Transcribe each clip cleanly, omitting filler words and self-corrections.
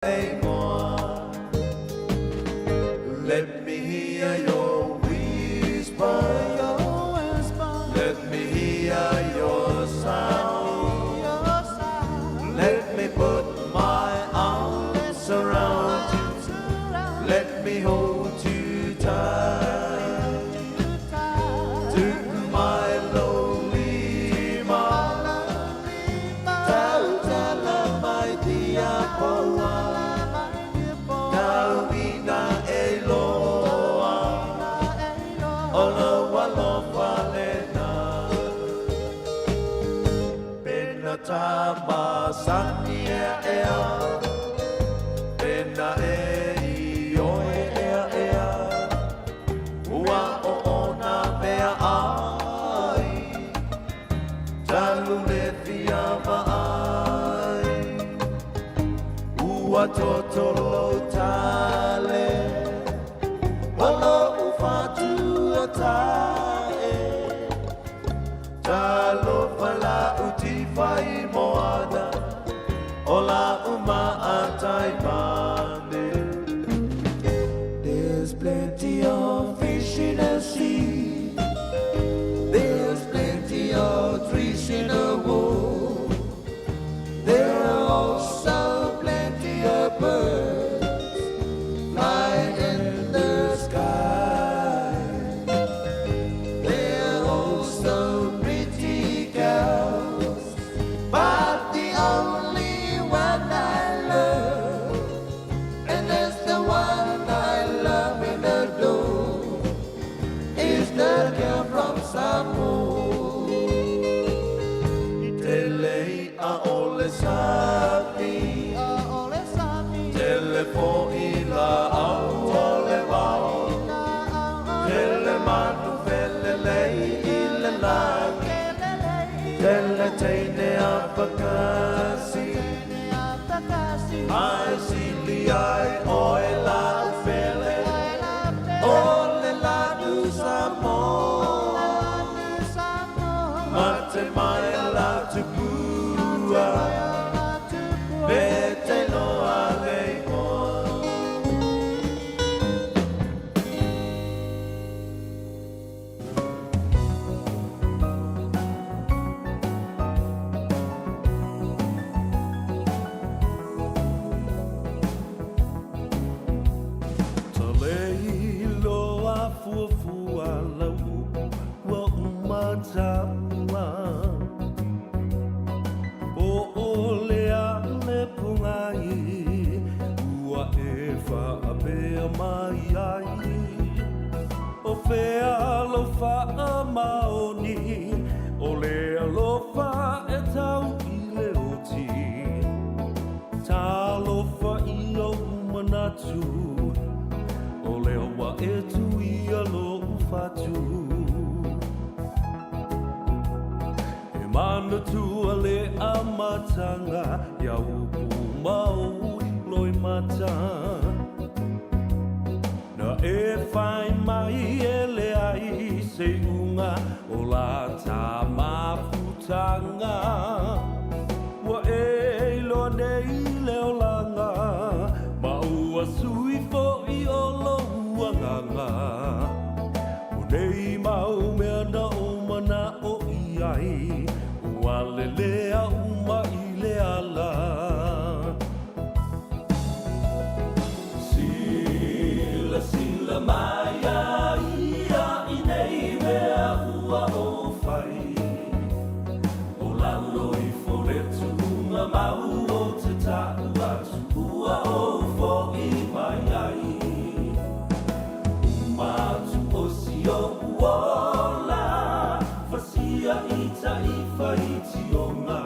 Let me hear your whisper. Let me hear your sound. Let me put my arms around you. Let me hold you tight. To my lonely Talu le fia vaai Ua totolo tale O lo'u fatua ta'e Talofa la'u tifai moana O la'u maatai mane There's plenty of fish in the sea There's plenty of trees in the wood There are also plenty of birds flying in the sky. There are also pretty girls, but the only one I love, and that's the one I love and adore, is the girl from Samoa. I tele i'a o le sami, tele fo'i la'au o le vao, tele manu felelei i le lagi, tele teine afakasi, ae sili ai oe la'u pele, o le lanu Samoa. Mate mai la tupua, pe te loa le igoa. Talei loa fuafua lau upu ua uma taua Po o le a le pogai ua e faapea mai ai O fea lou faamaoni o le alofa e tau i le oti Talofa i ou manatu O lea ua e tuia lou fatu E manatua le amataga Ia upu ma ou loimata Na e fai mai e leai se iuga o la ta mafutaga Ua e iloa nei le olaga Ma ua sui foi o lou agaga O nei mau mea na ou mana'o i ai Ua lelea uma i le ala Silasila mai a ia i nei mea ua ou fai O lalo ifo le tuuga mau o te ta'u atu ua ou fo'i mai ai Uma atu o si o'u ola Fasia i ta'i faitioga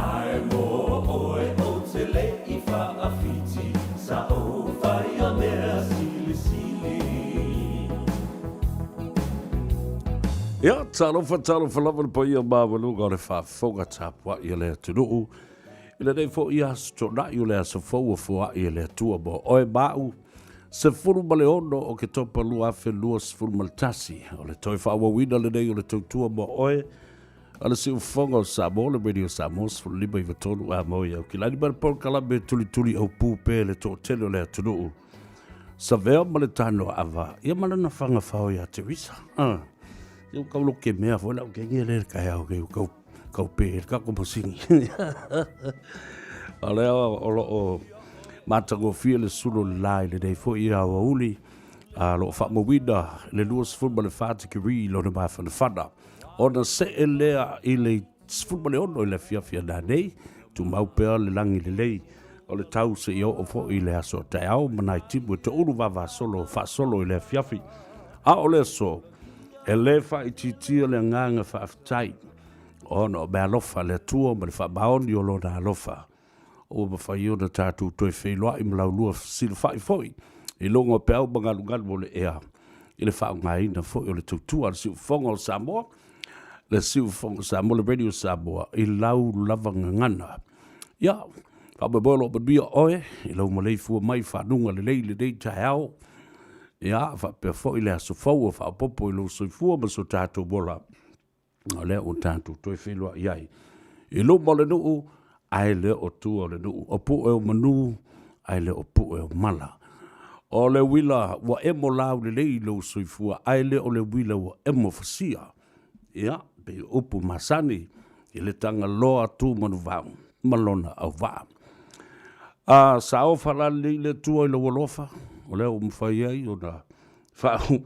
Ae mo oe ou te le i fa'afiti Sa ou faia mea silisili. Ia, talofa, talofa lava le paia maualuga o le faafofoga tapuai a le atunuu i lenei foi aso tona'i o le aso fou ua foai e le Atua mo oe ma a'u. 16 Oketopa 2021, o le toe faaauauina lenei o le tautua mo oe. a le Siufofoga o Samoa, le Radio Samoa 15 93 a mo i Aukilani ma le polokalame e tulituli aupū pea i le toatele o le atunuu. Savea ma le Tanoaava, ia ma lana fagafao ia Teresa. Ah, ia kau lo ke mea foi lau kenge le kaeao ke kau kau pe le kako masini. O lea o lo o matagofie le sulu o le la i lenei foi i aoauli, a lo o faamauina le 24 tikeri lona mafanafana. Ona see lea i le 16 i le afiafi ananei, tumau pea le lagi lelei o le tau seia oo foi i le aso taeao ma nai timu e toulu vavasolo faasolo i le afiafi. A o le aso, e lē faaitiitia le agaga faafetai, ona o meaalofa a le Atua ma le faamaoni o Lona alofa, ua mafai ona tatou toe feiloai ma laulua fesilafai foi i luga o peau ma galugalu o le ea i le faaaogaina foi o le tautua a le Siufofoga o Samoa, le Siufofoga o Samoa, le Radio Samoa, i lau lava gagana. Ia, faamoemoe o lo o manuia oe i lau maleifua mai i fanuga lelei i lenei taeao. Ia, faapea foi le aso fou ua faaopoopo i lou soifua ma so tatou ola. O lea ua tatou toe feiloai ai i luma o le nuu, ae le o tua o le nuu. O pue o manu, ae le o pue o mala. O le uila ua emo laulelei i lou soifua, ae le o le uila ua emo fasia. Ia, pei o upu masani i le Tagaloa Tumanuvao ma lona auvaa. A saofa la lelei le Atua i lou alofa, o lea ua mafai ai ona faauu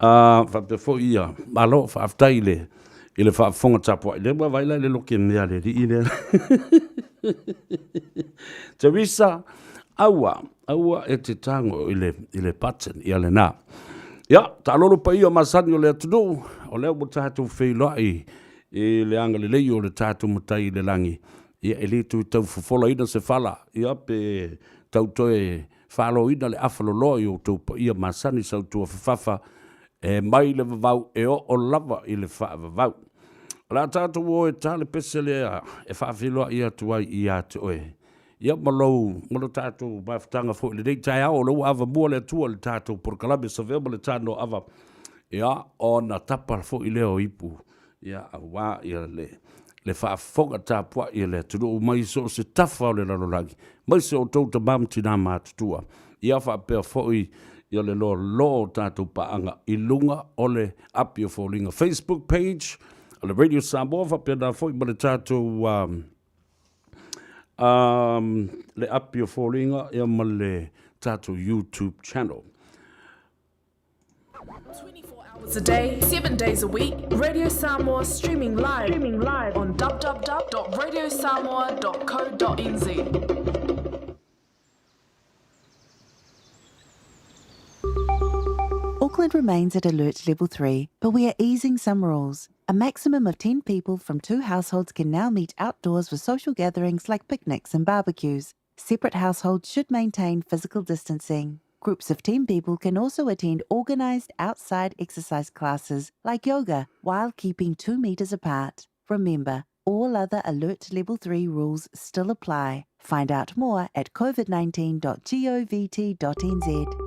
A faapea foi ia, malo, faafetai i le i le faafofoga tapuai. Lea ua vaai la i le loke mea a le alii lea. Teresa, aua, aua e te tago i le, i le button, ia lena. Ia, taalolo paia masani o le atunuu, o lea ua tatou feiloai i le agalelei o le tatou Matai i le lagi. Ia, e le toe tau fofolaina se fala, ia, pe tau toe faaloina le afa loloa i outou paia masani sautua fafafa e mai le vavau e oo lava i le faavavau. O le a tatou o e ta le pese lea e faafeiloai atu ai ia te oe, ia ma lou, ma lo tatou mafutaga foi i lenei taeao, o lea ua avamua le Atua i le tatou polokalame Savea ma le Tanoaava, ia, ona tapa foi lea o ipu ia aua ia le le faafofoga tapuai a le atunuu mai so o se tafa o le lalolagi, aemaise o outou tama ma tina matutua, ia faapea foi ia le loaloa o tatou paaga i luga o le api o foliga Facebook page a le Radio Samoa faapena foi ma le tatou um, um, le api o foliga ia ma le tatou YouTube channel. 24 hours a day, 7 days a week, Radio Samoa streaming live, streaming live on www.radiosamoa.co.nz. Auckland remains at alert level 3, but we are easing some rules. A maximum of 10 people from two households can now meet outdoors for social gatherings like picnics and barbecues. Separate households should maintain physical distancing. Groups of 10 people can also attend organised outside exercise classes like yoga while keeping 2 metres apart. Remember, all other Alert Level 3 rules still apply. Find out more at covid19.govt.nz.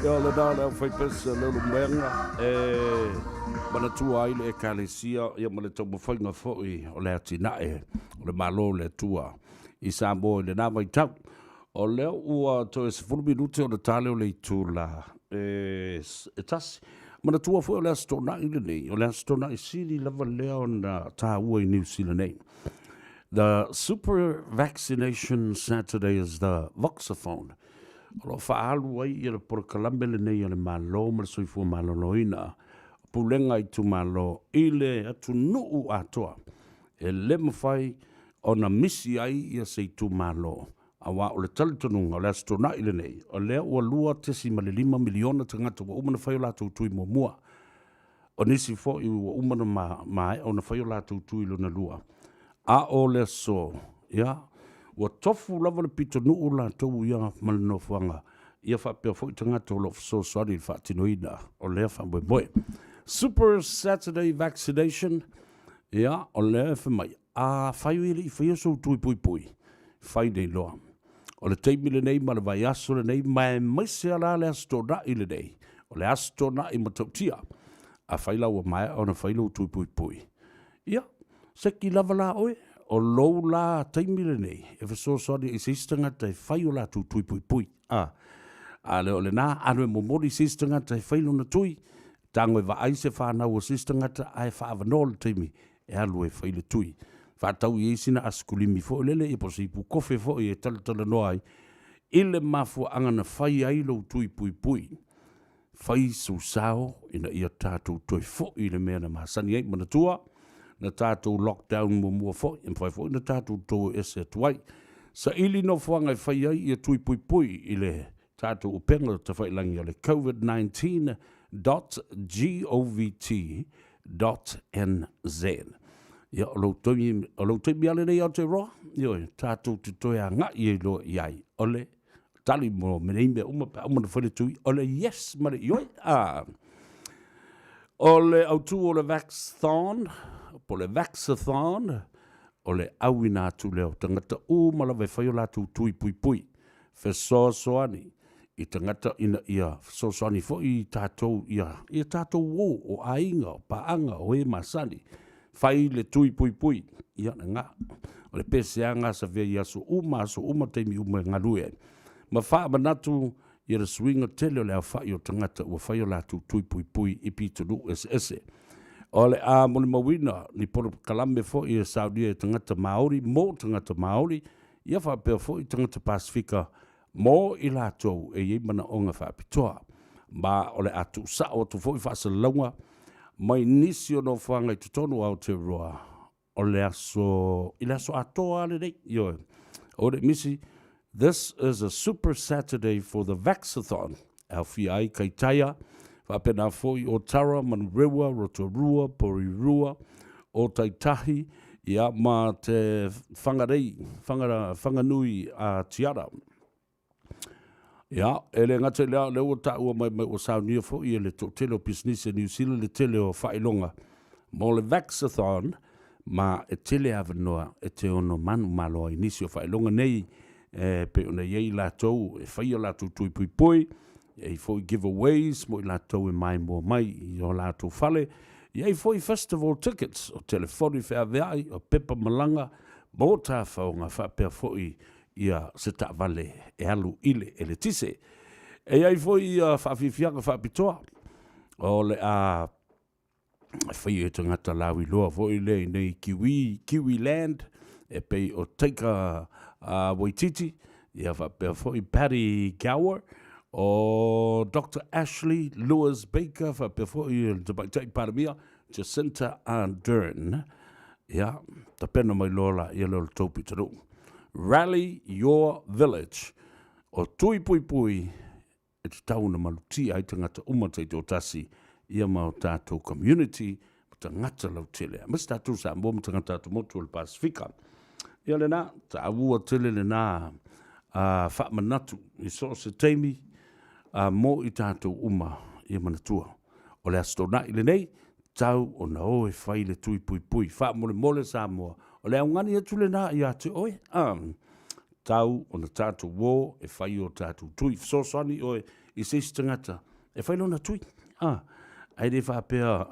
Ia, o lena le aufaipese a Leulumoega e manatua ai le Ekalesia ia ma le taumafaiga foi o le atinae o le Malo o le Atua i Samoa i lena vaitau. O lea ua toe 10 minute ona ta lea o le itula e tasi. Manatua foi o le Aso Toonai lenei, o le Aso Toonai sili lava lea ona taua i Niu Sila nei. The Super Vaccination Saturday is the Voxophone. O lo o faaalu ai ia le polokalame lenei a le Malo ma le Soifua Maloloina, Pulega Itumalo i le atunuu atoa. E le mafai ona misi ai ia se itumalo, aua o le talitonuga o le Aso Toonai lenei, o lea ua 2.5 miliona tagata ua uma ona fai o latou tui muamua. O nisi foi ua uma ona maea ona fai o latou tui lona lua. A o le aso, ia, ua tofu lava le pitonuu latou ia ma le nofoaga, ia faapea foi tagata o lo o fesoasoani i le faatinoina o lea faamoemoe. Super Saturday Vaccination. Ia, o lea e fai mai, afai e le i faia sou tui puipui, fai nei loa. O le taimi lenei ma le vaiaso lenei, ma aemaise lava la le Aso Toonai lenei, o le Aso Toonai matautia. Afai la ua maea ona fai lou tui puipui, ia, seki lava la oe, o lou la taimi lenei e fesoasoani ai i se isi tagata e fai o latou tui puipui. A, a lea o lena, alu e momoli i se isi tagata e fai lona tui, tago e vaai se fanau a se isi tagata ae faaavanoa le taimi e alu e fai le tui. Faatau i ai sina asikulimi foi lele ia po o se ipu kofe foi e talatalanoa ai i le mafuaaga na fai ai lou tui puipui. Fai sou sao ina ia tatou toe foi i le mea na masani ai. Manatua, na tatou lockdown muamua foi, e mafai foi ona tatou tou ese atu ai. Saili nofoaga e fai ai ia tui puipui i le tatou upega tafailagi o le Covid 19 dot govt dot nz. Ia, o lou taimi, o lou taimi lava lenei Aotearoa, ioe, tatou te toe agai ai loa i ai. O le tali mo nei mea uma pe a uma ona fai le tui, o le yes ma le ioe. Ah. O le autu o le Vaxthon, po o le Vaxathon, o le auina atu lea o tagata uma lava e fai o latou tui puipui, fesoasoani i tagata ina ia fesoasoani foi i tatou ia, ia tatou uo, o aiga, o paaga, o e masani. Fai le tui puipui, ia lena. O le peseaga sa vea i aso uma, aso uma, taimi uma e galue ai. Ma faamanatu ia le suiga tele o le aofai o tagata ua fai o latou tui puipui i pitonuu eseese. O le a molimauina ni polokalame foi e saunia e tagata Māori mo tagata Māori, ia faapea foi tagata Pasefika mo i latou e i ai manaoga faapitoa. Ma o le a tuusao atu foi faasalalauga mai nisi o nofoaga i totonu o Aotearoa o le aso, i le aso atoa lava lenei. Ioe. Aua ne i misi, this is a super Saturday for the Vaxathon. E aofia ai Kaitaia, faapena foi Otara, Manurewa, Rotorua, Porirua, Ōtautahi, ia, ma te Whangarei, Whangara, Whanganui a Tiara. Ia, e le gata i lea, o lea ua taua mai mai ua saunia foi e le toatele o pisinisi a New Zealand le tele o faailoga mo le Vaxathon, ma e tele avanoa e te ono manumalo ai nisi o faailoga nei e pei ona i ai latou e fai a latou tui puipui, e i ai foi giveaways mo i latou e maimoa mai i o latou fale, e i ai foi festival tickets, o telefoni feaveai, o pepa malaga mo tafaoga faapea foi ia se taavale e alu i le eletise. E i ai foi ia faafiafiaga faapitoa o le a faia e tagata lauiloa foi lea i nei Kiwi, Kiwi Land, e pei o Taika Waititi, ia faapea foi Paddy Gower, o Doctor Ashley Lewis Baker, faapea foi le Tamaitai Palemia Jacinta Ardern, ia, tapena mai loa laia lea o le tou pitonuu. Rally Your Village, o Tui Puipui e tatau ona malutia ai tagata uma taitoatasi ia ma o tatou community ma tagata lautele, aemaise tatou Samoa ma tagata atumotu o le Pasefika. Ia lena, taua tele lena faamanatu i so o se taimi mo i tatou uma ia manatua. O le Aso Toonai lenei, tau ona o e fai le tui puipui. Faamolemole Samoa, o le augani atu lena ia te oe. Tau ona tatou o e fai o tatou tui. Fesoasoani oe i se isi tagata e fai lona tui. Ae le faapea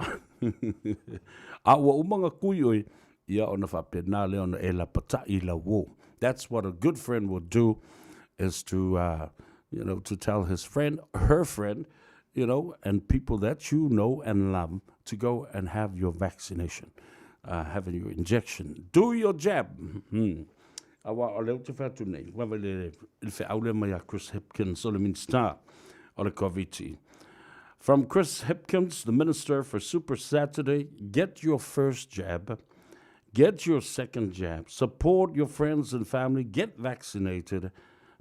a ua uma ona kui oe, ia ona faapena lea ona e lapatai i lau uo. That's what a good friend would do, is to, you know, to tell his friend, her friend, you know, and people that you know and love to go and have your vaccination, having your injection. Do your jab. Aua o lea ou te fai atu nei, wawe le, le feau lea mai a Chris Hipkins o le Minista o le Koviti. From Chris Hipkins, the Minister for Super Saturday, get your first jab, get your second jab, support your friends and family, get vaccinated,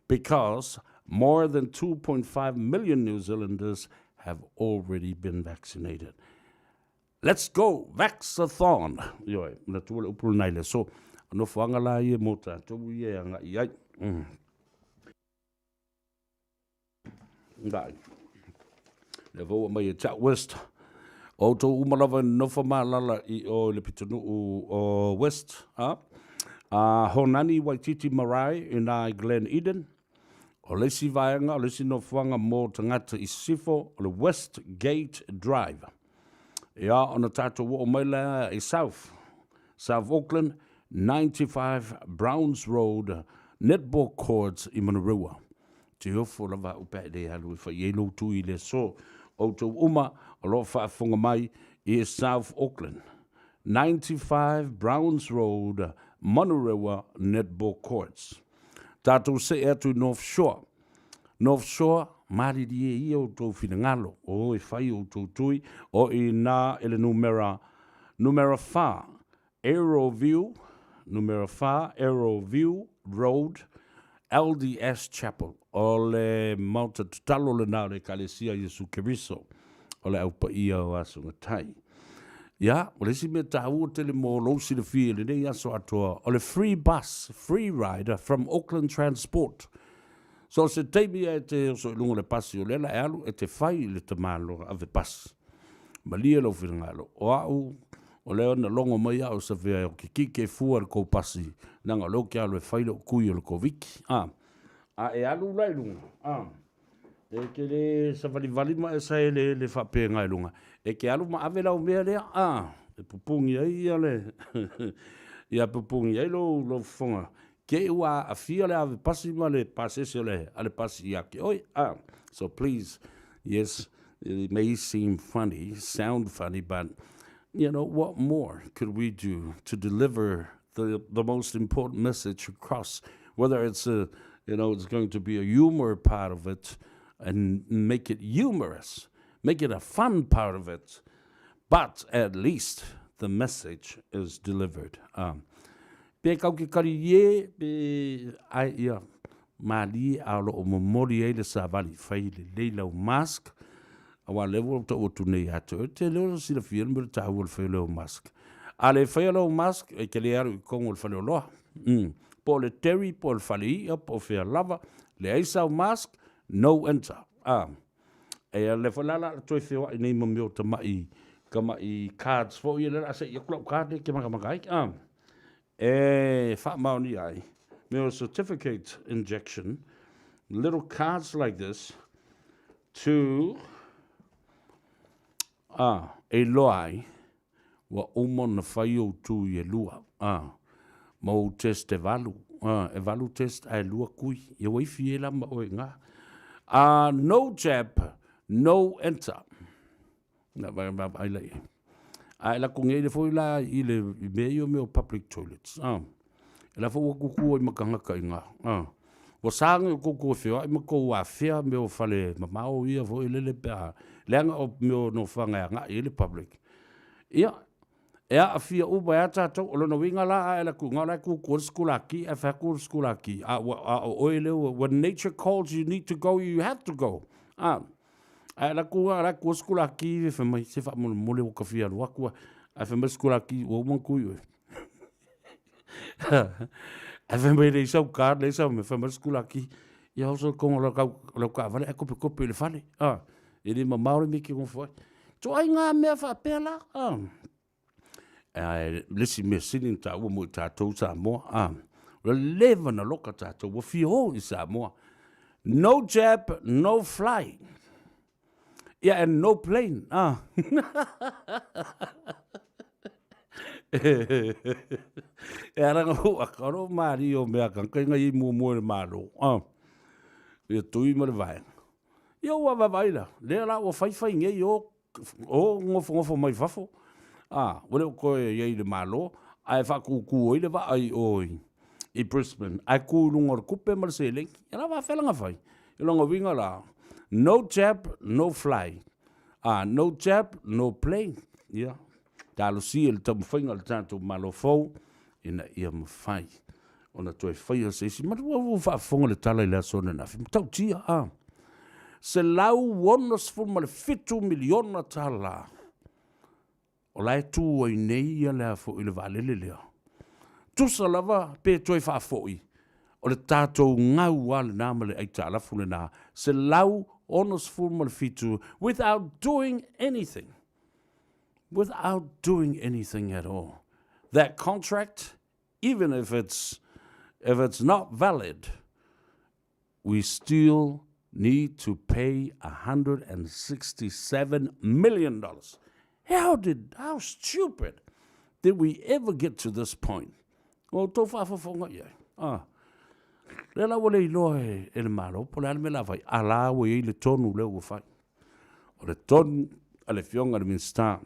because more than 2.5 million New Zealanders have already been vaccinated. Let's go Vaxathon! Ioe, manatua le upu lenā i le aso. O nofoaga la ia mō tātou ia e agai ai. Mm. Ngai. Le vaua mai e Jack West. O outou uma lava e nonofo ma alaala i o i le pitonuu o West, a, a Honani Waititi Marae i ina i Glen Eden. O le isi vaega, o le isi nofoaga mo tagata i sisifo, o le West Gate Drive. Ia, ona tatou oo mai lea i South, South Auckland, 95 Browns Road, Netball Courts i Manurewa. Te ofo lava au pe a e le alu e fai i ai lou tui i le aso. Outou uma o lo o faafofoga mai i South Auckland, 95 Browns Road, Manurewa, Netball Courts. Tatou see atu i North Shore. North Shore, malilie ia outou finagalo, o e fai outou tui, o i na i le numera, numera fa, Arrow View, numera fa, Arrow View Road, LDS Chapel. O le maota tatalo lena o le Ekalesia Iesu Keriso o le Au Paia o Aso Gatai. Ia, o le isi mea taua tele mo lou silafia i lenei aso atoa, o le free bus, free ride from Auckland Transport. So o se taimi e te oso i luga o le pasi o lea la e alu e te fai i le tamaloa ave pasi. Malie lou finagalo, o au, o lea na logo mai au sa fea o ke kike fua le kou pasi, leaga o lea ou te alu e fai lou kui o le Koviki. A, a e alu la i luga, a, e te le savalivali ma e saeleele faapena i luga, e te alu ma ave lau mea lea, a, e pupugi ai ia le, ia pupugi ai lou, lou fofoga, te i ua aafia le ave pasi ma le pasese o le, a le pasi ia te oe, a. So please, yes, it may seem funny, sound funny, but you know, what more could we do to deliver the, the most important message across, whether it's a, you know, it's going to be a humor part of it and make it humorous, make it a fun part of it, but at least the message is delivered. Um, pe kau ke kari ie, pe ai ia, malie a o loo momoli ai le savali, fai lelei lau mask, aua lea ua ou tau atu nei ia te oe, te leo na silafia le mea o le taua o le fai o leo mask. A le faia lou mask, e te le alu i totonu o le faleoloa. Mm. Po o le dairy, po o le fale i'a, po o fea lava, leai sau mask, no enter. Ah. E a le foi la la toe feoai nei ma mea o tama'i, tama'i cards foi ia lea o le a se'i atu lau card lea e te matamata ai. Ah. E faamaonia ai mea o certificate injection, little cards like this, to, ah, e iloa ai, ua uma ona fai ou tui e lua, ah, ma ou test e valu, ah, e valu test ae lua kui, ia ua ifi ai la ma oe i ina. Ah, no jab, no enter. Na vai vai vai la i ai. A e lako nei le foi la i le i mea ia o mea o public toilets. Ah. E la foi ua kuku ai ma tagata i ina. Ah. Ua sa nei o koukou e feoai ma kou afea mea o fale mamao ia foi lele pe a leaga o mea o nofoaga e agai ai le public. Ia, e aafia uma ai a tatou. O lona uiga la a e alu atu i ina o la e kuku ai le sikulaki ae fai atu le sikulaki a ua a o oe lea ua when nature calls you need to go you have to go. Ah. Ae ala atu ala atu o sikulaki fai mai se faamolemole ua ta fia alu atu a. Ae fai mai le sikulaki ua uma ona tui oe. Ae fai mai leai sau card leai sau mea, fai mai le sikulaki, ia oso i totonu o lau taavale ae kopekope i le fale. E le mamao le mea e te nofo ai. Ituaiga mea faapea la. Ae le isi mea sili na taua mo i tatou Samoa, a, ua leva na loka tatou, ua fia o i Samoa. No jab, no fly. Yeah, and no plane. Ah. E ara ngā ua, ka ro maari o mea kan, kai ngai i mua mua i le malo. Ah. Ia tui ma le vaenga. Ia ua vaavaai la, lea la ua faifai nei o o nofonofo mai fafo, ā, ua le o toe i ai i le Malo, ae faatūtū ai le vaa i o i Brisbane, ae tu i luga o le tupe ma le seleni. Ia la faafefea la ona fai? I lona uiga la, no jab, no fly. Ā, no jab, no play. Ia, talosia le taumafaiga a le tatou Malo fou ina ia mafai ona toe faia se isi. Matua ua faafofoga le tala i le aso ananafi, matautia, a. $167 miliona tala o la e tu ai nei ia le a foi le vaalele lea. Tusa lava pe toe faafoi, o le tatou gau lava lena ma le aitalafu lena, 167 without doing anything. without doing anything at all. That contract, even if it's if it's not valid, we still need to pay $167 million. How did, how stupid did we ever get to this point? O tou faafofoga i ai. Ah. Lea la ua le iloa e, e le Malo, po le a le mea la fai, a la ua i ai le tonu lea ua fai. O le tonu a le Afioga i le Minisita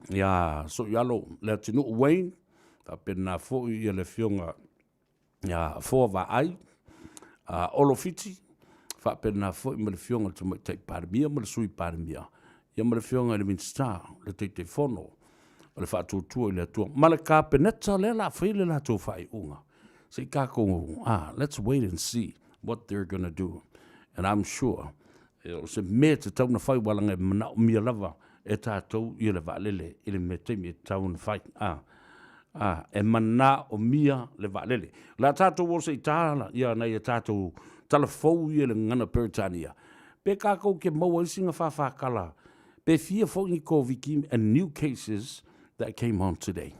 ia Soialo Leatinuu Wayne, faapena foi ia le Afioga ia Foa Vaai, a Olo Fiti, faapena foi ma le Afioga i le Tamaitai Palemia ma le Sui Palemia, ia ma le Afioga i le Minisita, le Taitaifono o le Faatuatua i le Atua, ma le Kapeneta lea la fai le latou faaiuga. Se i tatou, ah, let's wait and see what they're gonna do. And I'm sure, o se mea e tatau ona fai, aua leaga e manaomia lava e tatou ia le vaalele i le mea taimi e tatau ona fai. Ah, ah, e manaomia le vaalele. O le a tatou o se i tala ia nai a tatou tala fou ia i le gagana Peretania, pe tatou ke maua ai sina fāfākala pe fia foi ni Koviki and new cases that came on today.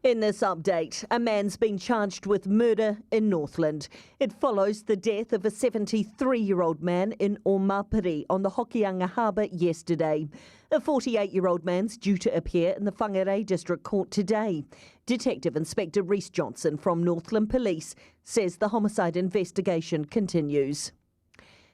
In this update, a man's been charged with murder in Northland. It follows the death of a 73 year old man in Omapere on the Hokianga Harbour yesterday. A 48 year old man's due to appear in the Whangarei District Court today. Detective Inspector Rhys Johnson from Northland Police says the homicide investigation continues.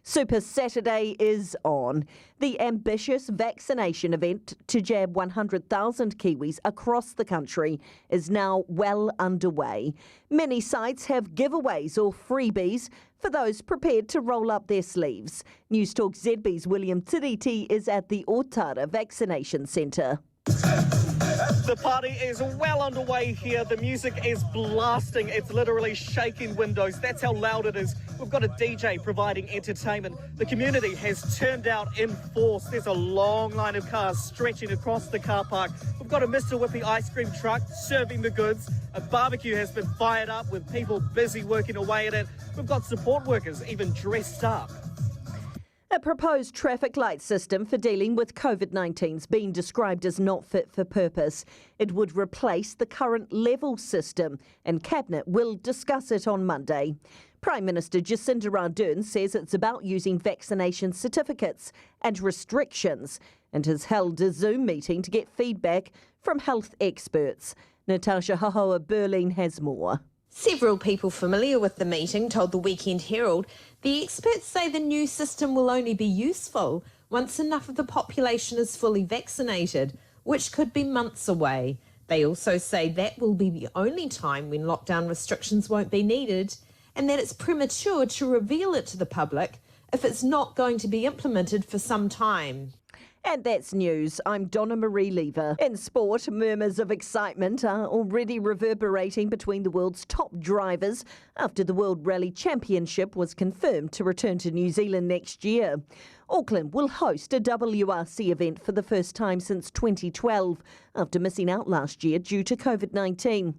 Super Saturday is on. The ambitious vaccination event to jab 100,000 Kiwis across the country is now well underway. Many sites have giveaways or freebies for those prepared to roll up their sleeves. News Talk ZB's William Tiriti is at the Otara Vaccination Centre. The party is well underway here. The music is blasting. It's literally shaking windows. That's how loud it is. We've got a DJ providing entertainment. The community has turned out in force. There's a long line of cars stretching across the car park. We've got a Mr. Whippy ice cream truck serving the goods. A barbecue has been fired up with people busy working away at it. We've got support workers even dressed up. A proposed traffic light system for dealing with COVID 19 has been described as not fit for purpose. It would replace the current level system, and Cabinet will discuss it on Monday. Prime Minister Jacinda Ardern says it's about using vaccination certificates and restrictions and has held a Zoom meeting to get feedback from health experts. Natasha Hahoa Berlin has more. Several people familiar with the meeting told the Weekend Herald the experts say the new system will only be useful once enough of the population is fully vaccinated, which could be months away. They also say that will be the only time when lockdown restrictions won't be needed and that it's premature to reveal it to the public if it's not going to be implemented for some time. And that's news. I'm Donna Marie Lever. In sport, murmurs of excitement are already reverberating between the world's top drivers after the World Rally Championship was confirmed to return to New Zealand next year. Auckland will host a WRC event for the first time since 2012 after missing out last year due to COVID 19.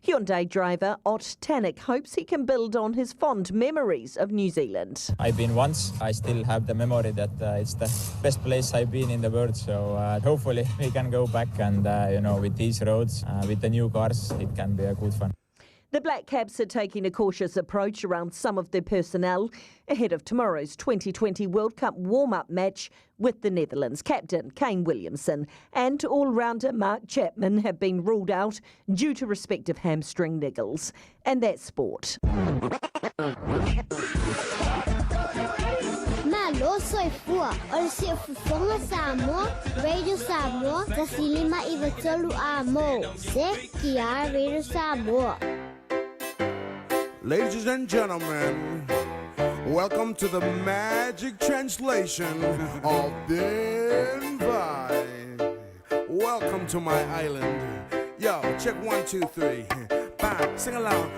Hyundai driver Ott Tanak hopes he can build on his fond memories of New Zealand. I've been once. I still have the memory that it's the best place I've been in the world. So hopefully we can go back and, you know, with these roads, with the new cars, it can be a good fun. The Black Caps are taking a cautious approach around some of their personnel ahead of tomorrow's 2020 World Cup warm up match with the Netherlands. Captain Kane Williamson and all rounder Mark Chapman have been ruled out due to respective hamstring niggles. And that's sport. Malo soifua o le siufofoga Samoa, Radio Samoa, 1993 a mo. ZTR Radio Samoa. Ladies and gentlemen, welcome to the magic translation of Ben Vai. Welcome to my island. Yo, check one, two, three. Bye. Sing along.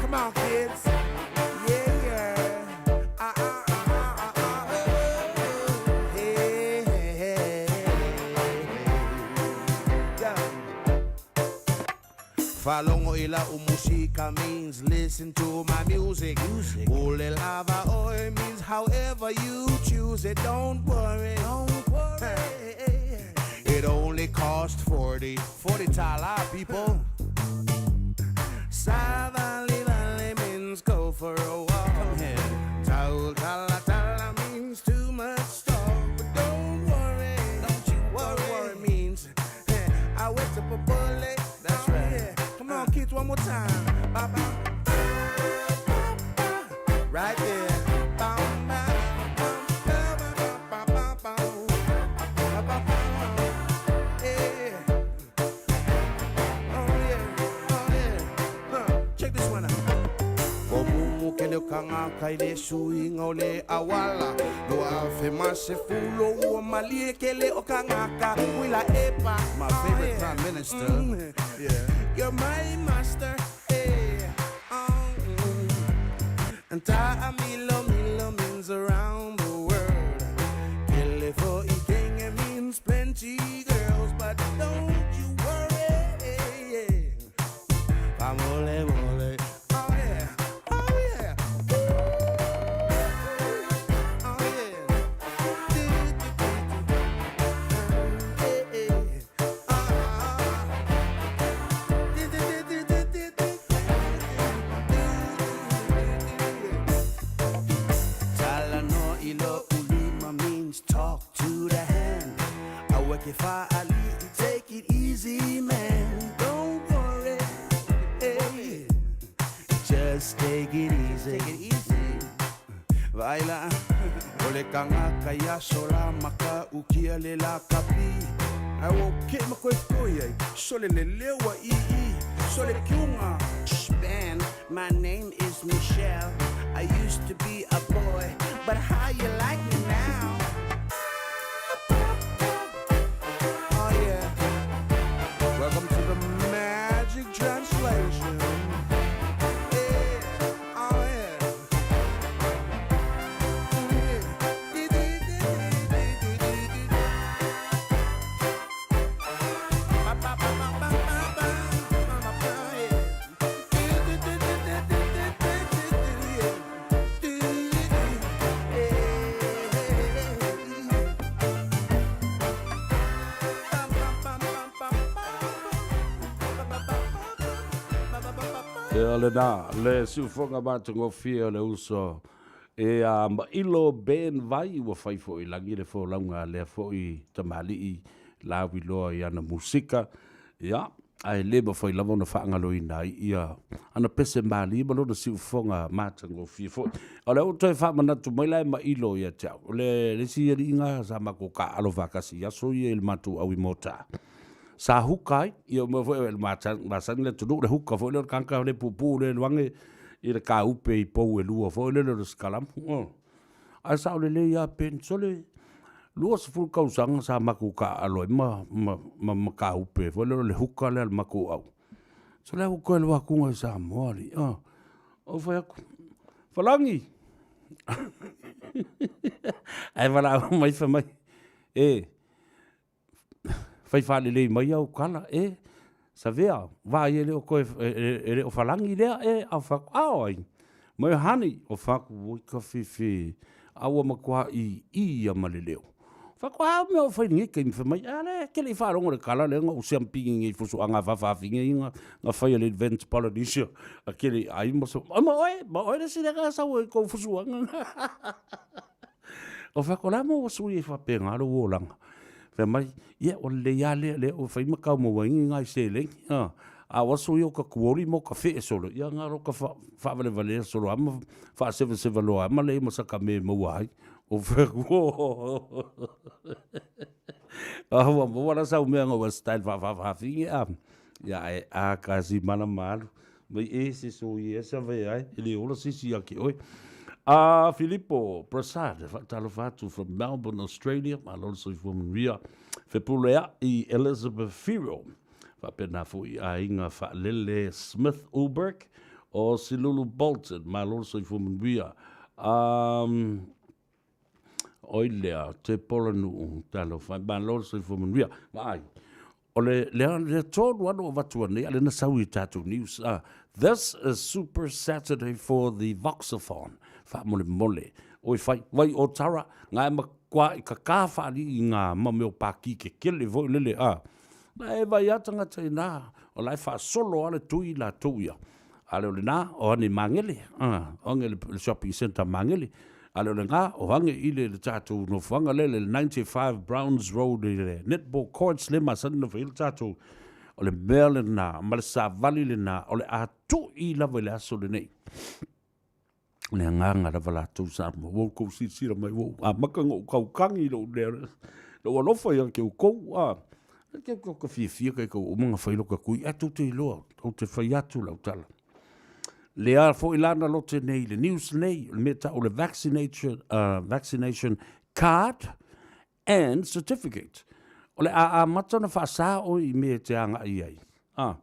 Come on, kids. Yeah, yeah. Ah, ah, ah, ah, ah, ah. Hey, hey, hey, hey. Yeah. Faalogo i la'u musika means listen to my music. Pule lava oe means however you choose it. Don't worry. Don't worry. It only cost 40, 40 tala, people. Savali valley means go for a walk. Come here. Tau tala tala means too much talk. But don't worry. Don't you worry. Don't worry means I went up a bullet. That's right. Yeah. Come on, kids, one more time. Ba, ba, ba, ba, ba. Right there. Ba, ba, ba, ba, ba, ba, ba, ba. Ba, ba, ba. Yeah. Oh yeah, oh yeah. Huh. Check this one out. O mumu ke le kangaka i le suiga o le auala 2010 ua malie ke le o kangaka Uila epa. My favorite prime minister. Yeah. You're my master. Hey. Oh, And ta'amilo milo means around the world. Kele fo i means plenty girls, but don't you worry. Famole mole. Oh yeah. Oh yeah. Ooh. Oh yeah. Do, do, do, do. Hey, hey. Ah. Do, do, do, do, do, do, do, do, do, do. Talanoa i lou lima means talk to the hand. Aua e ke fa'ali'i, take it easy, man. Don't worry. Hey. Just take it easy. Take it easy. Vaila o le kangaka ia sola maka ukia le la kapi. Ai o ke ma koe koi ai. Sole le lewa i i. Sole kiunga. Ben, my name is Michelle. I used to be a boy, but how you like me now? Oh yeah. Welcome to the magic translation. Yeah. Oh yeah. Yeah. Ba, ba, ba, ba, ba, ba, ba, ba, ba, yeah. Do, do, do, do, do, do, do, do, do, yeah. Do, do, yeah. Bam, bam, bam, bam, bam, bam. Ba, ba, ba, ba, ba, ba, ba, ba. Ia lena, le siufoga matagofie o le uso e a Mailo Ben Vai ua fai foi i lagi le folauga a lea foi tamalii lauiloa i ana musika. Ia, ae le mafai lava ona faagaloina ai ia ana pese malie ma lona siufoga matagofie foi. O lea ua toe faamanatu mai la e Mailo ia te au, o le isi aliiga sa matou taaalo faatasi i aso ia i le matou au i Mota. Sa huka ai, ia o mea foi e masani le atunuu le huka foi lea o le tagata le puupuu le alu ane i le kaupe i pou e lua foi lele o le sikalamu. Ae saolelei lava Ben, sole 20 tausaga sa matou taaalo ai ma, ma, ma, ma kaupe foi lele o le huka lea a le matou au. So lea ua toe alu atu i Samoa alii. Ou fai atu, Falagi! Ae valaau mai fai mai, e, fai faalelei mai au tala, e, Savea, vaai e le o toe, e le o Falagi lea, e, a o fai atu, a o ai? Mai o honey, o fai atu, oi ka fefe, a ua matua i i ia ma le leo. Fai atu, a o mea o fai i lenei taimi, fai mai, a lea, e te le i faalogo i le tala lea na ou siampigi nei i fusuaga a faafafine ia na, na fai e le Advance Polynesia, a te le i ai ma so, ma oe, ma oe le isi lea na sau ai i kou fusuaga. O fai atu, o le a mo ua sui ai faapena lou olaga? Fai mai, ia, ua lelei lava lea, lea ua fai ma tau maua ai ni nai seleni. A, a o aso ia o ka tuoli ma o ka fee solo, ia na o ka faavalevalea solo lava ma faasevaseva loa lava ma leai ma saka mea e maua ai. O fai atu, A ua maua la sau mea na ua style faafaafafine a. Ia, ae a ka si mana ma alu. Mai e se so i e sa ve ai, e le ola se isi ia te oe. A Filipo Prasad, faatalofa atu from Melbourne, Australia, malo le soifua manuia. Fepuleai Elizabeth Firo, faapena foi i aiga faalele Smith Ulberg, o Silulu Bolton, malo le soifua manuia. Um, oi lea, te pola nuu, talofa, malo le soifua manuia. Vaai. O le le le tonu lava na ou avatua nei, a lea na sau i tatou news, a this is Super Saturday for the Voxathon. Faamolemole, oi fai, vai o Tara, nga e makuaʻi kakā faalii i ngā ma mea o pākī kekele foi lele, a. Na e vai a tagata inā, o la e faasolo lava le tui latou ia. A le o lena, o ane i Magele, a, o age i le shopping centre Magele. A le o lena, o age i le le tatou nofoaga lea, le 95 Browns Road i le netball courts lea e masani ona fai ai le tatou, o le mea lena, ma le savali lena, o le a tui lava i le aso lenei. O le agaga lava latou Samoa, ua outou silasila mai, ua ou amata ona ou tautagi i lou lea, lou alofa ia te outou, a. Ke kou ka fiafia kai kou uma na fai lota tui, ae tou te iloa, ou te fai atu lau tala. Lea foi la na lote nei le news nei, o le mea tau o le vaccination, vaccination card and certificate. O le a amata ona faasa oe i mea e te agai ai. Ah,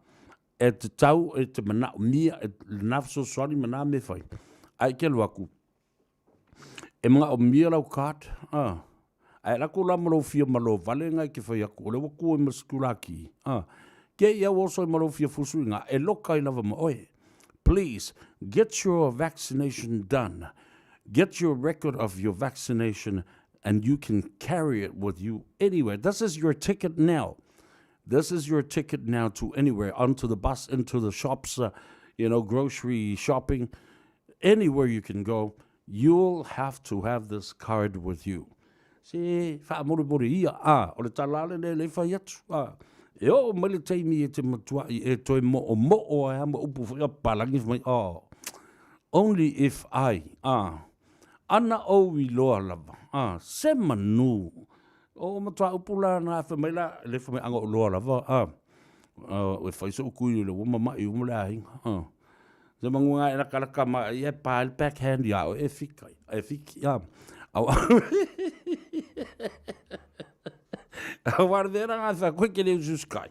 e te tau, e te manaomia, e lena fesoasoani ma na mea e fai. Ae ke alu atu, e manaomia lau card, ah, ae alu atu la ma lou fia malo vale na e te fai atu, o lea ua tu ai ma le sikulaki, ah, ke i au oso ai ma lou fia fusu i na, e loka ai lava ma oe. Please, get your vaccination done. Get your record of your vaccination and you can carry it with you anywhere. This is your ticket now. This is your ticket now to anywhere, onto the bus, into the shops, you know, grocery shopping, anywhere you can go, you'll have to have this card with you. Se faamolemole ia, a, o le tala lava lenei e le fai atu, a, e oo mai le taimi e te matuai e toe moomoo ai lava ma upu foi a papalagi fai mai, oh, only if I, a, ana ou iloa lava, a, se manu, O matua upu la na fai mai la, le fai mai ana ou loa lava, a, e fai soʻu kui o le ua mamaʻi uma le aiga, a. Se manu nga e lakalaka ma ia e pa ai le backhand iā oe e fika, e fiki, a. Au Auā le mea la nga e fai atu ai ke le usiusikai.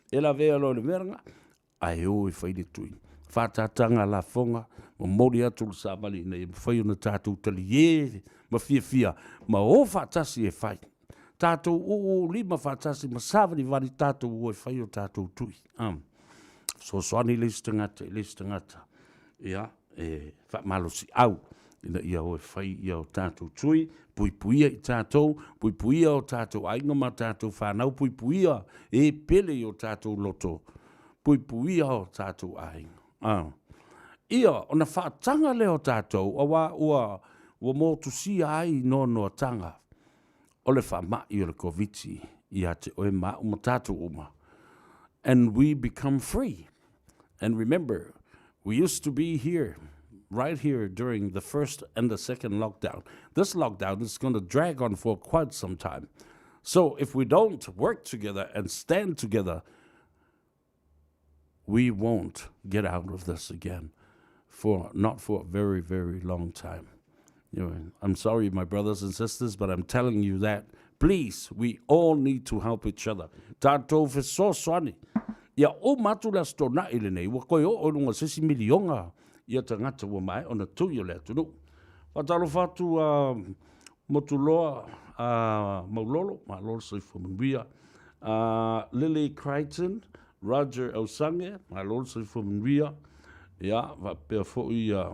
E lavea loa i le mea lena, ae o e fai le tui. Whātātanga lafoga, momoli atu le savali ina ia mawhai ona tātou taliē ma fiafia ma o whaatasi e whai. Tātou uu lima whaatasi ma savalivali tātou o e whai o tātou tui. Fesoasoani le isi tagata i le isi tagata, ia, e whaamalosiau ina ia o e whai ia o tātou tui, puipuia i tātou, puipuia o tātou aiga ma tātou whānau, puipuia e pele i o tātou loto, puipuia o tātou aiga. Ia, ona whaatanga lea o tātou, auā ua, ua motusia ai noanoatanga o le faamaʻi o le Koviti ia te oe ma aʻu ma tātou uma. And we become free. And remember, we used to be here, right here during the first and the second lockdown. This lockdown is going to drag on for quite some time. So if we don't work together and stand together, we won't get out of this again for not for a very, very long time. You know, I'm sorry, my brothers and sisters, but I'm telling you that please, we all need to help each other. Tātou fesoasoani. Ia uma atu le Aso Toonai lenei, ua toe oo i luga o se isi milionga ia tagata ua maea ona tui o le atunuu. Faatalofa atu a Motuloa a Maulolo, malo le soifua manuia. A Lily Crichton, Roger Ausange, malo le soifua manuia. Ia, faapea foi ia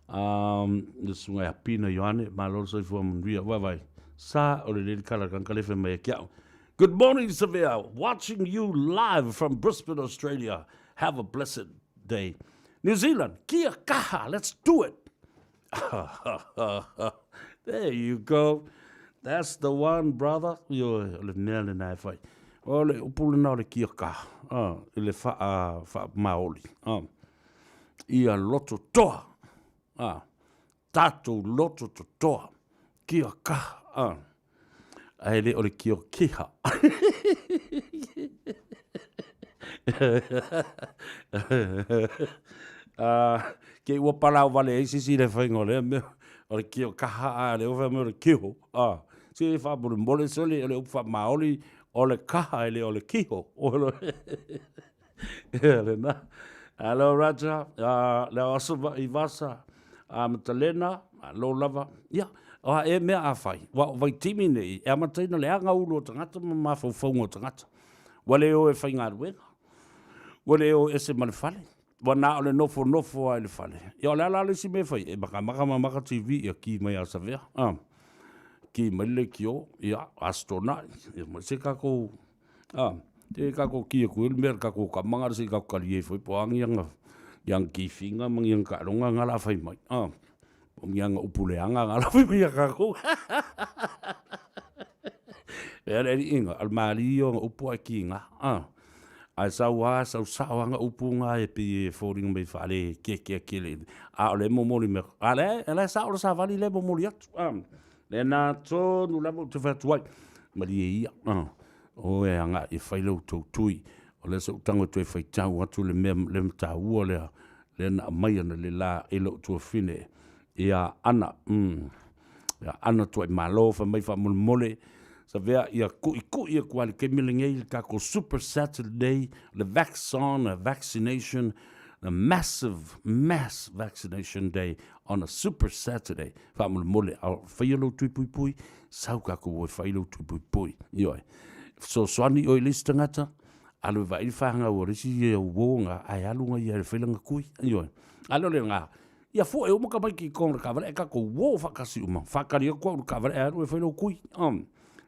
le susuga ia Pina Ioane, malo le soifua manuia. Vaivai, sa o le leli kala kanga le fai mai e ke au. Good morning, Savea. Watching you live from Brisbane, Australia. Have a blessed day. New Zealand, kia kaha, let's do it. There you go. That's the one, brother. Ioe, o le mea lena e fai. O le upu lena o le kia kaha, i le wha, wha maoli. Ia loto toa. Tātou loto totoa. Kia kaha. Ae le o le kio kiha. Ke ua palau wale ai sisi le whainga o lea mea, o le kio kaha a le ofa mea o le kiho. Se e whaamore mole sole o le upu whaamaoli o le kaha e le o le kiho. Ia lena. Alo Raja, le aso i Vasa, a Matalena, malo lava. Ia, O a ea mea a fai, aua o Vaitimi nei, e amataina le agaulu o tagata ma mafaufauga o tagata. Ua le o e faigaluega, ua le o ese ma le fale, ua na o le nofonofo lava i le fale. Ia o le a la le isi mea e fai? E makamaka ma maka TV, ia ki mai ia Savea, a, ki mai le leitio, ia, Aso Toonai, ia ma se tatou, a, te tatou ki atu ai le mea i le tatou tama na se i tatou talie ifo ai po o a ni ana, ni ana tifiga ma ni ana taaloga na o le a fai mai, a. O ni ana upu leaga na o le a fai mai ia tatou. Ia le alii, o le malie ia o ana upu ae kiga, a. Ae sau lava, sau sao lava ana upu na e pei e foliga mai e faale-keakea tele. A o lea e momoli mai, a o lea e sao le savali lea e momoli atu, a. Lena tonu lava ou te fai atu ai, malie ia, a, o e agai e fai la outou tui. O lea se i ou tago e toe faitau atu le mea, le mataua lea, lea na aumai analeila i lou tuafafine ia Ana, ia Ana Tuaimalo, fai mai faamolemole, Savea ia ku'iku'i atu lava i le taimi lenei le tatou Super Saturday, le Vaxon Vaccination, the massive mass vaccination day on a Super Saturday. Faamolemole, a faia lou tui puipui, sau tatou o e fai lou tui puipui. Ioe. Fesoasoani oe i le isi tagata, alu e vaai le fanau a le isi uo na, ae alu na ia e fai lana tui. Ioe. A lea o le na, ia foe uma tamaiti i totonu o le taavale ae tatou uo faatasi uma, faatali atu au i le taavale ae alu e fai lou tui.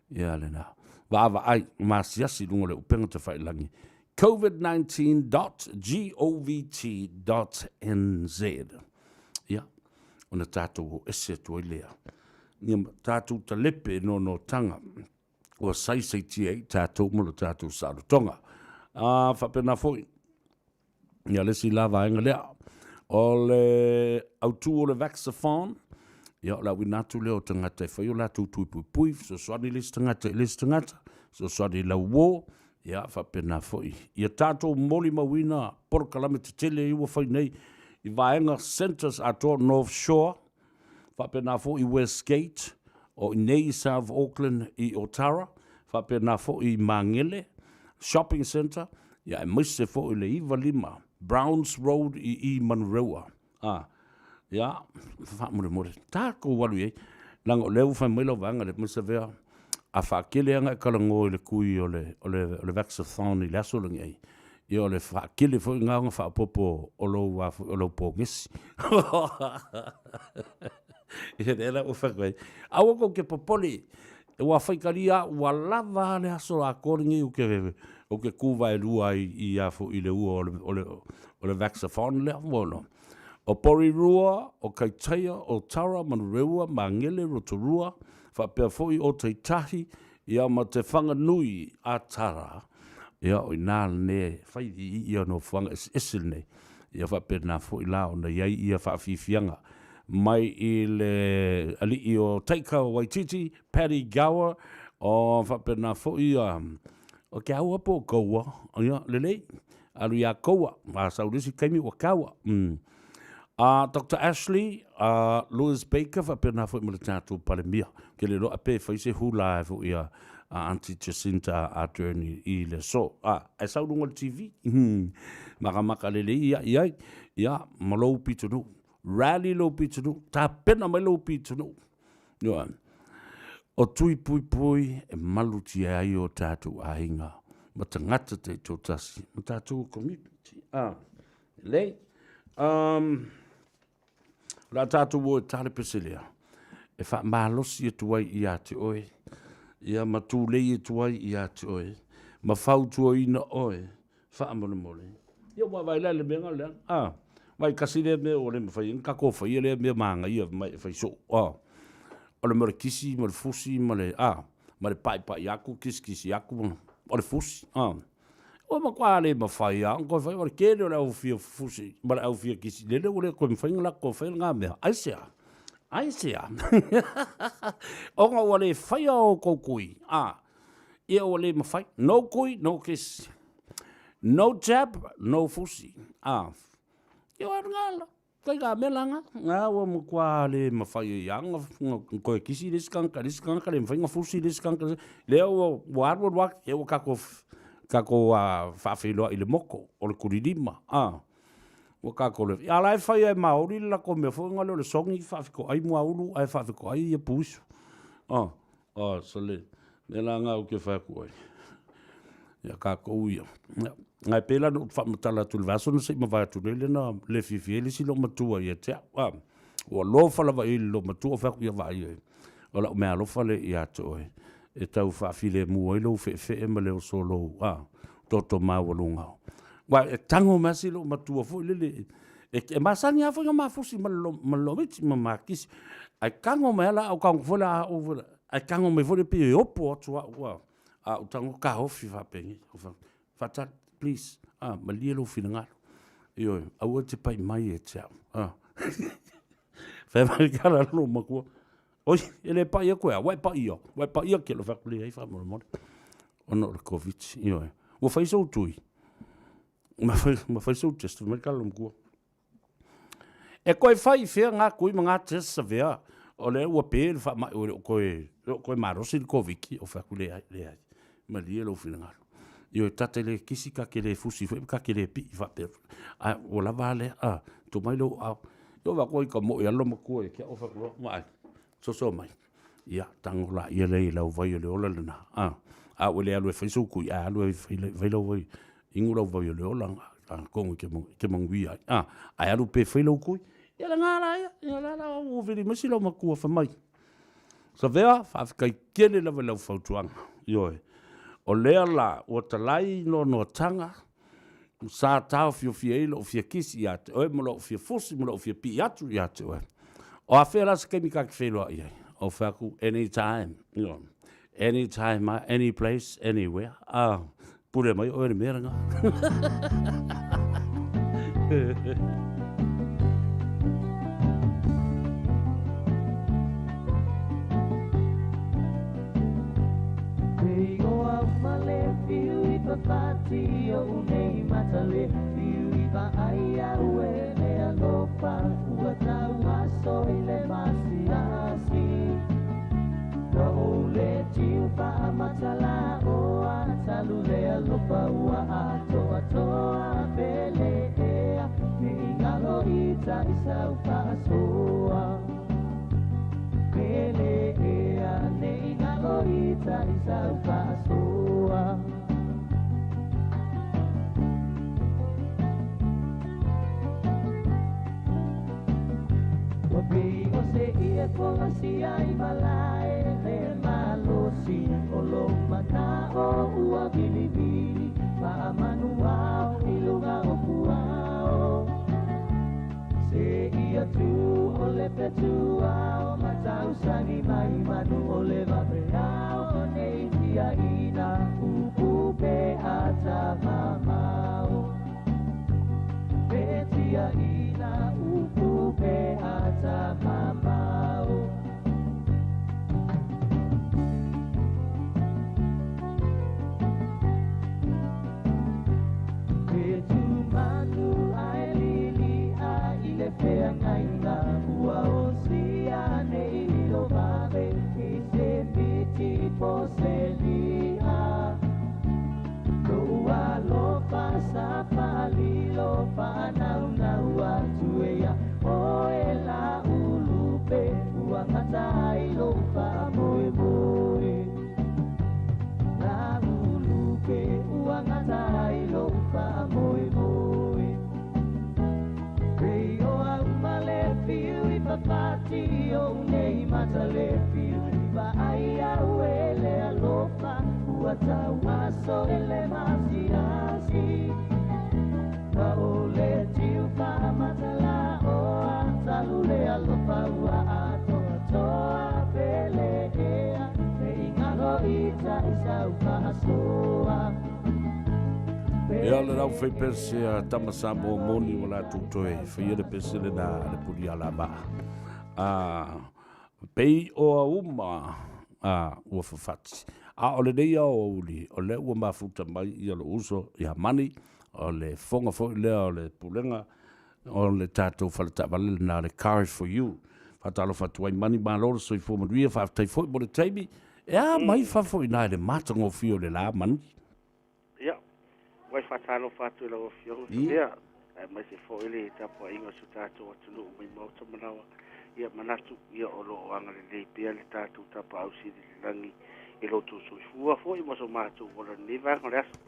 Ia lena. Vaavaai ma asiasi i luga o le upega tafailagi covid19.govt.nz. Ia, ona tatou o ese atu ai lea. Ia tatou talepe nonotaga ua saisaitia ai tatou ma lo tatou saolotoga. A, faapena foi, ia le isi la vaega lea, o le autu o le Vaxathon, ia o le auina atu lea o tagata e fai o latou tui puipui, fesoasoani le isi tagata i le isi tagata, fesoasoani i lau uo, ia faapena foi. Ia tatou molimauina polokalame tetele ia ua fai nei i vaega centres atoa North Shore, faapena foi i Westgate, o i inei i South Auckland i Otara, faapena foi i Magele Shopping Centre, ia aemaise foi le 95 Browns Road i i Manurewa. A, ia, faamolemole, tatou alu i ai, leaga o lea ua fai mai lau vaega le Masavea, a faatele lava ona e talanoa i le tui o le, o le, o le Vaxathon i le aso lenei, ia o le faatele foi lena ona faaopoopo o lou, a foi, o lou pogesi. Ia lea la ua fai atu ai, aua tou te popole, ua faitalia au, ua lava lava le aso atoa lenei ou te, ou te tu vaelua ai i, a foi, i le ua o le, o le, o le Vaxathon lea. Bueno. O Porirua, o Kaitaia, o Tara, Manureua, Magele, Rotorua, faapea foi Ōtautahi, ia ma Te Whanganui a Tara, ia o inā lenei e fai i ia nofoaga eseese lenei. Ia faapena foi la ona i ai ia faafiafiaga mai i le alii o Taika Waititi, Paddy Gower, o faapena foi ia, o Te Aua po o Koua, ia lelei, alu ia Koua, a sau le isi taimi ua Kaua. A Doctor Ashley, a Louis Baker faapena foi ma le tatou Palemia. Ou te le iloa pe fai se hula foi a Aunty Jacinta Ardern i le aso. A, ae sau luga o le TV. Makamaka lelei ia i ai. Ia, ma lou pitonuu. Rally lou pitonuu. Tapena mai lou pitonuu. Ioe. O tui puipui e malutia ai o tatou aiga ma tagata taitoatasi ma tatou community. A, lelei. O le a tatou o e tale pese lea, e faamalosi atu ai ia te oe, ia ma tulei atu ai ia te oe, ma fautuaina oe, faamolemole. Ia ua vaai la i le mea na lea, a, vai kasi lea mea ua le mafai ai ona tatou faia lea mea manaia mai e fai soo, a, o le mea o le kisi ma le fusi ma le, a, ma le paipai atu, kisikisi atu, o le fusi, a. Ua matua le mafai lava ona toe fai, o le tele o le au fia fusi ma le au fia kisi, lele ua le toe mafai ona latou toe faia lena mea. Aisea? Aisea? Ona ua le faia o outou tui, a, ia ua le mafai. No tui, no kisi. No jab, no fusi. A, ia o lena la. Kai ka mea la nga, nga ua matua le mafai ai lava ona toe kisi le isi tagata i le isi tagata, le mafai ona fusi le isi tagata i le isi, lea ua ua alu alu atu, ia ua tatou tatou faafeiloai i le moto o le tulilima, a. Ua kākou le, a la e fai e Māori le lakou mea foi ngale o le songi faafitoai muaulu ae faafitoai ia puisu. Oh, oh, so le, le la ngā u ke whai aku ai. Ia kākou ia. Ia, ngai pēlā no whaamatala atu le vaaso na sei mawai atu nei lena le fiafia ai le isi loomatua ia te au. Ah, ua lofa lava i le loomatua fai atu ia vaai ai. O lau mea alofa lea ia te oe, e tau faafilemu ai lou fe'efe'e ma le oso o lou, a, toto maualuga. Aua e tago mai lava si loomatua foi lele, e, e masani lava foi ona mafusi ma le ma le lomiiti ma makisi, ae tago mai lava la au tago foi la au foi la, ae tago mai foi lea pei e opo atu au, a, a ou tago taofi faapenei. Ou fai atu, Faatali, please, a, malie lou finagalo. Ioe, aua e te pai mai ia te au, a. Fai mai le tala a lou matua, Oi, e le pai atu e a, ua e pai au, ua e pai atu Ou fai atu, Leai faamolemole, ona o le Covid, ioe. Ua fai sou tui, ma fai, ma fai sou test, fai mai le tala a lou matua. E toe fai i fea ngā tui ma ngā test savea, o lea ua pe le faamai ua le o toe, le o toe malosi le Koviti, ou fai atu, leai, leai, malie lou finagalo. Ioe, ta te le kisi, ta te le fusi foi, ta te le pii faapea foi. Ae ua lava a lea, a, tuu mai lou aao. Ia ou vaai atu ai i ka moe a le loomatua ia te au, ou fai atu loa, vaai, soso mai. Ia, tago laia lea i lau vai o le ola lena. A, a ua le alu e fai sou kui, ae alu e fai, fai lau vai, inu lau vai o le ola, atonu e te, e te manuia ai. A, ae alu pea e fai lau kui. Ia lena la ia, ia la la ua vili mai si loomatua fai mai. Savea, faafetai tele lava i lau fautuaga. Ioe. O lea la, ua talai noanoataga, sa taofiofia ai lou fia kisi ia te oe ma lou fia fusi ma lou fia pii atu ia te oe. O afea la se taimi ta te feiloai ai? Ou fai atu, anytime, ioe. Anytime, any place, anywhere. Ah, pule mai oe le mea lena. Ia le rau fai pese a Tama Samoa moni ua latou toe faia le pese lena a le puli alava. A pei o auma a ua fafati. A o lenei ao aoauli, o lea ua mafuta mai ia lou uso ia Mani, o le fofoga foi lea o le Pulega o le tatou fale taavale lena o le Cars for You. Faatalofa atu ai Mani, malo le soifua manuia, faafetai foi mo le taimi. E a mai fafo i ina i le matagofie o le la, Mani? Ia, ua faatalofa atu i lau Afioga. Ia. Aemaise foi le tapuaiga o si o tatou atunuu mai maota ma laoa. Ia manatu, ia o lo o agalelei pea le tatou Tapaau Sili i le Lagi i lo outou soifua foi ma so matou ola i lenei vaega o le aso.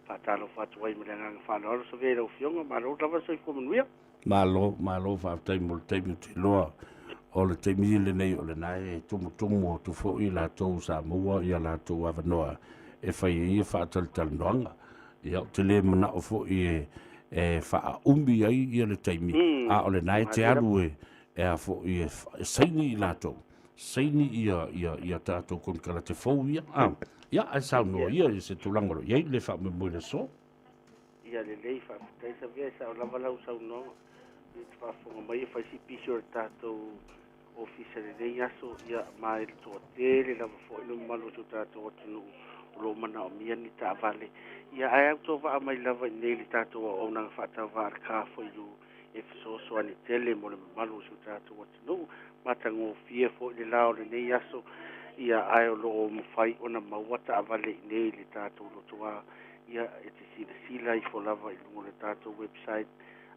Faatalofa atu ai ma le agaga faaaloalo Savea i lau Afioga, malo lava le soifua manuia. Malo, malo faafetai mo le taimi ou te iloa o le taimi lenei o lena e tumutumu atu foi i latou sa maua ia latou avanoa e fai ai ia faatalatalanoaga. Ia ou te le manao foi e e faaumi ai ia le taimi, mm, a o lena e te alu e e a foi e, e saini i latou, saini ia ia ia tatou konekarate fou ia. Ah, ia ae saunoa ia i se tulaga o lo o i ai le faamoemoe i le aso. Ia lelei, faafetai Savea, e sao lava lau saunoaga. I te faafofoga mai e fai si pisi o le tatou ofisa i lenei aso, ia ma e le toatele lava foi le mamalu o si o tatou atunuu o lo o manaomia ni taavale. Ia ae autovaa mai lava i inei i le tatou auaunaga faatauvaa a le Car4U e fesoasoani tele mo le mamalu o si o tatou atunuu. Matagofie foi le la o lenei aso, ia ae o lo o mafai ona maua taavale i inei i le tatou lotoa. Ia e te silasila ifo lava i luga o le tatou website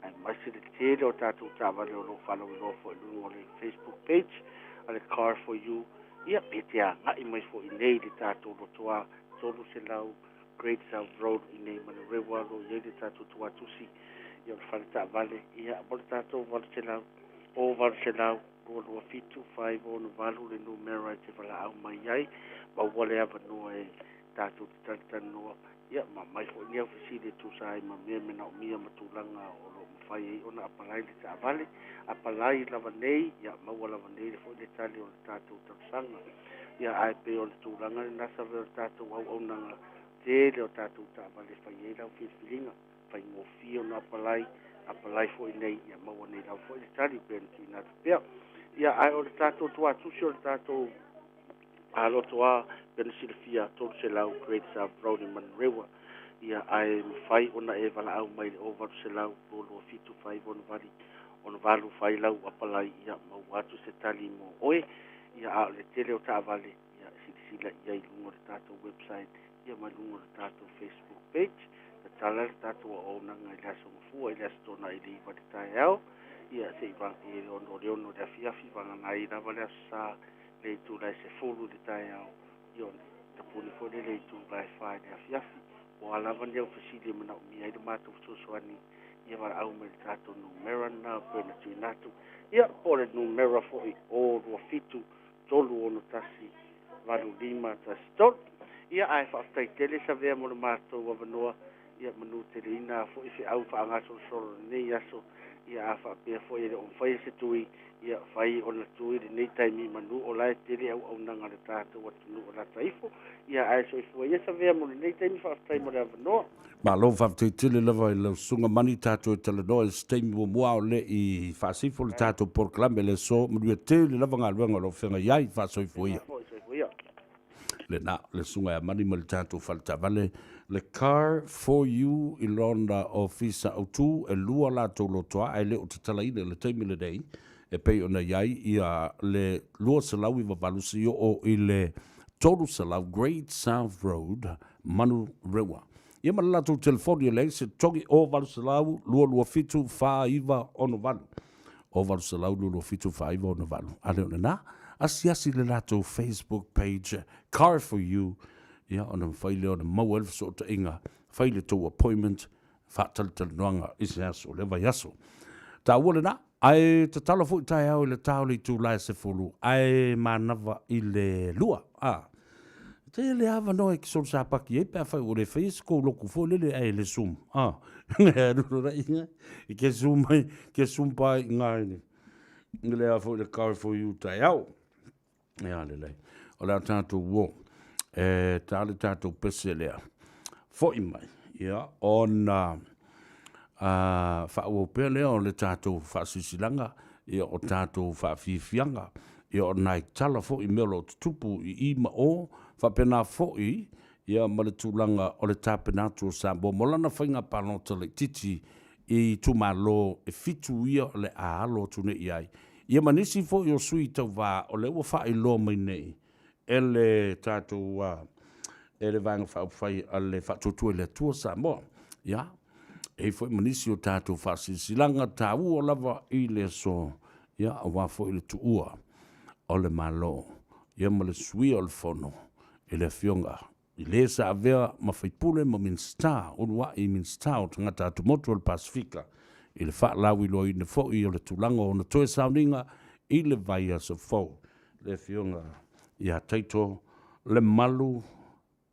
aemaise le tele o tatou taavale o lo o faalauiloa foi i luga o le Facebook page a le Car for You. Ia pe te agai mai foi i nei i le tatou lotoa 300 Great South Road i nei Manurewa o lo o i ai le tatou tuatusi ia o le fale taavale ia mo le tatou 800 o 800 227 568 le numera e te valaau mai ai maua le avanoa e tatou te talatalanoa Ia, ma aumai foi ni au fesili e tusa ai ma mea e manaomia ma tulaga o lo o mafai ai ona apalai le taavale. Apalai lava nei, ia maua lava nei le foi le tali o le tatou talosaga. Ia, ae pei o le tulaga lena Save o le tatou auaunaga tele o tatou taavale e fai ai lau filifiliga, faigofie ona apalai, apalai foi nei, ia maua nei lava foi le tali pei ona tuuina atu pea. Ia, ae o le tatou tuatusi o le tatou A loto a, pei ona silafia, 300 Great South Road i Manurewa, ia, ae mafai ona e valaau mai i le 0800 227 568 68 fai lau apalai, ia, maua atu se tali mo oe, ia, a o le tele o taavale, ia, silasila i ai i luga o le tatou website, ia, ma luga o le tatou Facebook page. Tatala le tatou auaunaga i le Aso Gafua, i le Aso Toonai i le 9 i le taeao, ia, seia i le 6 o le afiafi, vagana ai lava le Aso Sa le itula e 10 i le taeao, ia ona tapuni foi lea i le itula e 4 i le afiafi. O a lava ni au fesili e manaomia ai le matou fesoasoani, ia valaau mai i le tatou numera lena pei ona tuuina atu, ia po o le numera foi 027 361 8513. Ia ae faafetai tele Savea mo le matou avanoa, ia manuteleina foi feau faagasolosolo i lenei aso, ia a faapea foi e le o mafai e se tui, ia fai ona tui lenei taimi manu o la e tele auaunaga a le tatou atunuu o lata ifo, ia ae soifua ia Savea mo lenei taimi, faafetai mo le avanoa. Malo faafetai tele lava i lau Susuga Mani, tatou e talanoa i se taimi muamua a o le i faasifo le tatou polokalame le aso, manuia tele lava galuega o lo o feagai ai, faasoifua ia. Lena, le Susuga ia Mani ma le tatou fale taavale, le Car for You i lona ofisa autu, e lua latou lotoa ae le o tatalaina i le taimi lenei, e pei ona i ai ia le 298 seia oo i le 300 Great South Road, Manurewa. Ia ma le latou telefoni e leai se totogi o 800 227 4968. O 800 227 4968. A le o lena, asiasi i le latou Facebook page Car for You, ia ona mafai lea ona maua ai le fesootaiga, fai le tou appointment, faatalatalanoaga i se aso o lea vaiaso. Taua lena, ae tatalo foi taeao i le ta o le itula e 10, ae manava i le 2. A, tele avanoa e te solisapaki ai pe afai ua le faia se tou lotu foi lele ae le zoom. A, e ke zoom ai, ke zoom pa i ngā i le le a foi le car for you taeao. Ia lelei. O le a tatou o. E tā le tatou pese lea. Foi mai. Ia, ona faaauau pea lea o le tatou faasilasilaga, ia o tatou faafiafiaga, ia o nai tala foi i mea o lo o tutupu i i ma o, faapena foi ia ma le tulaga o le tapena atu o Samoa mo lana faiga palota laitiiti i itumalo e fitu ia o le a alo atu nei i ai, ia ma nisi foi o sui tauva o lea ua faailoa mai nei e le tatou e le Vaega Faaupufai a le Faatuatua i le Atua Samoa. Ia, E i ai foi ma nisi o tatou faasilasilaga taua lava i le aso, ia, aua foi le tuua o le Malo, ia ma le suia o le Fono i le Afioga i le sa avea ma faipule ma Minisita, uluai Minisita o Tagata Atumotu o le Pasefika, i le faalauiloaina foi o le tulaga o ona toe sauniga i le vaiaso fou, le Afioga ia Taito Lemalu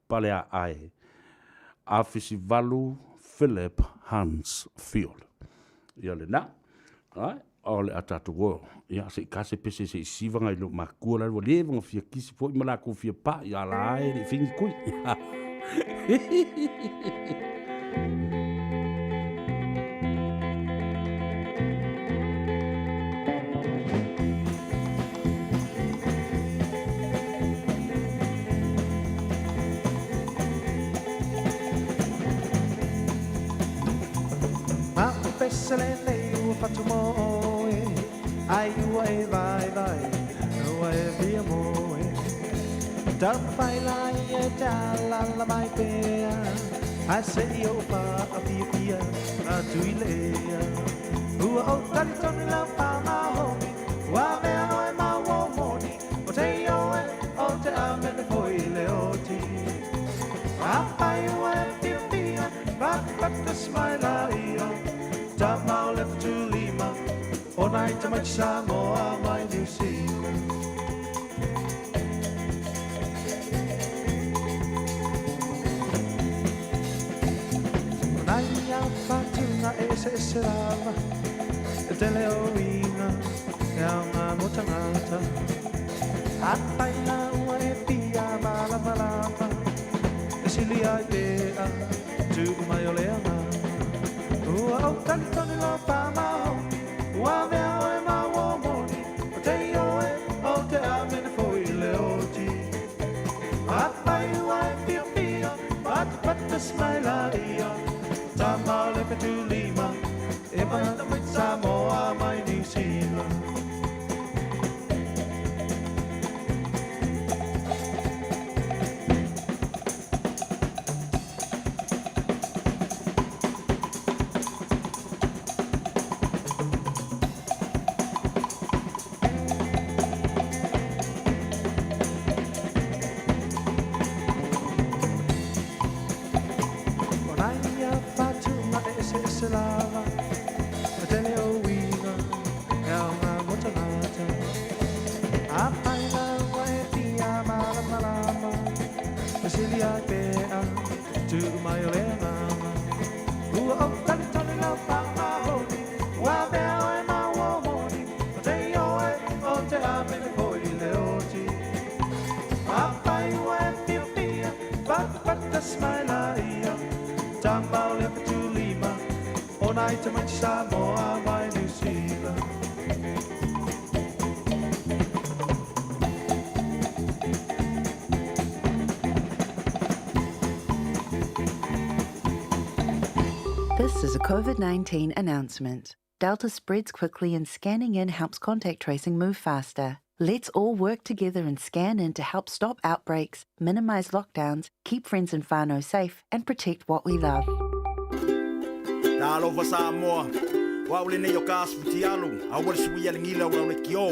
Paleaae Afisivalu Philip Hans Field. Ia lena. Ai, o le a tatou o. Ia, se i kase pese se i siva ngai lo makua la ua leva nga fia kisi foi ma lakou fia pa ia la e le fingi kui. Ma o pese lenei ua fatu mo oe, Ai ua e vaivai, ua e fia moe. Taumafai lai e te alaala mai pea, Ae se i ou faafiafia atu i le ea. Ua ou talitonu lau pāmahoni, Ua avea oe ma ua moni, O te ioe, o te amene foi i le oti. Afai ua e fiafia, Patapata smaila ia, Tama o le Fetulima, O nai tamaiti Samoa mai Niu Sila. O nai ia whatunga e eseese lava, E tele o uiga, e aoga mo tangata. Afai la ua e fia malamalama, E sili ai pea, tuu mai o le agaga. Ua ou talitonu lau pāmahoni, Ua avea oe ma ua moni, O te ioe, o te amene foi i le oti. Afai ua e fiafia, Patapata smaila ia, Tama o le Fetulima, E mai Samoa mai Niu Sila. O nai ia whatunga e eseese lava, E tele o uiga, e aoga mo tangata. Afai la ua e fia malamalama, E sili ai pea, tuu mai o le agaga. Ua ou talitonu lau pāmahoni, Ua avea oe ma ua moni, O te ioe, o te amene foi i le oti. Afai ua e fiafia, Patapata smaila ia, Tama o le Fetulima, O nai tamaiti Samoa mai Niu Sila. This is a COVID 19 announcement. Delta spreads quickly and scanning in helps contact tracing move faster. Let's all work together and scan in to help stop outbreaks, minimise lockdowns, keep friends and whānau safe, and protect what we love. Talofa Samoa, o au lenei o ka asu futialu, a ua le sui a le gila o le kio.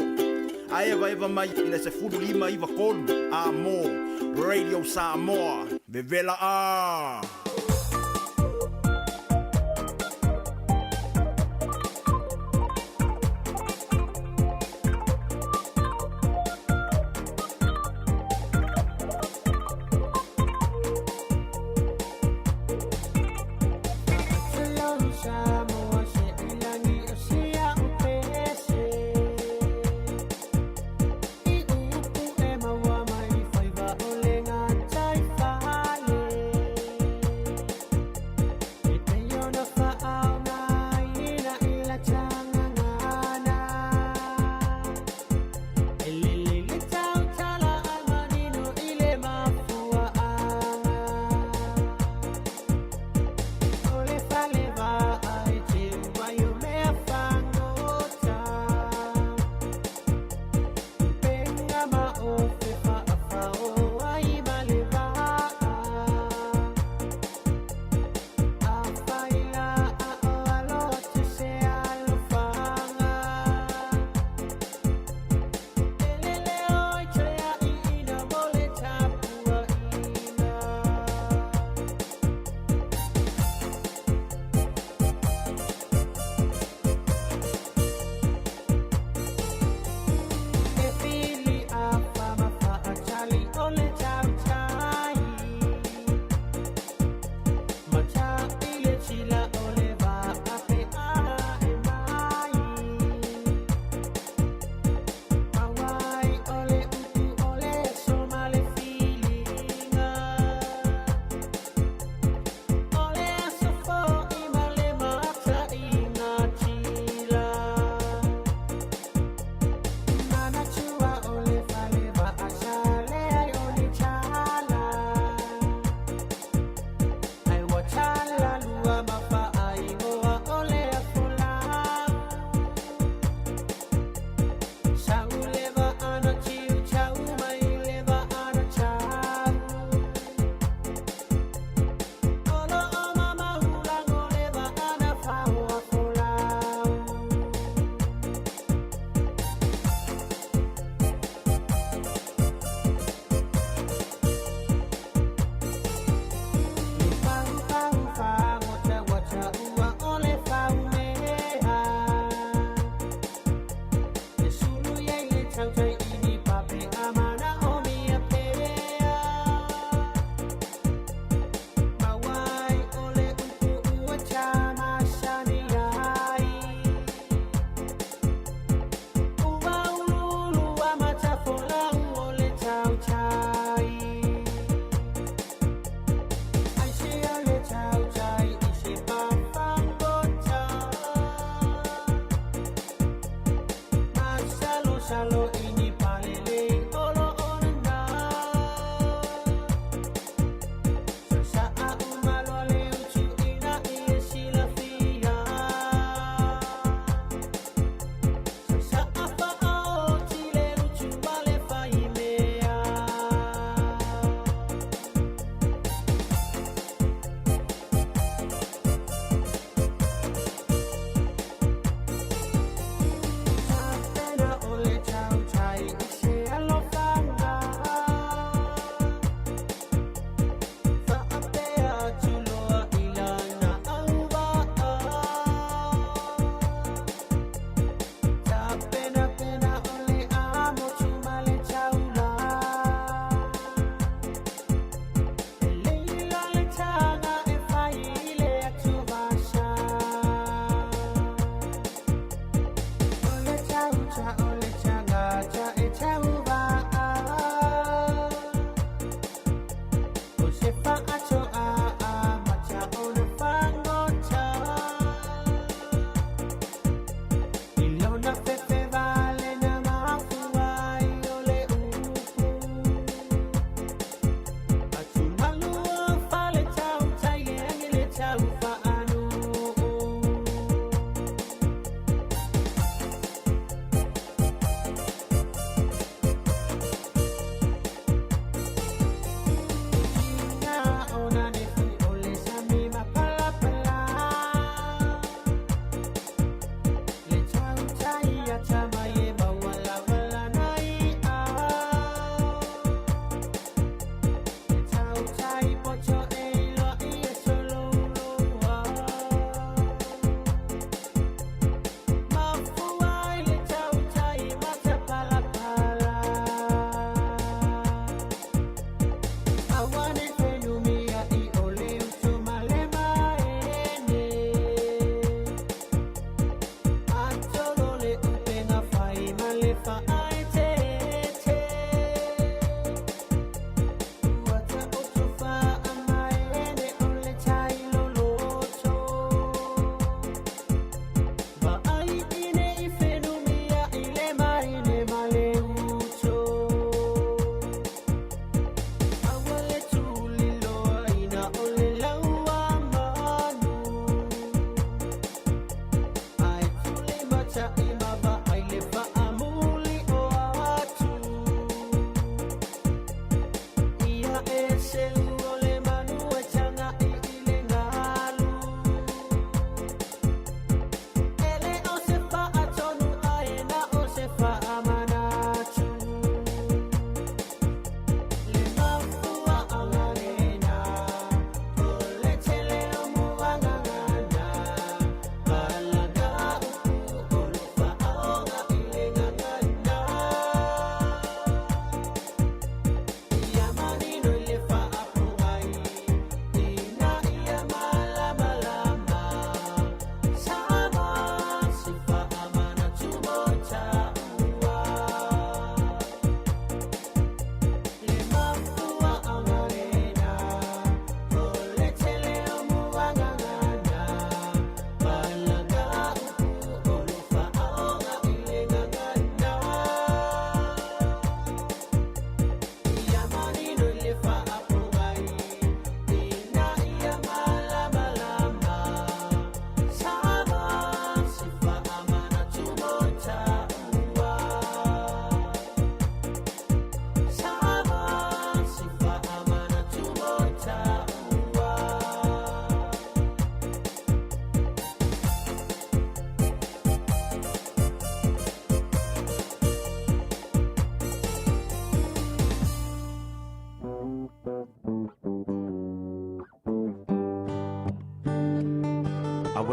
A evaeva mai i le 15 93 a mo Radio Samoa, vevela a!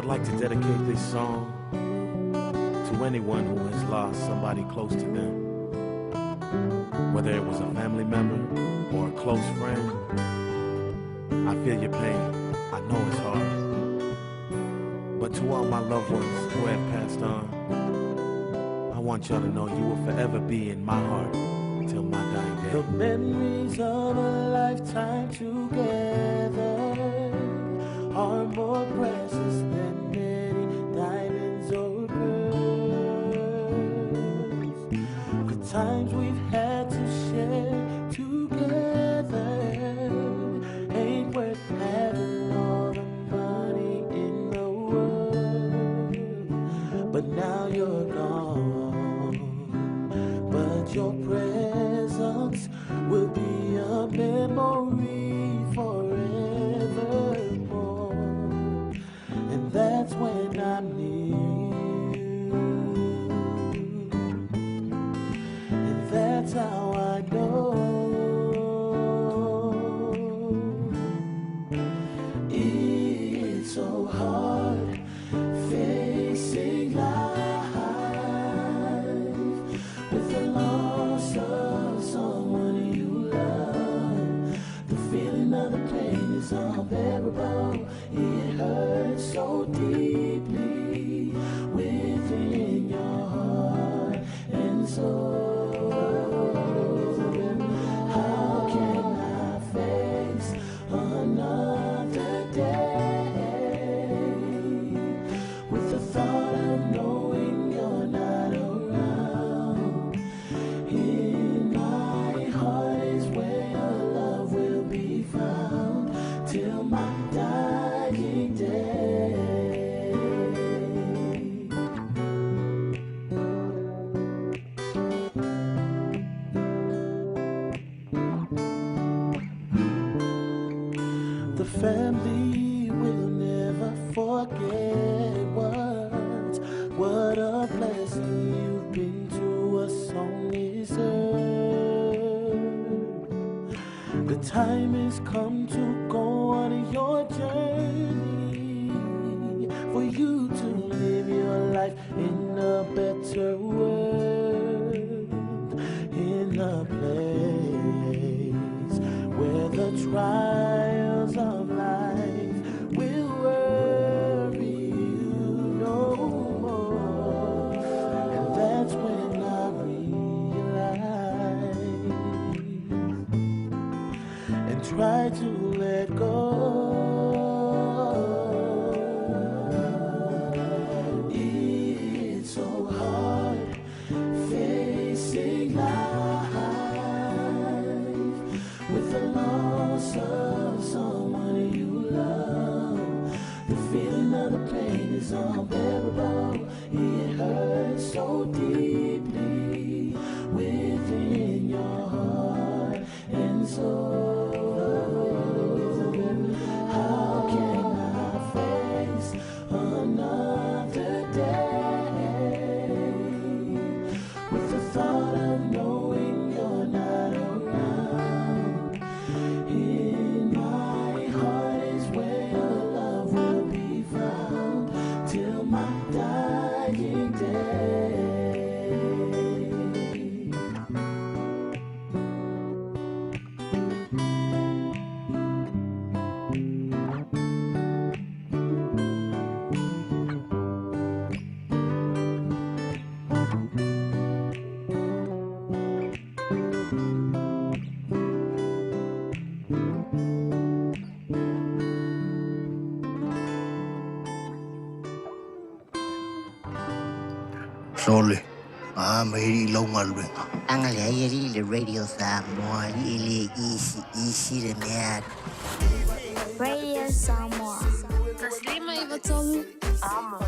would like to dedicate this song to anyone who has lost somebody close to them. Whether it was a family member or a close friend, I feel your pain. I know it's hard. But to all my loved ones who have passed on, I want y'all to know you will forever be in my heart till my dying day. The memories of a lifetime together are more precious than many diamonds or pearls. The times we've had to share together ain't worth having all the money in the world. But now you're gone, but your presence will be a memory forevermore. And that's when I'm near you. And that's how I know it's so hard facing life with the loss of someone you love. The feeling of the pain is unbearable. It hurts so deeply within your heart and soul. How can I face another day with the thought of knowing you're not around? In my heart is where your love will be found till my dying day. The family will never forget what what a blessing you've been to us on this earth. The time has come to go on your journey for you to live your life in a better world, in a place where the trials of life will worry you no more. And that's when I realize and try to let go. It's so hard facing life with the loss of someone you love. The feeling of the pain is unbearable. It hurts so deeply within your heart and soul. How can I face another day with the thought of knowing you're not around? In my heart is where your love will be found till my dying day. Sole, a ma i lau galuega. Aga leai alii le Radio Samoa alii e le isi isi le mea. Radio Samoa. 153 Amo.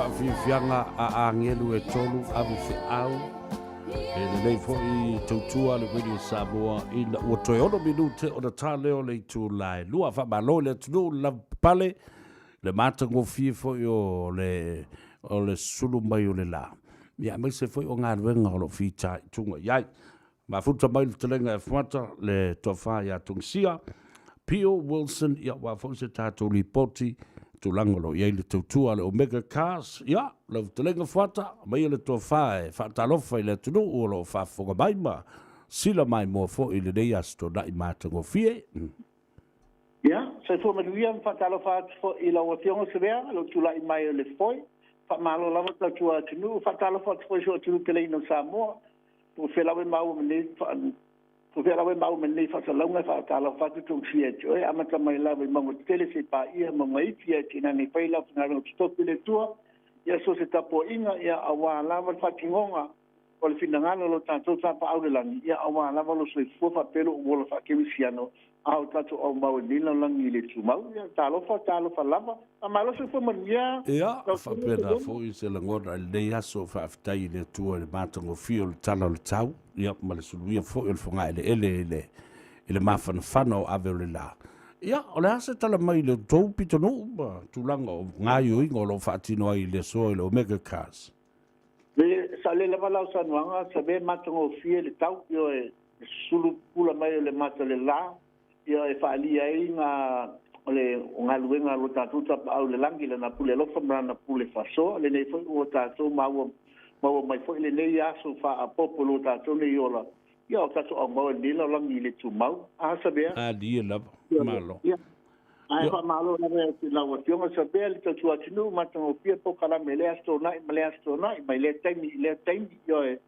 faafiafiaga a agelu e tolu ave feau e lenei foi tautua a le Radio Samoa ina ua toe 6 minute ona ta lea o le itula e 2. Faamalo i le atunuu le lavapapale, le matagofie foi o le o le sulu mai o le la, ia aemaise foi o galuega o lo o fitaituga i ai. Mafuta mai le fetalaiga e Fuata, le tofa ia Tongisia, Pio Wilson, ia aua foi se tatou lipoti tulaga o lo o i ai le tautua a le Omega Cars. Ia, lau fetalaiga Fuata, aumaia le tofa e faatalofa i le atunuu o lo o faafofoga mai ma sila maimoa foi i lenei Aso Toonai matagofie. Ia, soifua manuia ma faatalofa atu foi i lau Afioga Savea, lou tulai mai o le foe. Faamalo lava tautua atunuu, faatalofa atu foi i si ou atunuu peleina o Samoa. Po o fea lava e maua mai nei, po o fea lava e maua mai nei faasalalauga e faatalofa atu tausia ia te oe, amata mai lava i mauga tetele seia paia mauga iti, ae tainane fai lau finagalo totofi i le Atua, ia so o se tapuaiga, ia aua lava le faatinoga o le finagalo o lo tatou Tapaau i le Lagi, ia aua lava lou soifua faapea lou ola faakerisiano a o tatou aumau i lenei lalolagi e le tumau. Ia, talofa, talofa lava. Faamalo soifua manuia. Ia, faapena foi se lagona i lenei aso, faafetai i le Atua i le matagofie o le tala o le tau, ia, ma le suluia foi o le fogaeleele i le, i le mafanafana o ave o le la. Ia, o le a se tala mai i le tou pitonuu ma tulaga o gaoioiga o lo o faatino ai i le aso i le Omega Cars? Le saolele lava lau saunoaga, save matagofie le tau, ioe, e susulu pupula mai o le mata o le la, ia e faaalia ai ga o le galuega a lo tatou Tapaau i le lagi, Lana pule alofa ma Lana pule faasoa. Lenei foi ua tatou maua maua mai foi lenei aso faaopoopo i lo tatou nei ola, ia o tatou aumau e lenei lalolagi i le tumau. A Savea? Alie lava. Malo. Ia. Ae faamalo lava i lau Afioga Savea le tautua atunuu matagofie polokalame i lea Aso Toonai ma lea Aso Toonai mai lea taimi i lea taimi. Ioe.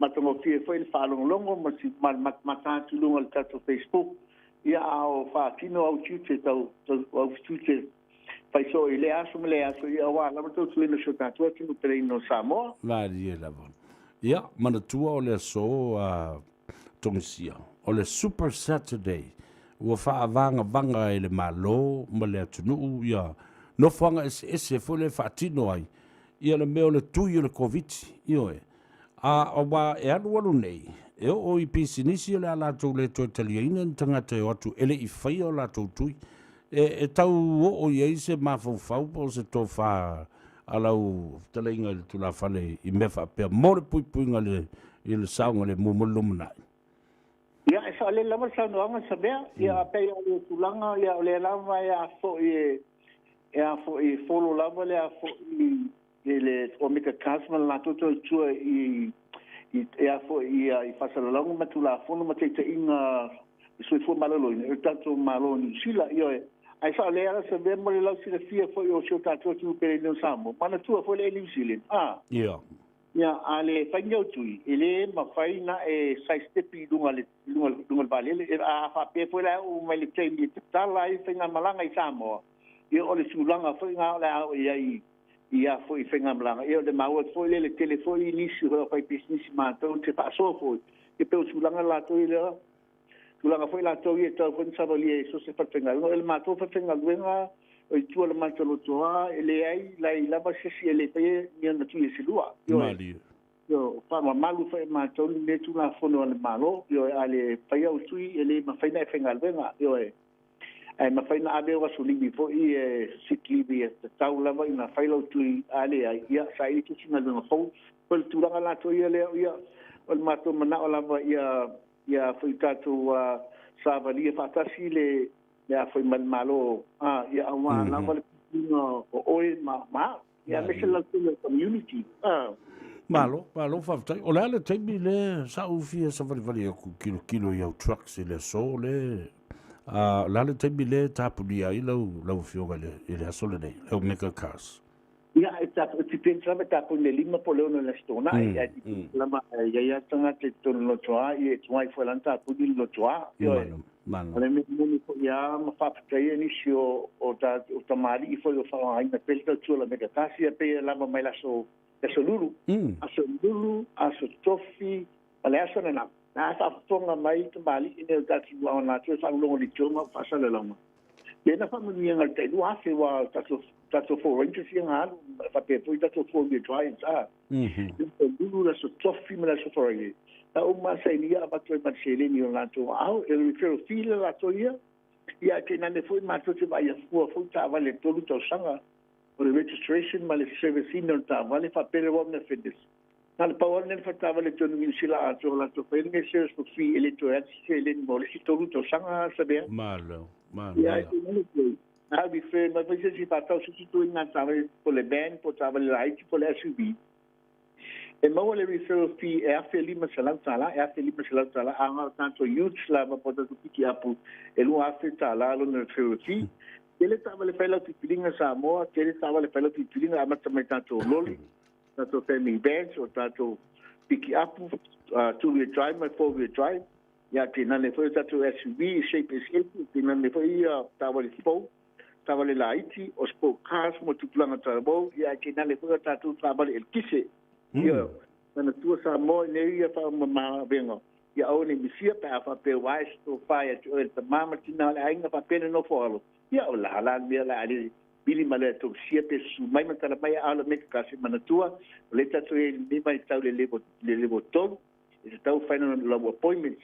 Matagofie foi le faalogologo ma si ma le matamata atu i luga o le tatou Facebook, ia a o faatino au tiute tau au tiute fai soo i lea aso ma lea aso, ia aua lava tautuaina si o tatou atunuu peleina o Samoa. Malie lava. Ia, manatua o le aso a Tongisia, o le Super Saturday, ua faavagavaga e le Malo ma le atunuu ia nofoaga eseese foi lea e faatino ai ia le mea o le tui o le Koviti, ioe. A aua e alualu nei, e oo i pisinisi o le a latou le toe taliaina ni tagata e o atu e le i faia o latou tui. E, e tau oo i ai se mafaufau po o se tofa a lau fetalaiga i le tulafale i mea faapea mo le puipuiga i le, i le saogalemu mo le lumanai. Ia, e saolele lava le saunoaga Savea, ia, pei o le tulaga, ia, o lea lava e a foi e, e a foi e follow lava le a foi i le Omega Cars ma le latou tautua i i e a foi i i faasalalauga ma Tulafono ma taitaiga soifua maloloina i le tatou Malo o Niu Sila. Ioe, ae saolele lava Savea mo le lausilafia foi o si o tatou atunuu pele o Samoa, manatua foi le Air New Zealand, a. Ia. Ia, a le fai ni au tui, e le mafai na e sidestep i luga le luga luga le vaalele. A faapea foi la e oo mai le taimi e tatala ai faigamalaga i Samoa, ia o le tulaga foi na o le a oo i ai i a foi faigamalaga. Ia o le maua atu foi lea le tele foi nisi o faipisinisi matou te faasoa foi, ia pei o tulaga latou ia lea tulaga foi latou ia e tatau foi ona savalia i so o se falefaigaluega. O le matou falefaigaluega o i tua o le matou lotoa, e leai lai lava se isi e le faia ni ana tui e se lua. Ioe. Ioe, faamamalu foi e matou lenei Tulafono a le Malo. Ioe, a le faia au tui e le mafai ona e faigaluega. Ioe. Ae mafai ona ave au aso livi foi e sick leave e tatau lava ina fai lau tui, a leai, ia saili se isi galuega fou. O le tulaga latou ia lea, ia, o le matou manao lava ia ia foi tatou savalia faatasi le le a foi ma le Malo, a ia aua lava le puipuiga o oe ma ma au, ia aemaise le lautele o le community. A. Malo, malo faafetai. O le a le taimi le sa ou fia savalivali atu kilokilo i au trucks i le aso le a o le a le taimi le tapunia ai lau lau afioga i le i le aso lenei, le Omega Cars? Ia, e tapu, e depends lava, e tapu i le 5 po o le 6 o le Aso Toonai, ae depends lava, e i ai lava tagata i totonu o le lotoa, ia e tuai foi la ona tapuni le lotoa. Ioe. O le mea moni foi lava ma faafetaia nisi o, o, ta, o tamalii foi o faaaogaina pea le tautua o le Mega Tasi, ia pei e lava mai le aso, le aso Lulu. Aso Lulu, aso Tofi, ma le aso ananafi. Na faafofoga mai tamalii nei o tatou aoga latou e faalogologo i le leitioa ma faasalalauga. Ia na faamanuiaga i le tai 2000 aua o tatou tatou Ford Rangers ia na alu faapea foi tatou four wheel drives a. Le Lulu le aso Tofi ma le aso Faraile. Na uma lava sainia avatu ai ma le seleni o latou aao e referral fee le latou ia. Ia ae tainane foi matou te vaai afua foi taavale e 3 tausaga o le registration ma le service ina o le taavale faapea le road fitness. Na o le pau lava lenei o le faletaavale i totonu o Niu Sila atoa o latou faia lenei service for free e le toe alu se seleni mo le isi tolu tausaga Savea. Malo, malo. Ia, a refer mai foi se isi faatau se isi ituaiga taavale po o le van po o taavale laiti po o le SUV. E maua le referral fee e $1,500, e $1,500, a na o tatou utes lava po o tatou pikiapu e $2,000 lona referral fee. Tele taavale fai lau filifiliga Samoa, tele taavale fai lau filifiliga amata mai tatou loli, tatou family vans o tatou pikiapu, two-wheel drive ma four-wheel drive. Ia, tainane foi o tatou SUV, shape eseese, tainane foi ia taavale fou, taavale laiti, o sport cars mo tupulaga talavou, ia, ae tainane foi o tatou taavale eletise. Ia, manatua Samoa i nei ia faamama-avega, ia aua ne i misia pe a faapea ua ae se tofa ia te oe le tama ma le tina o le aiga faapea le nofo alo, ia o la la le mea la a le vili ma le tosia pe susu mai ma tala mai a alo me ka se manatua, o lea tatou i ai i lenei vaitau le level 3, e tatau whai ona lau appointment.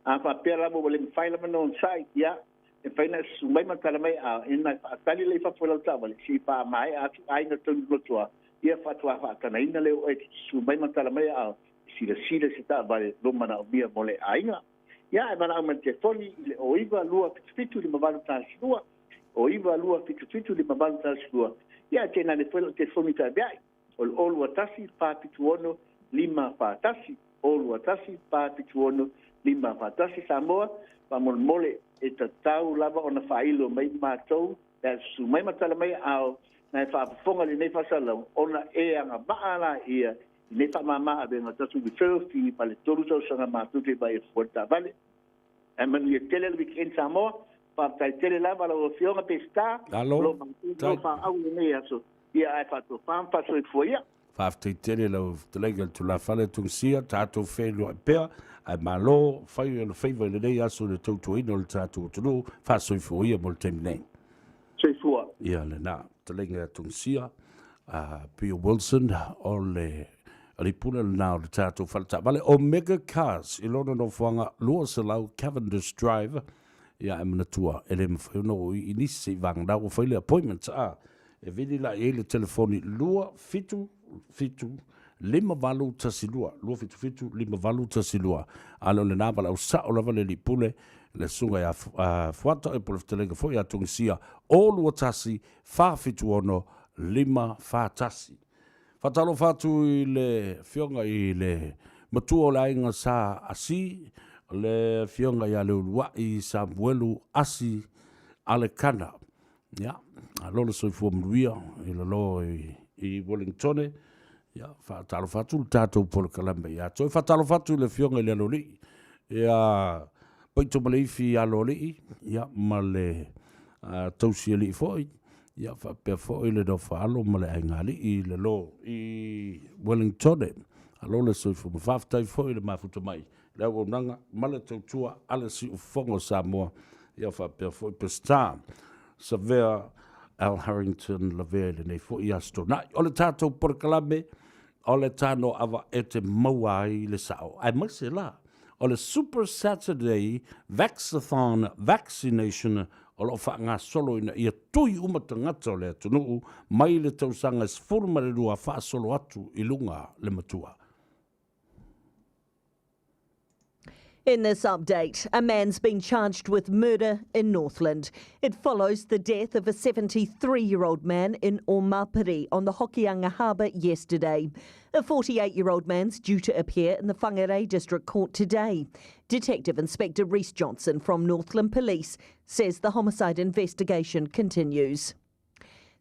A faapea lava ua le mafai lava ona onosai, ia, e mafai ona e susu mai ma tala mai, a ina e faatali lea i fafo i lau taavale, se i faamaea atu aiga tonu lotoa, ia faatoa faatagaina lea o oe e te susu mai ma tala mai, a silasila i se taavale lo manaomia mo le aiga. Ia, e valaau mai i le telefoni i le 09 277 5812, 09 277 5812, ia, ae tainane foi lau telefoni taaveai. O le 0 21 476 541, 0 21 476 541. Samoa, faamolemole e tatau lava ona faailo mai matou pe a susu mai ma tala mai ao na e faafofoga lenei faasalalauga ona e agavaa laia i nei faamama avega tatou referral fee ma le tolu tausaga matou te vaai afua le taavale. Ae manuia tele le weekend Samoa. Faafetai tele lava lau Afioga Peseta. Malo. O lo matou Tai. faaaau i lenei aso. Ia ae faatofa ma faasoifua ia. Faafetai tele lau fetalaiga i le tulafale Tunisia, tatou feiloai pea, ae malo fai o le faiva i lenei aso i le tautuaina o le tatou atunuu, faasoifua ia mo le taimi nei. Soifua. Ia lena fetalaiga ia Tunisia, Pio Wilson o le alii-pule lena o le tatou fale taavale Omega Cars i lona nofoaga 200 Cavendish Drive. Ia ae manatua, e le mafai ona oo i nisi se i vagana ua fai le appointment a. E vili la i ai le telefoni 277 5812, 277 5812. A le o lena valaau sao lava le alii-pule, le susuga ia Fuata po o le fetalaiga foi ia Togisia, 0 21 476 541. Faatalofa atu i le Afioga i le Matua o le Aiga Sa Asi, le Afioga ia Leuluai Samuelu Asi Alekana. Ia, malo le soifua manuia i lalo i Wellingtone. Ia, faatalofa atu le tatou polokalame ia te oe. Faatalofa atu i le Afioga i le Aloalii, ia Paitomaleifi Aloalii, ia, ma le Tausialii foi, ia, faapea foi le Nofoaalo ma le Aigaalii i lalo i Wellingtone. Malo le soifua ma faafetai foi i le mafuta mai le auaunaga ma le tautua a le Siufofoga o Samoa, ia faapea foi Peseta Savea Al Harrington Lavea i lenei foi Aso Toonai. O le tatou polokalame o le tano ava e te maua ai le sao, aemaise la o le Super Saturday Vaxathon Vaccination o lo o faagasolo ina ia tui uma tagata o le atunuu mai le tausaga e 12 faasolo atu i luga le matua. In this update, a man's been charged with murder in Northland. It follows the death of a 73 year old man in Omapere on the Hokianga Harbour yesterday. A 48 year old man's due to appear in the Whangarei District Court today. Detective Inspector Rhys Johnson from Northland Police says the homicide investigation continues.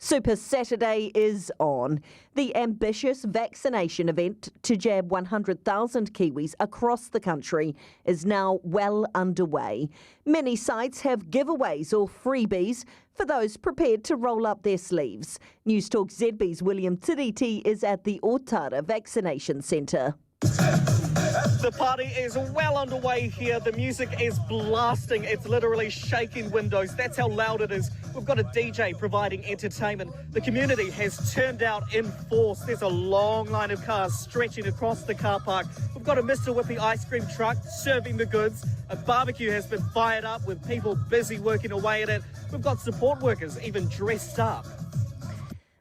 Super Saturday is on. The ambitious vaccination event to jab 100,000 Kiwis across the country is now well underway. Many sites have giveaways or freebies for those prepared to roll up their sleeves. News Talk ZB's William Tiriti is at the Otara Vaccination Centre. The party is well underway here. The music is blasting. It's literally shaking windows. That's how loud it is. We've got a DJ providing entertainment. The community has turned out in force. There's a long line of cars stretching across the car park. We've got a Mr. Whippy ice cream truck serving the goods. A barbecue has been fired up with people busy working away at it. We've got support workers even dressed up.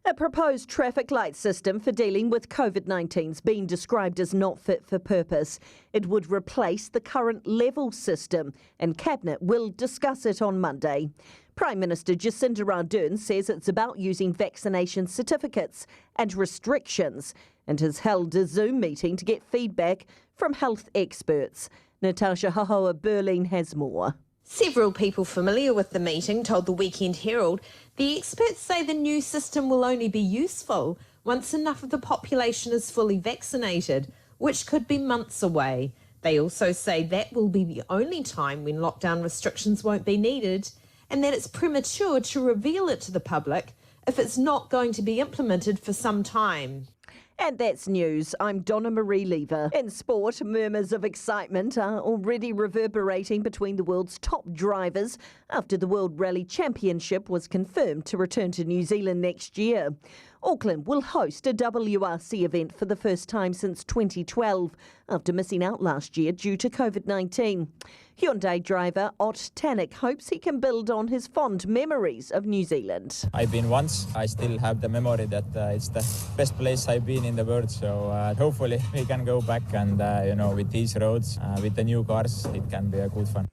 A proposed traffic light system for dealing with COVID 19 's been described as not fit for purpose. It would replace the current level system, and Cabinet will discuss it on Monday. Prime Minister Jacinda Ardern says it's about using vaccination certificates and restrictions and has held a Zoom meeting to get feedback from health experts. Natasha Hahoa Berlin has more. Several people familiar with the meeting told the Weekend Herald the experts say the new system will only be useful once enough of the population is fully vaccinated, which could be months away. They also say that will be the only time when lockdown restrictions won't be needed and that it's premature to reveal it to the public if it's not going to be implemented for some time. And that's news. I'm Donna Marie Lever. In sport, murmurs of excitement are already reverberating between the world's top drivers after the World Rally Championship was confirmed to return to New Zealand next year. Auckland will host a WRC event for the first time since 2012 after missing out last year due to COVID 19. Hyundai driver Ott Tanak hopes he can build on his fond memories of New Zealand. I've been once. I still have the memory that it's the best place I've been in the world. So hopefully we can go back and, you know, with these roads, with the new cars, it can be a good fun.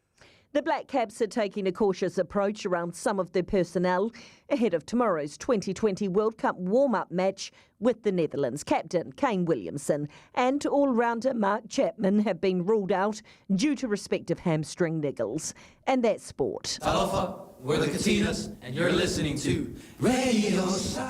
The Black Caps are taking a cautious approach around some of their personnel ahead of tomorrow's 2020 World Cup warm-up match with the Netherlands. Captain Kane Williamson and all-rounder Mark Chapman have been ruled out due to respective hamstring niggles. And that's sport. Talofa, we're the Katinas, and you're listening to Radio Samoa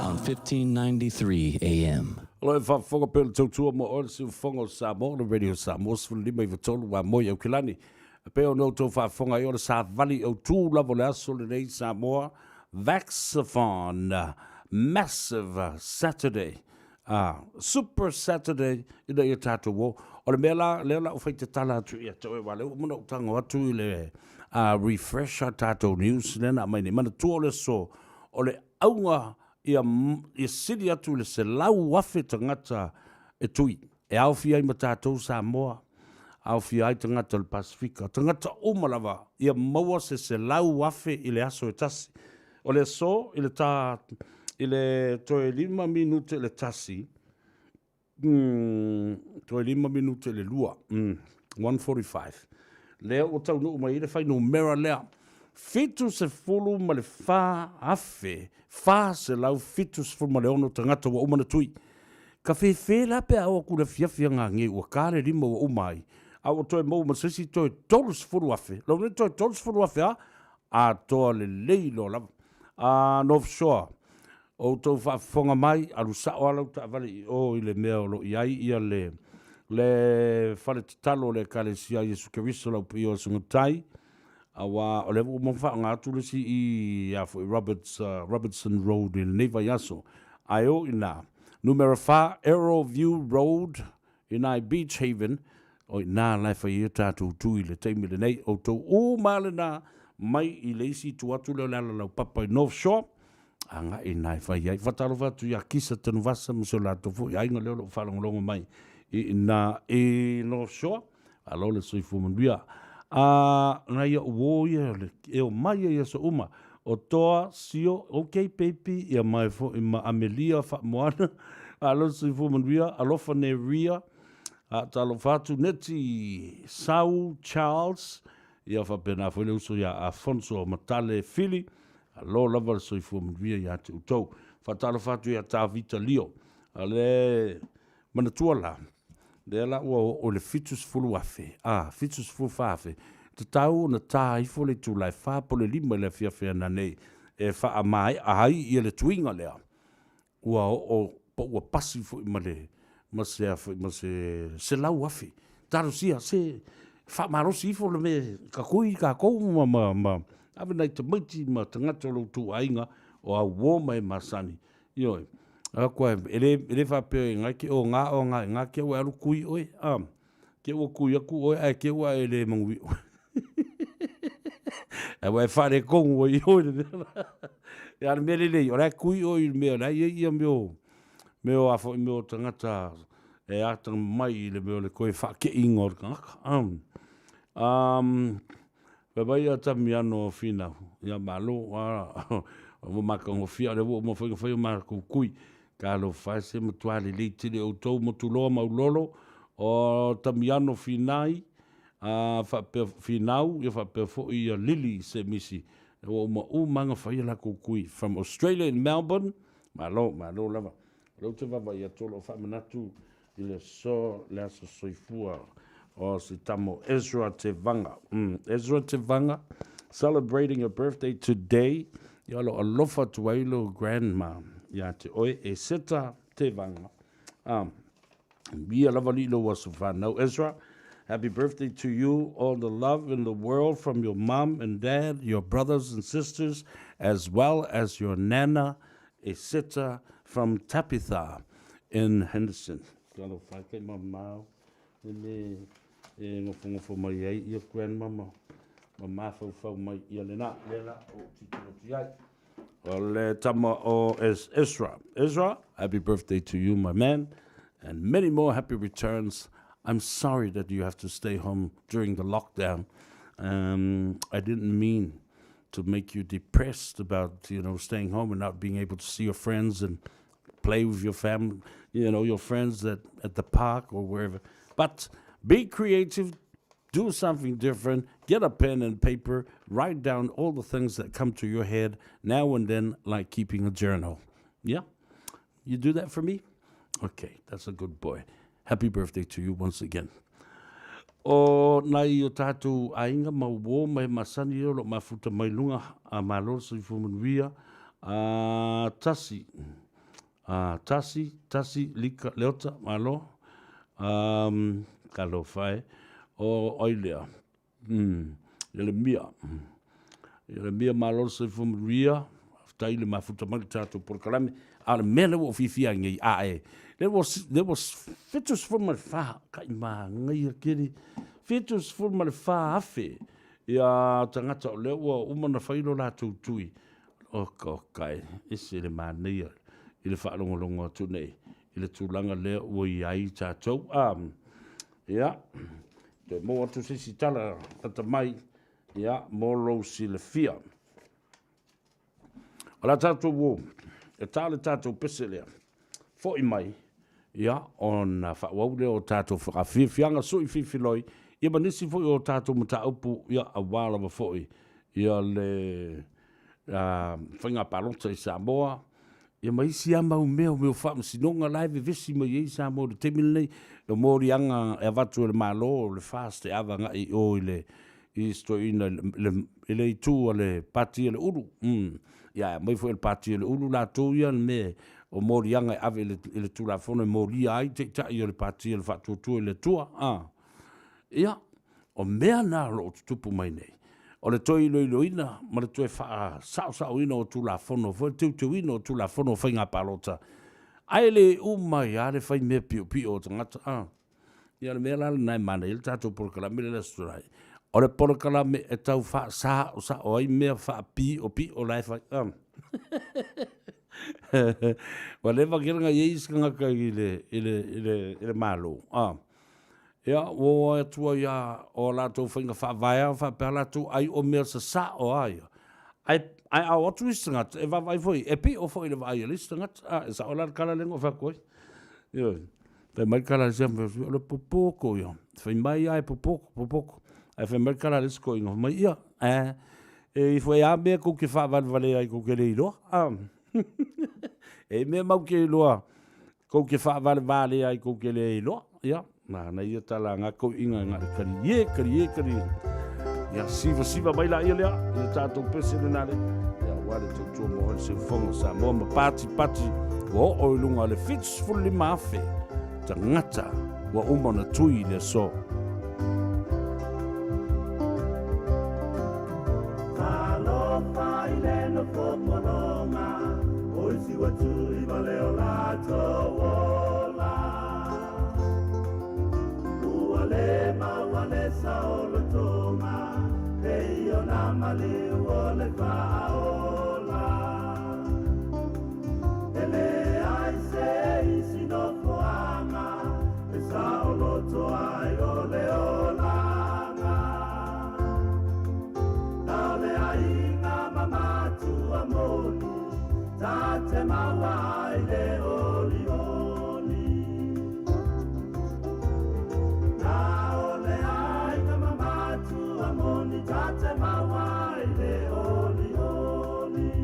on 1593 AM. O lo e faafofoga pea le tautua mo oe le siufofoga o Samoa, le Radio Samoa 15 93 ua moe Aukilani. E pei ona outou faafofoga ai o le savali autū lava o le aso lenei Samoa Vaxathon Massive Saturday a Super Saturday ina ia tatou o. O le mea la, lea la ou fai tatala atu ia te oe, wa lea ua uma ona ou tago atu i le refresh a tatou news lea na aumai nei. Manatua o le aso o le auga ia, ia sili atu i le 100,000 tagata e tui, e aofia ai ma tatou Samoa, aofia ai tagata o le Pasefika, tagata uma lava, ia maua se 100,000 i le aso e tasi. O le aso i le ta, i le toe lima minute i le tasi, Umm, toe lima minute i le lua, umm, 1:45. Lea ua taunuu mai ai le fuainumera lea, 74,476 tagata ua uma ona tui. Ka fefe la pe a oo atu i le afiafi a gagei ua ka le lima ua uma ai, a ua toe maua ma se isi toe 30,000, lau nei toe 30,000 a, atoa lelei loa lava. A North Shore, outou faafofoga mai, alu sao lava lau taavale i o i le mea o lo o i ai ia le, le fale tatalo o le Ekalesia a Iesu Keriso lau paia o le Sugatai, aua o lea ua uma ona faaaoga atu le isi i a foi Roberts, Robertson Road i lenei vaiaso. Ae o i ina, numera 4 Arrow View Road, i ina i Beach Haven, o i ina la e fai ai a tatou tui i le taimi lenei. Outou uma lava lena mai i le isi itu atu lea o le ala laupapa i North Shore, agai ina e fai ai. Faatalofa atu ia Kisa Tanuvasa ma si o latou foi aiga lea o lo o faalogologo mai i ina i North Shore. Malo le soifua manuia. A, nai au uō ia e o mai ai aso uma. O Toa, Sio, ok baby, ia mai foi ma Amelia Faamoana. Malo le soifua manuia. Alofa Neria. Faatalofa atu Neti, Sau, Charles, ia faapena foi le uso ia Afonso Matale Fili. Malo lava le soifua manuia ia te outou. Faatalofa atu ia Tavita Lio. A le manatua la, lea la ua oo i le 70,000, a, 74,000, tatau ona ta ifo le itula e 4 po o le 5 i le afiafi ana nei e faamaea ai ia le tuiga lea. Ua oo po ua pasi foi ma le, ma se a foi, ma se 100,000. Talosia, se faamalosi ifo le mea ka kui kākou ma, ma, ma ave nai tamaiti ma tagata o lo outou aiga o auō ma e masani. Ioe. Aku ai, e le, e le faapea i ngai ke o ngā o ngā, ngā ke ua alu kui oe, a, ke ua kui aku oe, ae ke ua e le mangui oe. Ae ua e whare kongu o i oe le mea la. Ia le mea lelei, o la e kui oe i le mea, la e ia mea o, mea o a foi mea o tangata e ata mai i le mea o le koe whakeinga o le kangaka. Fai mai a Tamiano Finau, ia malo, a, ua matagofie, o lea ua uma foi ona fai o matou kui. Talofa e se matua lelei tele outou motuloa ma ulolo, o Tamiano Finai, a, faapea, Finau, ia faapea foi ia Lily Semisi, ua uma uma lava ona fai a latou kui. From Australia in Melbourne, malo, malo lava. O lea ou te vaavaai atu o lo o faamanatu I le aso, le aso soifua o si tama o Ezra Tevaga. Ezra Tevaga, celebrating a birthday today. Ia o lo o alofa atu ai lou grandma ia te oe, e Seta Tevaga. Ia lava alii lou aso whanau. Ezra, happy birthday to you. All the love in the world from your mom and dad, your brothers and sisters, as well as your nana, Eseta from Tapitha in Henderson. Talofa e kai mamao le me e ngofongofo mai ai ia grandmama ma mafaufau mai ia lena lea la o titilo atu ai. O le tama o Ezra. Ezra, happy birthday to you my man and many more happy returns. I'm sorry that you have to stay home during the lockdown. I didn't mean to make you depressed about, you know, staying home and not being able to see your friends and play with your family, you know, your friends at, at the park or wherever. But be creative, do something different, get a pen and paper, write down all the things that come to your head now and then, like keeping a journal. Yeah? You do that for me? Okay, that's a good boy. Happy birthday to you once again. O nai o tātou aiga ma uō ma he masani o lo mafuta mai lunga a malo le soifua manuia a tasi a tasi tasi lika leota malo um, talofa e o ai lea Ieremia. Ieremia malo le soifua manuia, faafetai i le mafuta mai le tatou polokalame. A o le mea lea ua ou fiafia ai nei, a e, lea ua, lea ua 74, kai manaia tele, 74,000 ia tagata o lea ua uma ona fai lo latou tui. Oka, oka e, ese le manaia i le faalogologo atu nei i le tulaga lea ua i ai tatou. A, ia, Toe maua atu se isi tala lata mai, ia, mo lou silafia. O la tatou uō, e tā le tatou pese lea, fo'i mai, ia, ona faaauau lea o tatou whakafiafiaga sui fifiloi, ia ma nisi foi o tatou mataupu, ia, auā lava foi, ia le faiga palota i Samoa, ia ma isi lava mau mea o mea o faamasinoga la e vevesi mai ai Samoa i le taimi lenei, o moliaga e avatu e le Malo o le FAST e ave agai i o i le i si toeaina i le itu a le Pati a le Ulu. Ia e aumai foi e le Pati a le Ulu latou ia le mea o moliaga e ave i le Tulafono e molia ai Taitai o le Pati a le Faatuatua i le Atua. Ia, o mea na o lo o tutupu mai nei, o le toe iloiloina ma le toe faasaosaoina o Tulafono foi, le teuteuina o Tulafono o Faiga Palota, ae le uma ai lava le fai mea piopio o tagata. A, ia o le mea la lena e manaia ai le tatou polokalame lea i le Aso Toonai, o le polokalame e tau faasaosao ai mea faapiopio la e fai. A. Ua leva kela na i ai isi tagata i le, i le, i le, i le Malo. A. Ia, ua o atu ai a o latou faiga faavae a faapea latou ai o mea sasao a ia. Ae, ae a o atu isi tagata, e vaavaai foi, e pio foi i le vaai a le isi tagata. A, e sao la le tala lea na ou fai atu ai. Ioe. Fai mai le tala a le isi, o le popoto ia. Fai mai lava e popoto, popoto. Ae fai mai le tala a le isi toeaina, fai mai, ia, e, e ifo e a mea tou te faavalevalea ai tou te le iloa. A. E i mea matou te iloa Kou te faavalevalea ai kou te le iloa. Ia, manaia tala a ngā toeaiina e ngā kari e, kari e, kari e. Ia, sivasiva mai laia lea i le tatou pese lena le. Ia, aua le tautua mo le siufofoga o Samoa ma patipati ua oo i luga o le 75,000 tagata ua uma ona tui i le aso. Talofa i le nofo pologa o isi. ua tui ma le o latou ola. Ua le maua le saolotoga, pei ona maliu o le faaola. E leai se isi nofoaga e saoloto ai o le olaga. Na o le aiga ma matua moni, ta te maua ai le olioli. Na o le aiga ma matua moni, ta te maua ai le olioli.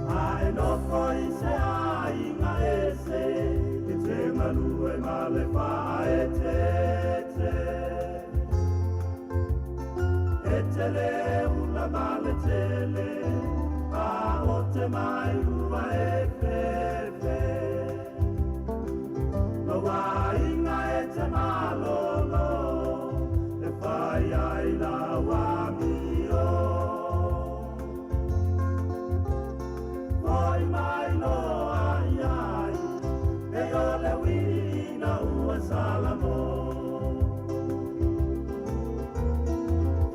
A e nofo i se aiga ese, e te galue ma le faaeteete. E te le ula ma le tele, a o te mai ua e fefe. Lou aiga e te malolo, e fai ai lau amio. Foi mai loa iai, e o le uiina ua salamo.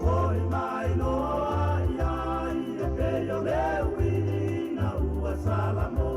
Foi mai loa iai, e pei o le uiina ua salamo.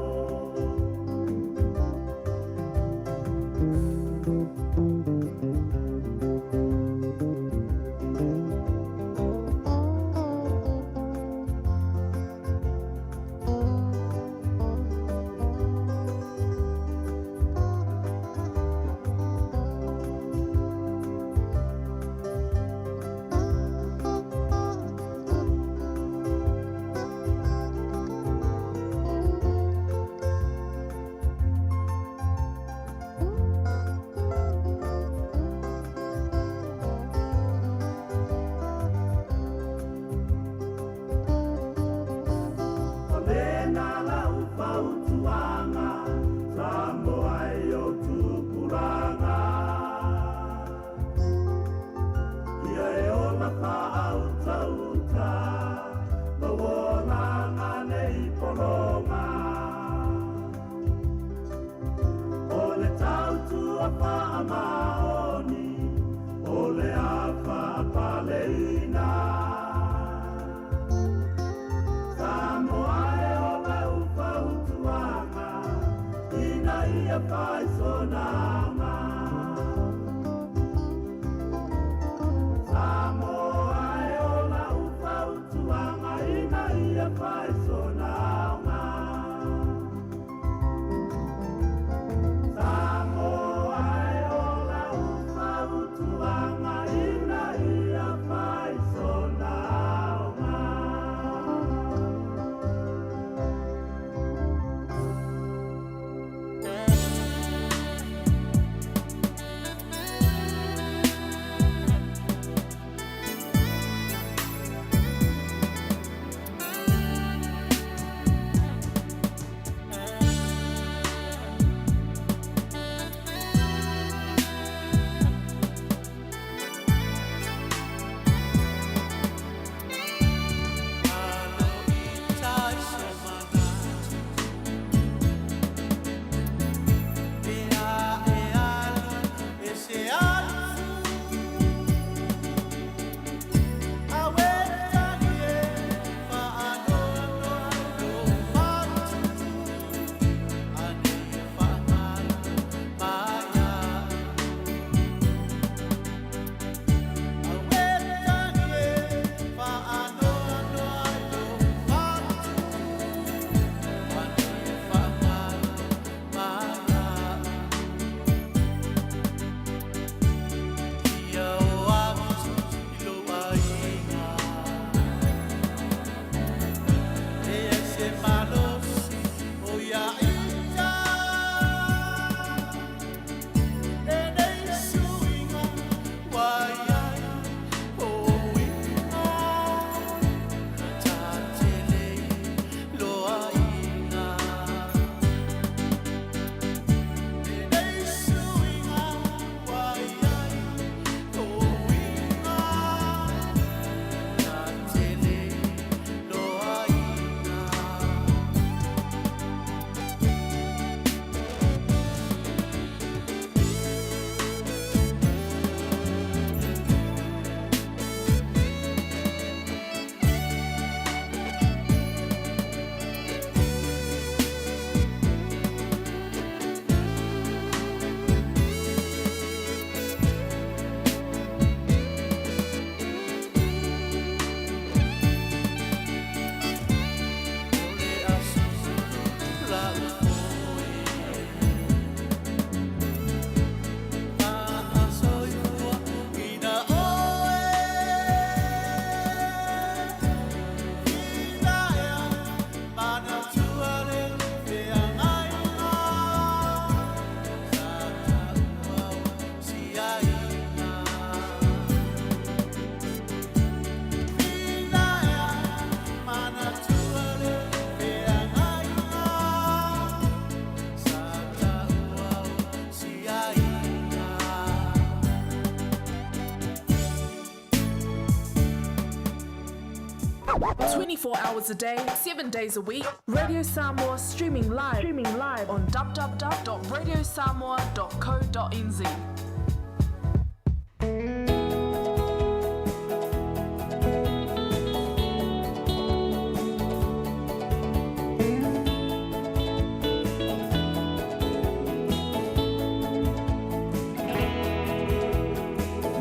24 hours a day, 7 days a week. Radio Samoa streaming live, streaming live on www.radiosamoa.co.nz.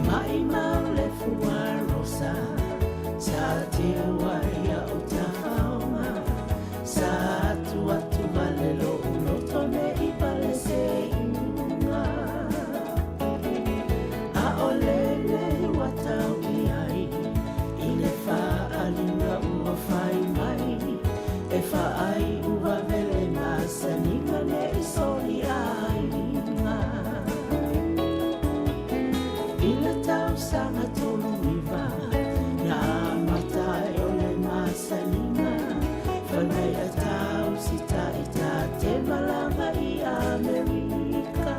Maʻimau le fua rosa Sa tiu ai a'u tafaoga Sa atu atu wale lo'u loto Neʻi pale se iuga ʻAʻole nei ua tau i ai I le faaliga ua fai mai E faaiʻu wawe le masaniga Neʻi soli aiga I le tausaga 39 Na amata ai o le masaniga Fai mai a tausitaʻi Ta te malaga i Amerika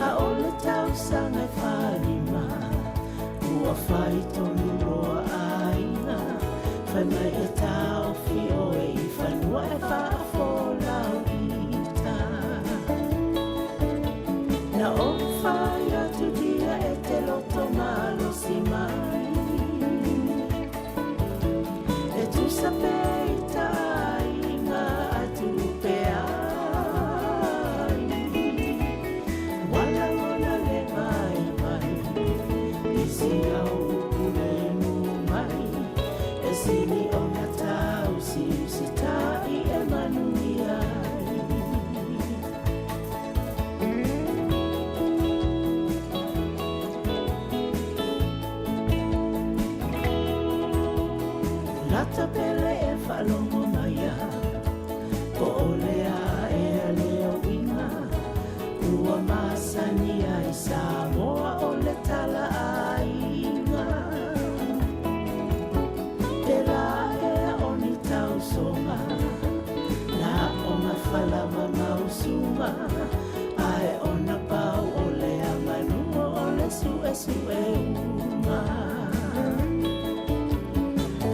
A o le tausaga e 45 Ua fai tonu loa aiga Fai mai e taofi oe i fanua e faafolau ita Na ou fai atu dia e te loto malosi mai E tusa pe i ta aiga atu pe ai Ua lagona le vaivai I si au upu lemu mai E sili ona tāusiusitaʻi e manuia ai. Lata pele e faalogo maia Po o le a ea le uiga Ua masani ai Samoa o le tala aiga Pela ea o ni tausoga Na o gafalava ma usuga Ae ona pau o le amanua o le suesueuga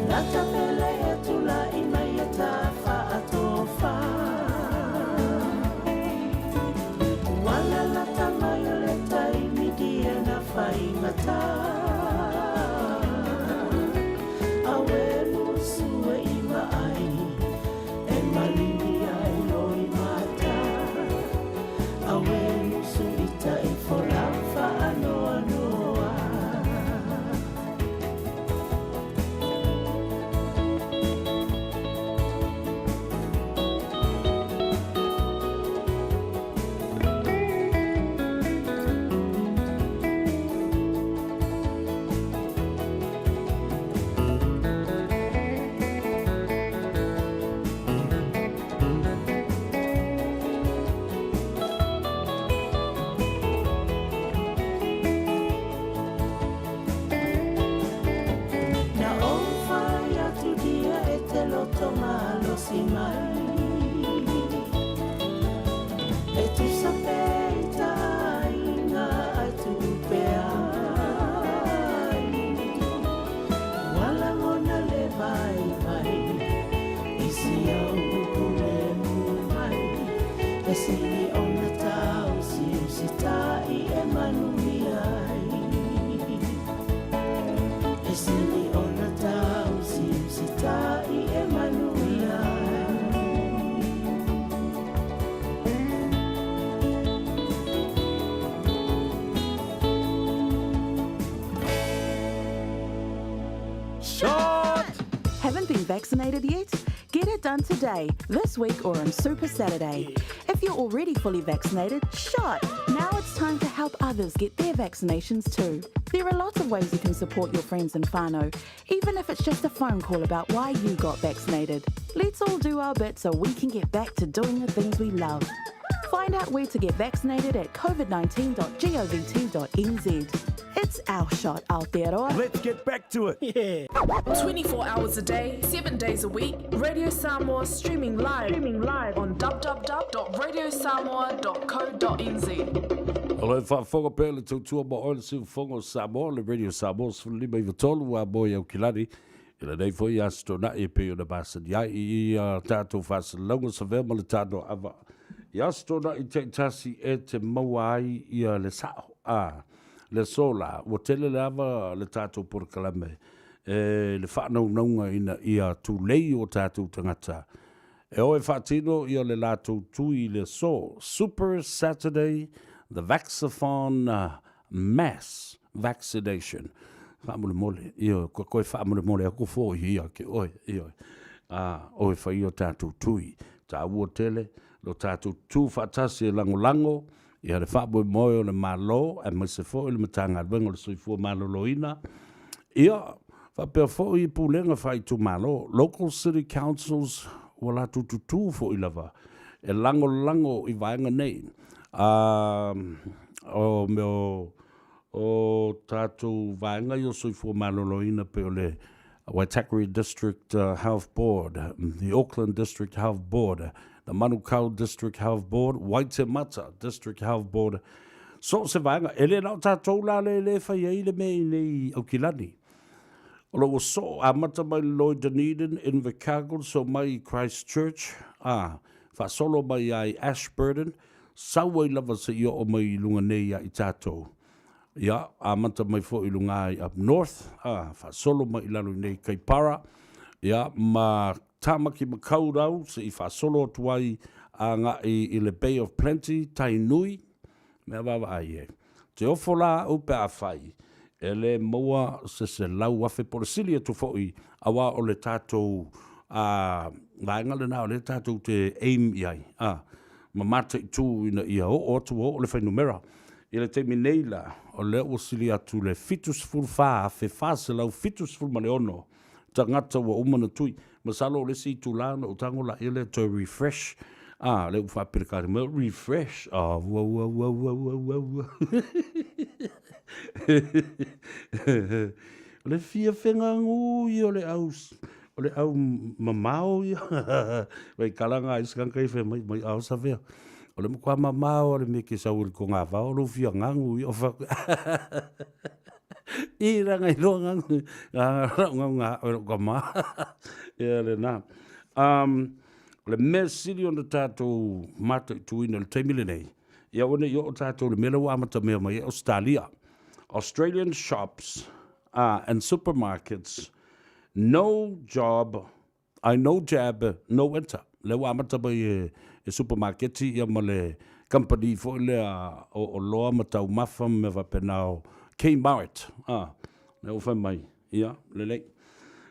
Lata pele e tulaʻi mai e ta faatofa Ua lalata mai o le taimi dia na faigata Awe musu e i vaai E malini ai loi mata Awe musu ita i folau faanoanoa Na ou fai atu dia e te loto malosi mai E tusa pe i ta aiga atu pe ai Ua lagona le vaivai I si au upu lemu mai E sili ona tāusiusitaʻi e manuia ai E sili ona tāusiusitaʻi e manuia ai Shot! Haven't been vaccinated yet? Get it done today, this week, or on Super Saturday. If you're already fully vaccinated, shot! Now it's time to help others get their vaccinations too. There are lots of ways you can support your friends and whānau, even if it's just a phone call about why you got vaccinated. Let's all do our bit so we can get back to doing the things we love. Find out where to get vaccinated at covid19.govt.nz. It's Our shot, Aotearoa. Let's get back to it. Yeah. 24 hours a day, 7 days a week, Radio Samoa streaming live, streaming live on www.radiosamoa.co.nz. O lo e faafofoga pea le tautua ma oe le siufofoga o Samoa, le Radio Samoa 15 93 ua moe i Aukilani, i lenei foi Aso Toonai e pei ona masani ai i ia tatou faasalalauga savea ma le tanoaava. I Aso Toonai taitasi e te maua ai ia le sao, a le aso la, ua tele lava le tatou polokalame e le faanaunauga ina ia tulei o tatou tagata e o e faatino ia le latou tui i le aso, Super Saturday the Vaxathon Mass Vaccination. Faamolemole, ioe, kua koe faamolemole aku foi ia ke oe, ioe, a, oe fai o tatou tui. Tāua tele, lo tatou tu faatasi e lagolago ia le faamoemoe o le Malo aemaise foi le Matagaluega o le Soifua Maloloina, ia, faapea foi pulega faaitumalo, local city councils, ua latou tutū foi lava e lagolago i vaega nei. A, o mea o, o tatou vaega ia o Soifua Maloloina pei o le Waitakere District Health Board, the Auckland District Health Board, the Manukau District Health Board, Waitemata District Health Board, so o se vaega, e le na o tātou la le le fai ai le mea i nei Aukilani. O lo ua so amata mai le Lloyd Dunedin, Invercargill, so mai i Christchurch, a, faasolo mai ai Ashburton, sau ai lava se i oo mai i lunga nei ia i tātou. Ia, amata mai foi i luga i up north, a, faasolo mai i lalo i nei Kaipara, ia, ma Tāmaki Makaurau se i faasolo atu ai agai i le Bay of Plenty, Tainui, mea vaavaai e. Te ofo la au pe afai e le maua se 100,000 po o le sili atu foi aua o le tatou a, vaega lena o lea tatou te aim i ai, a, ma mataitu ina ia oo atu ua oo le fuainumera. I le taimi nei la, o lea ua sili atu le 74,476 tagata ua uma ona tui. Masalo o le isi itula ona ou tago laia lea toe refresh. A, lea ua faapelekani mai, refresh. A, ua, ua, ua, ua, ua, ua, ua. O le fia fegagū ia o le au, o le au mamao ia. Vai kala ngā isi kanga i whai mai, mai ao sawea. O le matua mamao o le me ke sau i le kongāwao, o lou fia ngagu ia o whaku. I ranga i loa ngagu, ngā rau ngau ngā oe rau ka mā. Ia le nā. O le mea sili ona tātou mataituina i le taimi lenei, ia aua ne i oo tātou i le mea lea ua amata mea mai ai Ausetalia. Australian shops and supermarkets, no job I no jab, no enter. Lea ua amata mai e, e supamaketi ia ma le kamupani foi lea o oloa ma taumafa ma mea faapena o Kmart. Ah, lea ua fai mai, ia, lelei.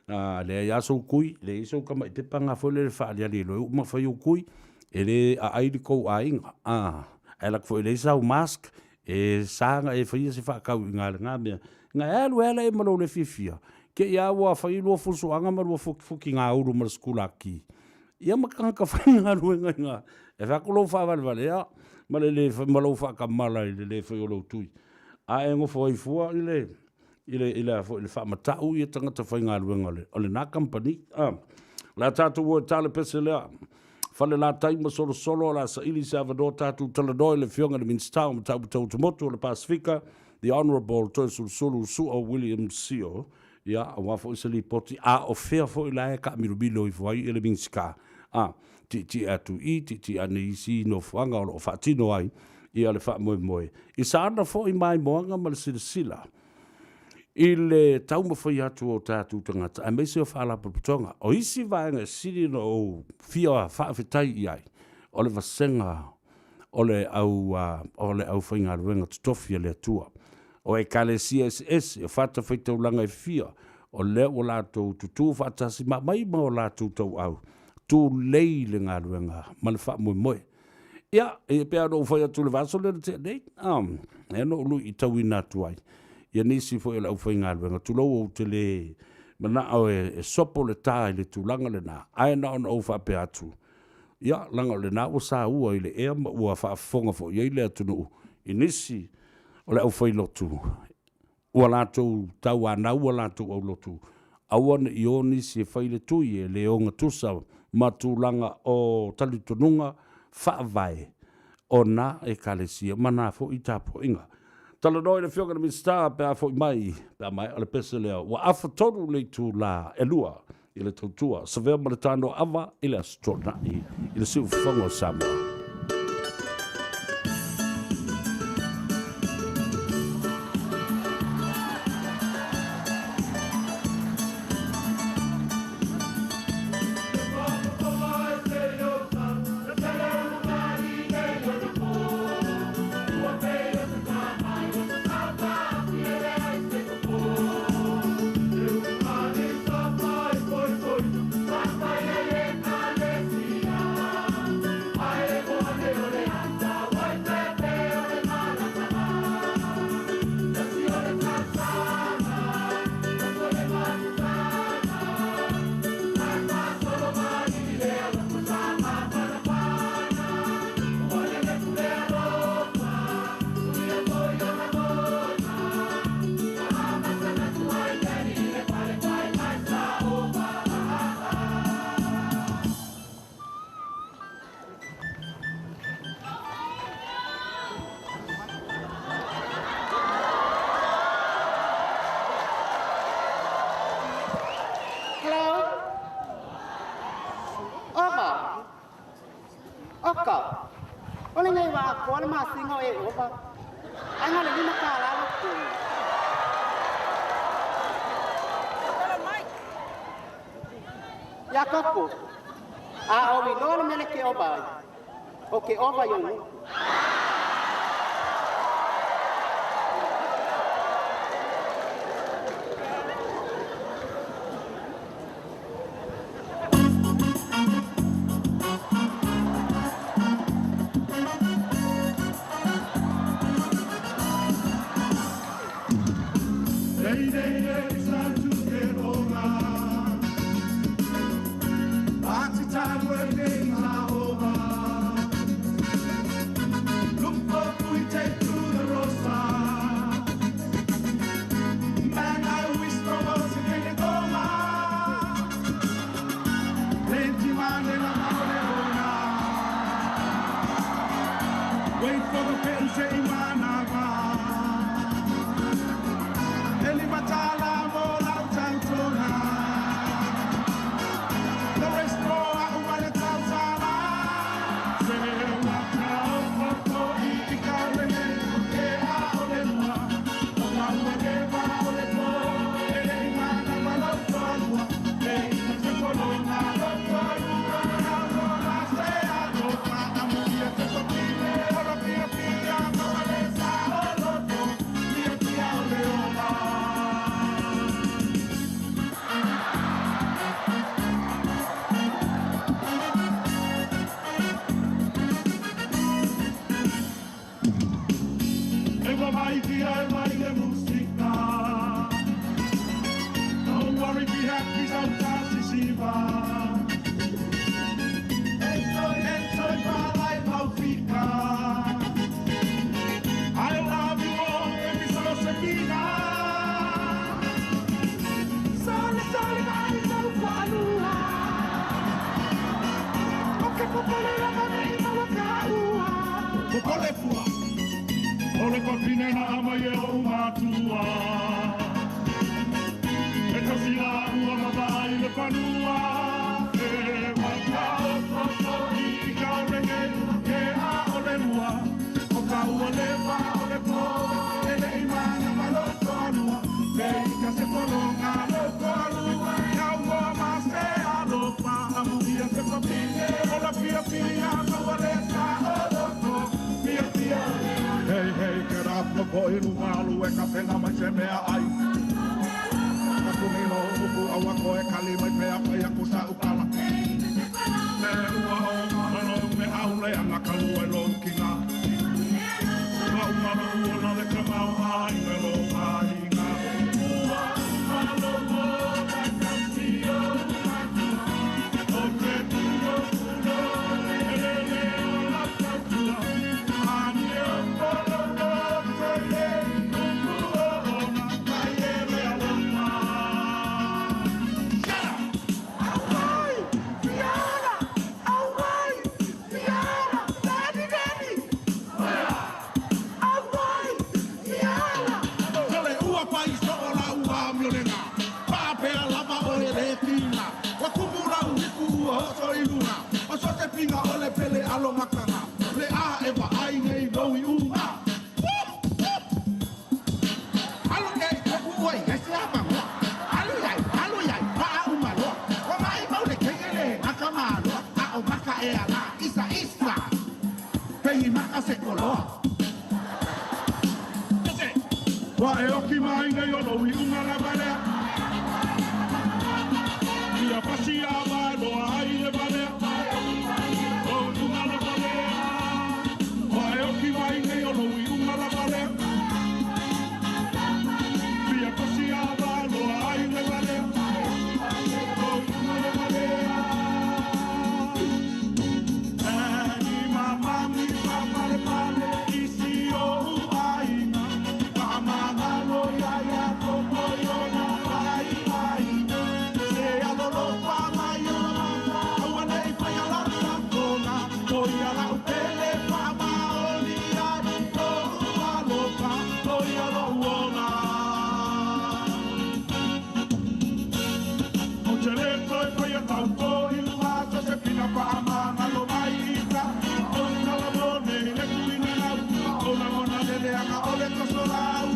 Ah, leai lava sou kui, leai sou tamai pepa nga foi lea e faaaliali ai loa e uma fai ou kui, e le aai le tou aiga. Ah, ae lak foi e leai sau mask, E sa na e faia se faatauiga a lena mea, na e alu e ala e ma lou le fiafia, ke ia ua fai lua fusuaga ma lua fukifukiga ulu ma le sikulaki, ia ma tagata faigaluega i na, e fai atu lou faavalevalea ma le le ma lou faatamala i le le fai o lou tui, a e nofo ai fua i le i le, i le, a foi, le faamatau ia tagata faigaluega o le, o lena kamupani. A, o le a tatou o e ta le pese lea. Falelatai ma Solosolo, o le a saili se avanoa tatou talanoa i le Afioga i le Minisita o Mataupu Tau Atumotu o le Pasefika, The Honourable Toeolesulusulu Su'a William Sio, ia, aua foi se lipoti, a o fea foi la e taamilomilo ifo ai le Minisita, a, tietie atu i i, tietie ane i isi nofoaga o lo o faatino ai ia le faamoemoe i sana foi maimoaga ma le silasila i le taumafai atu o tatou tagata aemaise o faalapotopotoga. O isi vaega e sili ona ou fia faafetai i ai, o le vasega o le au, o le aufaigaluega totofi a le Atua, o Ekalesia eseese, o fatafaitaulaga e fia, o lea ua latou tutū faatasi ma aumai ma o latou tauau, tulei le galuega ma le faamoemoe. Ia, e pei lava ona ou fai atu i le vaiaso lea na tea nei, lea na ou luitauina atu ai ia nisi foi o le aufaigaluega, tulou ou te le manao e sopo le ta i le tulaga lena, ae na ona ou faapea atu, ia, leaga o lena ua saua i le ea ma ua faafofoga foi i ai le atunuu i nisi o le aufailotu. Ua latou tauanau a latou aulotu, aua ne i o nisi e fai le tui e le ogatusa ma tulaga o talitonuga faavae o na Ekalesia ma na foi tapuaiga. Talanoa i le Afioga i le Minisita pe a foi mai, pe a maea le pese lea, ua afa tonu le itula e 2 i le tautua Savea ma le Tanoa Ava i le Aso Toonai i le Siufofoga o Samoa. Hello? Ova. Oka. O lenei ua atoa le masina o e ova. Ae na o le $5 lou totogi. Ia Koko, a ou iloa le mea le te ova ai, ou te ova i ou gutu. Party time when things are over. Look for we take to the roadside. Man, I wish there was a king of Plenty man in a ona. Wait for the pen say managa. Eli matala mo lau tautona. The rest mo a umale tausala. Se waka o i ka lele ke a o le lua. O ka ua ke wa o le po. E le imana ma lau toalua. E i te kolonga lau toalua. Na mo la se a lo pa amu ia te topine. Ora pia pia ma wale sa o loto. Pia pia o le ola. Ewa mai ki ai mai le musika. Don't worry, be happy, sometimes siva. Enjoy, enjoy my life, Aufika. I love you all, baby, so Sabina. Sole, sole, mai, tau whanua. O ke popole lava nei maua ka ua. Popole fua. O le papine na ama ye o matua. E kasi la ua mawai le panua. E waka o toto i ka renge ke a o le lua. O ka ua le wa o le po. E le imana ma lo toalua. Le i ka se polonga lo toalua. Ka ua ma se a lo pa amu ia te papine. O la pia pia ma ua le sa o loto. Pia pia. Hey, hey, get up, my boy, lumalu e ka pena mai se mea ai. Ka kumilo upu aua koe kali mai pea pai aku sa upala. Le ua o malo me aule anga kalu e lo kinga. Ka umalo ua na le kamau ai me lo ai nga. Ua umalo mo ka kasio umatu. O te tuo pulo e le le o la tautua. Ani o polo lo te le upu o ona. Ua e oki mai nei o lou iuga lava lea. Ia pasi a valoa ai le valea. O iuga lava lea. Ua e oki mai nei o lou iuga lava lea. Ia pasi a valoa ai le valea. O iuga lava lea. Daddy, ma, mami, papa, le pale, isi o aiga. Faamagalo ia ia koko i ona ai ai. Se alolofa mai o mata, aua nei whai la sakona. O ia lau pele faamaoni ai, lou alofa, o ia lou ola. O te le toe whai a tauto i ua se pina faamagalo mai ita. O salamone le tuina lau, o lagona le leaga o le tosolau.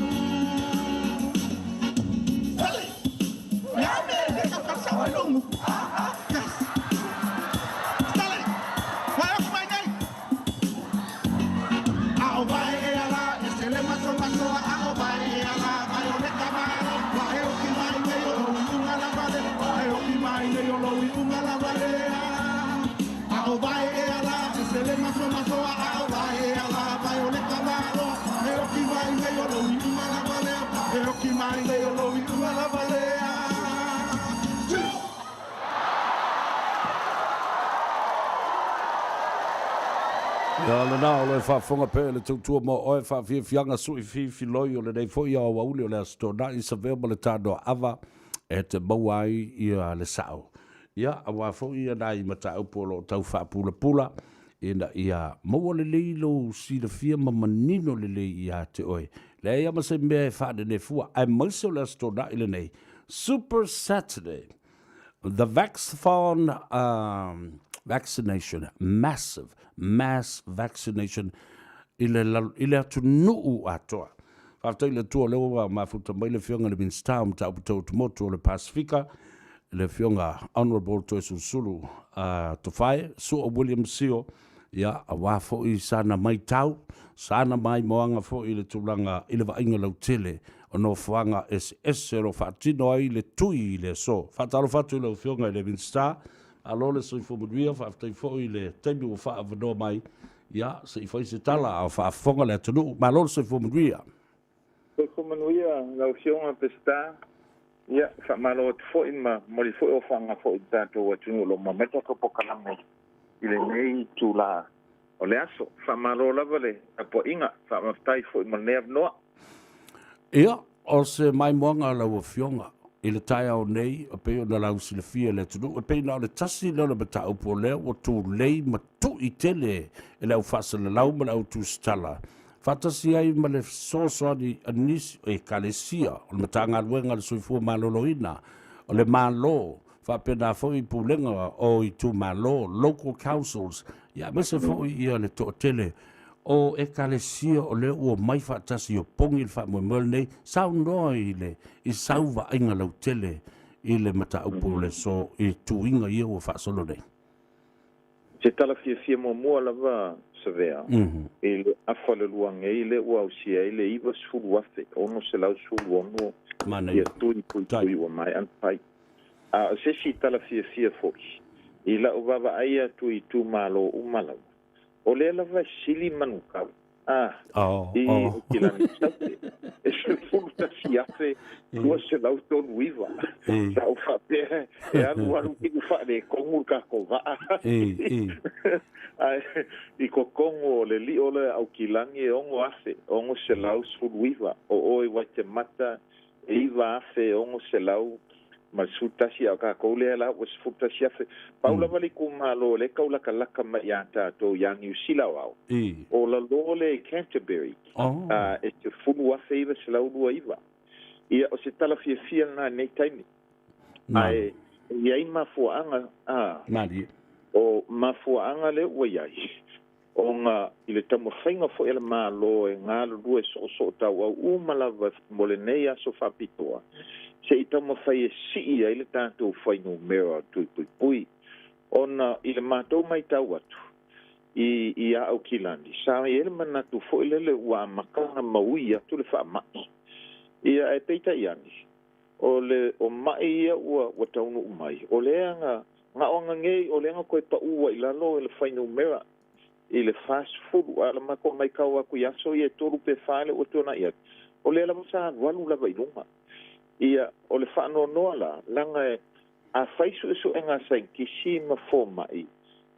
Mai nei o lou iuga lava lea. Ia lena o le faafofoga pea i le tautua mo oe faafiafiaga sui fifiloi o lenei foi aoauli o le Aso Toonai Savea ma le Tanoa Ava e te maua ai ia le sao. Ia aua foi ia nai mataupu o lo o tau faapulapula ina ia maua lelei lou silafia ma manino lelei ia te oe. Leai lava ma se mea e faanenefua aemaise o le Aso Toonai lenei, Super Saturday. The Vaxathon um, vaccination, massive mass vaccination i le, i le atunuu atoa. Faafetai i le Atua o lea ua mafuta mai le Afioga i le Minisita o Mataupu Tau Atumotu o le Pasefika, le Afioga Honourable Toesulusulu Tofae Su'a William Sio, ia, aua foi sana maitau, sana maimoaga foi i le tulaga i le vaaiga lautele o nofoaga eseese o lo o faatino ai le tui i le aso. Faatalofa atu i lau Afioga i le Minisita, malo le soifua manuia, faafetai foi i le taimi ua faaavanoa mai, ia, se i fai se tala a o faafofoga le atunuu. Malo le soifua manuia. Soifua manuia lau Afioga Peseta. Ia, faamalo atu foi ma momoli foi ofaga foi i le tatou atunuu o lo o maua mai le tatou polokalame i lenei itula o le aso. Faamalo lava le tapuaiga, faafetai foi mo lenei avanoa. Ia, o se maimoaga a lau Afioga i le taeao nei, e pei ona lausilafia e le atunuu, e pei na o le tasi lea o le mataupu o lea ua tulei ma tui tele e le au faasalalau ma le au tusitala, faatasi ai ma le fesoasoani a nisi o Ekalesia, o le Matagaluega a le Soifua Maloloina, o le Malo, faapena foi pulega o itumalo, local councils, ia aemaise foi ia le toatele o Ekalesia o lea ua omai faatasi e opogi le faamoemoe lenei, saunoa i le i sau vaaiga lautele i le mataupu o le aso i tuiga ia ua faasolo nei. Se tala fiafia muamua lava Savea i le afa o le luangei lea ua ausia ai le 90,616 ia tui puipui ua maea ona fai. A o se isi tala fiafia foi, i lau vaavaai atu i itumalo uma lava, o lea lava e sili Manukau a i Aukilani Saute e 11,239. Sa ou faapea e alu alu te i faaletonu le tatou vaa. Ae i totonu o le lio lea Aukilani e 6,619, o o i Waitemata e 9,611, a o tatou lea la ua 11,000. Pau lava le itumalo o lea e tau latalata mai ia tatou ia Niu Sila Aoao, o lalo lea i Canterbury, e 10,929. Ia, o se tala fiafia lena i lenei taimi. Ae i ai mafuaaga, a, o mafuaaga lea ua i ai, ona i le taumafaiga foi a le Malo e galulue soosootauau uma lava mo lenei aso faapitoa, se i taumafai e sii ai le tatou fuainumera o tui puipui. Ona i le matou matau atu i i Aukilani, sa i ai le manatu foi lele ua amata ona maui atu le faamai. Ia ae peitai ane, o le o maʻi ia ua ua taunuu mai, o lea na na o ananei o lea na toe paʻu ai i lalo i le fuainumera i le 40, a o le matou maitau atu i aso ia e tolu pe fa lea ua tuanai atu, o lea lava sa alualu lava i luga. Ia, o le faanoanoa la, leaga e a fai suesuega a saienitisi ma fomai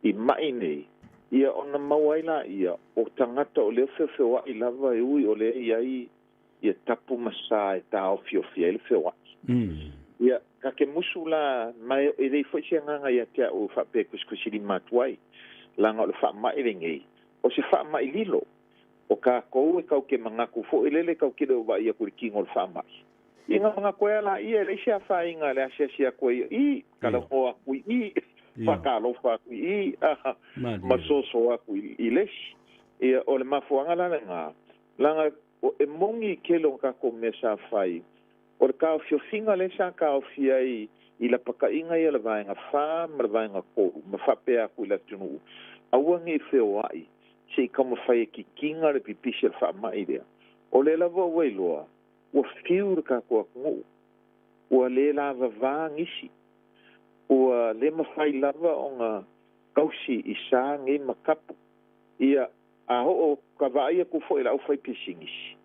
i maʻi nei, ia ona maua ai laia o tagata o lea feofeoaʻi lava e ui o lea e i ai ia tapu ma sa e taofiofi ai le feoaʻi. Ia, ta te musu la, ma e leai foi se agaga ia te a'u faapea e tusitusilima atu ai, leaga o le faamaʻi lenei, o se faamaʻi lilo. O tatou e tatou te manatu foi lele tatou te le o vaai atu i le tino o le faamaʻi. Ia na manatu ai lava laia e leai se afaina le asiasi atu ai i i, talanoa atu i i, faatalofa atu i i, ma soso atu i le isi. Ia, o le mafuaaga la lena, leaga e moni i tele o tatou mea sa fai, o le taofiofiga lea sa taofi ai i lapataiga ia o le Vaega 4 ma le Vaega 3 ma faapea atu i le atunuu, aua ne i feoai se i taumafai e kikiga le pipisi o le faamai lea. O lea lava ua iloa, ua fiu le tatou atunuu, ua le lavava nisi, ua le mafai lava ona tausi i sa nei ma tapu. Ia, a oo ka vaai atu foi i le aufaipisinisi,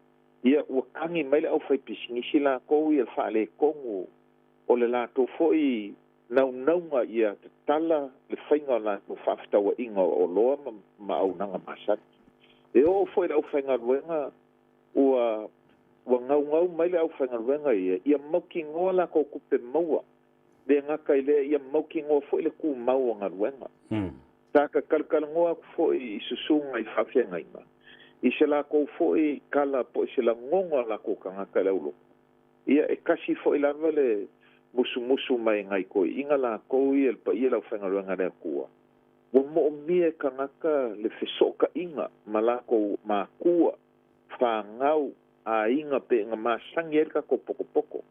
ia ua tagi mai le aufaipisinisi latou ia le faaletonu o le latou foi naunauga ia tatala le faiga o latou faafetauaiga o oloa ma ma auaunaga masani. E oo foi i le aufaigaluega ua ua naunau mai le aufaigaluega ia ia mautinoa latou tupe maua le gata i lea ia mautinoa foi le tumau o galuega. Sa ka talatalanoa atu foi i susuga i faafeagaiga, i se latou foi tala po o se lagona o latou tagata i le aulotu. Ia, e kasi foi lava le musumusu mai nai toeaiina latou ia i le paia o le aufaigaluega a le Atua, ua moomia e tagata le fesootaiga ma latou matua, fanau, aiga pe na masani ai le tatou potopoto.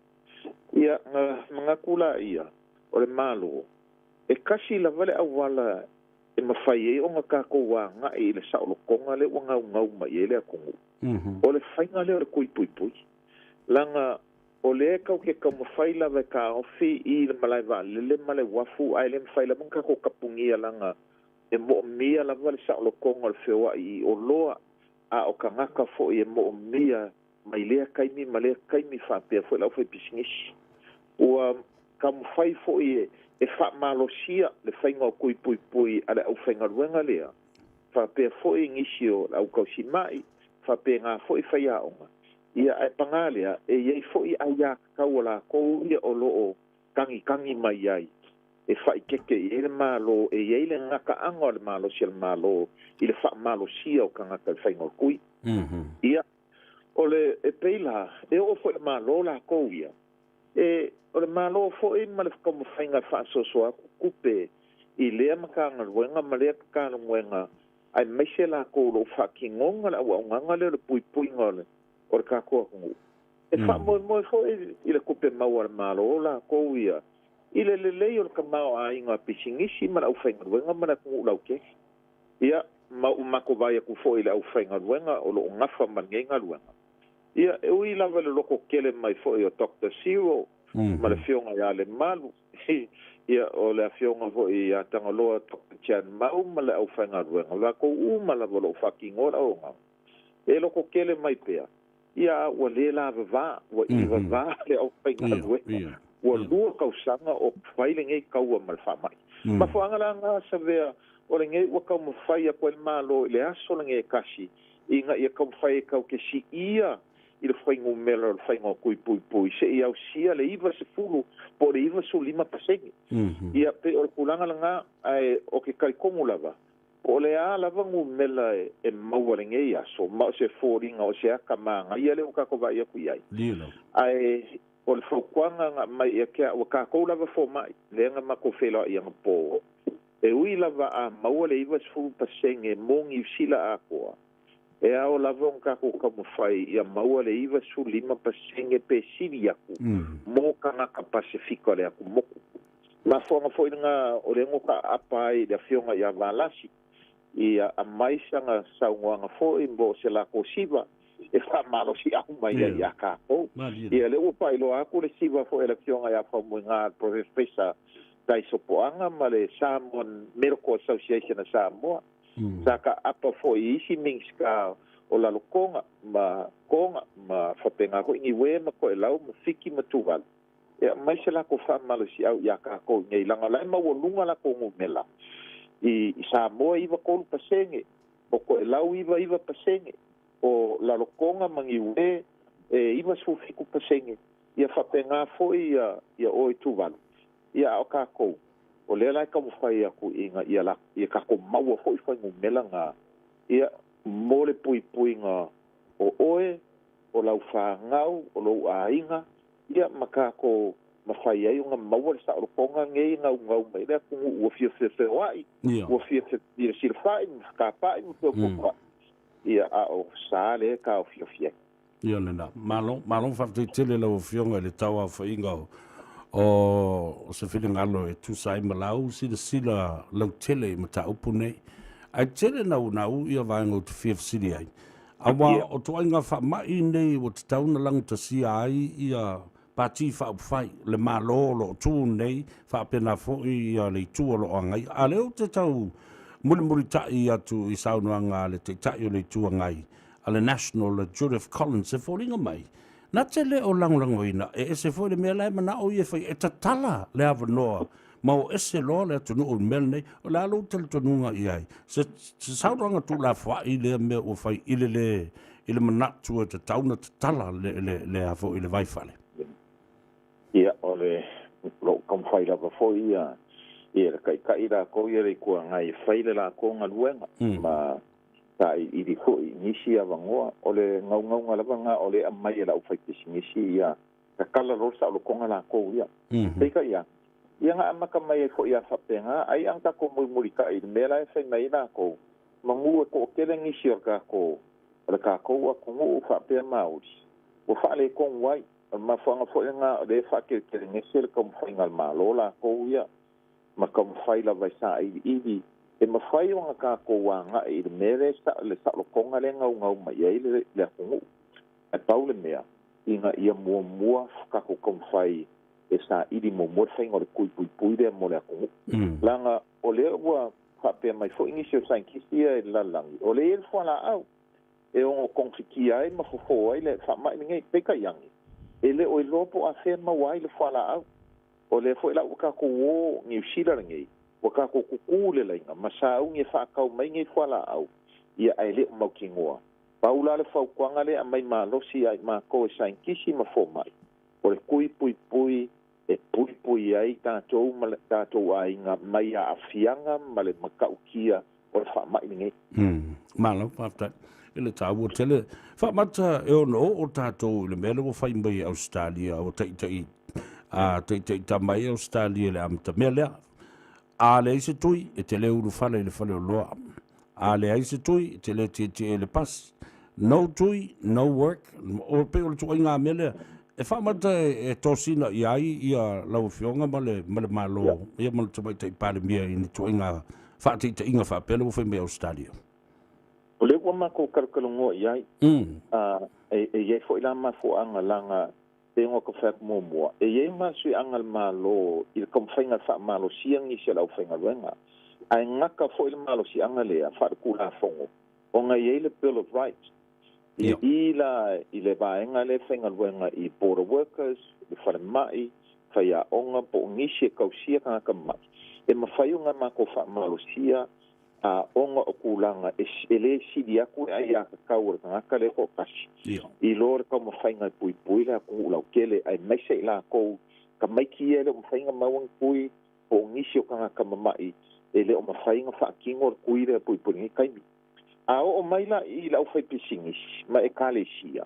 Ia, na manatu laia, o le Malo, e kasi lava le auala e mafai ai ona tatou agai i le saolotoga lea ua naunau mai i ai le atunuu. O le faiga lea o le tui puipui. Leaga o lea e tau ke taumafai lava e taofi i le malae vaalele ma le uafu ae le mafai lava ona tatou tapunia leaga e moomia lava le saolotoga o le feoai i oloa a o tagata foi e moomia mai lea taimi ma lea taimi faapea foi le aufaipisinisi. Ua taumafai foi e faamalosia le faiga o tui puipui a le aufaigaluega lea, faapea foi nisi o le autausimai, faapena foi faiaoga. Ia, ae paga lea, e i ai foi aiatatau a latou ia o lo o tagitagi mai ai e faaeteete i ai le Malo, e i ai le gataaga o le malosi a le Malo i le faamalosia o tagata i le faiga o tui. Ia, O le, e pei la, e oo foi i le Malo lakou ia, e, o le Malo foi ma le taumafaiga e faasoasoa atu tupe i lea Matagaluega ma lea Matagaluega aemaise lakou o lo o faatinoga le auaunaga lea o le puipuiga o le, o le tatou atunuu. E faamoemoe foi i le tupe maua a le Malo lakou ia i le lelei o le tamaoaiga pisinisi ma le aufaigaluega ma le atunuu lautele. Ia, ma ua matou vaai atu foi i le aufaigaluega o lo o gafa ma lenei galuega. Ia, e ui lava i le loto tele mai foi o Doctor Cyril ma le Afioga ia Lemalu, ia, o le Afioga foi ia Tagaloa Doctor Chan Mau ma le aufaigaluega, o latou uma lava o lo o faatinoa le auaunaga, e loto tele mai pea, Ia, a ua le lavava, ua ivava le aufaigaluega, ua lua tausaga o fai lenei taua ma le faamai. Mafuaaga la na Savea, o lenei ua taumafai atu ai le Malo i le aso lenei e tasi, ina ia taumafai e tau te siia i le fuainumera o le faiga o tui puipui se i ausia le 90 po o le 95 pasene. Ia, pei o le tulaga lena, ae o ke talitonu lava, Po o le a lava numera e maua i lenei aso, ma o se foliga o se aka manaia lea ua tatou vaai atu i ai. Ae o le fautuaga na aumai ia te au, ua tatou lava fomai, lea na matou feiloai anapo, e ui lava a maua le 90% mo Niu Sila atoa, e ao lava ona tatou taumafai ia maua le 95% pe sili atu mo tagata Pasefika o le atumotu. Mafuaaga foi lena o lea na taaapa ai i le Afioga ia Valasi ia aumai sana saunoaga foi mo se latou siva. e faamalosiau mai ai iā tatou. Ia lea ua faailoa atu le siva foi a le Afioga ia Faumuiga le Professor Tai Sopoaga ma le Samoan Medical Association a Samoa. Sa taaapa foi i isi Minisita o Lalotoga ma Toga ma faapena foi Niue ma Toelau ma Fiti ma Tuvalu e aumai se latou faamalosiau iā tatou i inei leaga o la e maualuga latou numela i Samoa e 93%, o Toelau 99%, o Lalotoga ma Niue e 97%, ia faapena foi ia o i Tuvalu. Ia a o tatou, o lea la e taumafai atu ina ia ia tatou maua foi fuainumera na, ia, mo le puipuiga o oe, o lau fanau, o lou aiga, ia ma tatou mafai ai ona maua le saolotoga nei e naunau mai ai le atunuu ua fia feofeoai, ua fia silafa'i ma fetapa'i ma feofofoa'i, ia a o sa lea e taofiofi ai. Ia lena. Malo, malo faafetai tele lau Afioga i le tauaofaiga o, o se finagalo e tusa ai ma lau silasila lautele i mataupu nei. Ae tele naunau ia vaega ou te fia fesili ai. Aua o ituaiga faamai nei ua tatau ona lagatasia ai ia Pati Faaupufai, le Malo o lo o tu nei, faapena foi ia le Itu o lo o agaia. A o lea ou te tau mulimulitai atu i saunoaga a le Taitai o le Itu Agai a le National, a Judith Collins, e foliga mai, na te le o lagolagoina, e ese foi le mea la e manao ia e fai, e tatala le avanoa ma o ese loa le atunuu i le mea lenei. O le a lou talitonuga i ai? Se, se saunoaga tuulafoai lea mea ua fai i le le, i le manatu e tatau ona tatala le, le, le a foi le vaifale. Ia, o le, lou taumafai lava foi ia, ia le taitai latou ia le Itu Agai e fai le latou galuega ma sailiili foi i nisi avanoa. O le naunauga lava lena o lea e aumai e le aufaipisinisi ia tatala loa le saolotoga latou ia. Peitai ane, ia na amata mai ai foi lava faapena, ai a na tatou mulimulitai i le mea la e fai mai ai latou, manu e toatele nisi o le tatou, o le tatou atunuu faapea Maori, ua faaletonu ai. O le mafuaaga foi lena o lea e faateletelegese le taumafaiga a le Malo latou ia, ma taumafai lava e sailiili e mafai ona tatou agai i le mea lea, le saolotoga lea e naunau mai ai le atunuu. Ae pau le mea, ina ia muamua tatou taumafai e saili muamua le faiga o le tui puipui lea mo le atunuu. Leaga o lea ua faapea mai foi nisi o saienitisi ia i le lalolagi, o lea e i ai le fualaau e ono togafitia ai ma fofo ai le faamai lenei. Peitai ane, e le o iloa po o afea e maua ai le fualaau. O lea foi la ua tatou o Niu Sila lenei, ua tatou tutū i le laina ma sauni e faatau mai nei fualaau, ia ae le o mautinoa. Pau la le fautuaga lea e aumai malosi ia i matou e saienitisi ma fomai, o le tui puipui e puipui ai tatou ma le tatou aiga mai aafiaga ma le matautia o le faamai lenei. Malo, faafetai i le taua tele. Faamata e ono oo tatou i le mea lea ua fai mai e Ausetalia, ua taitai, a taitaita mai Ausetalia i le amatamea lea. A leai se tui, e te le ulufale i le faleoloa. A leai se tui, e te le tietie i le pasi. No tui, no work. O pei o le tuaiga mea lea. E faamata e tosina i ai ia lau Afioga ma le, ma le Malo, ia ma le Tamaitai Palemia i ni tuaiga faataitaiga faapea lea ua fai mai e Ausetalia. O lea ua matou talotalonoa i ai, e i ai foi la mafuaaga leaga pei ona ou fai atu muamua, e i ai masuiaga a le Malo i le taumafaiga e faamalosia nisi o le aufaigaluega, ae gata foi le malosiaga lea faaletulafono ona e i ai le Bill of Rights. I i la i le vaega lea e faigaluega i border workers, le falemai, faiaoga po o nisi e tausia tagata mamai, e mafai ona matou faamalosia a ona o tulaga e, e le sili atu le aiatatau a le tagata lea e toatasi i lo le taumafaiga e puipui le atunuu lautele, aemaise i latou tamaiti ia e le o mafai ona maua ni tui po o nisi o tagata mama'i e le o mafai ona faatino le tui lea puipui i lenei taimi. A oo mai la i le aufaipisinisi ma ekalesia,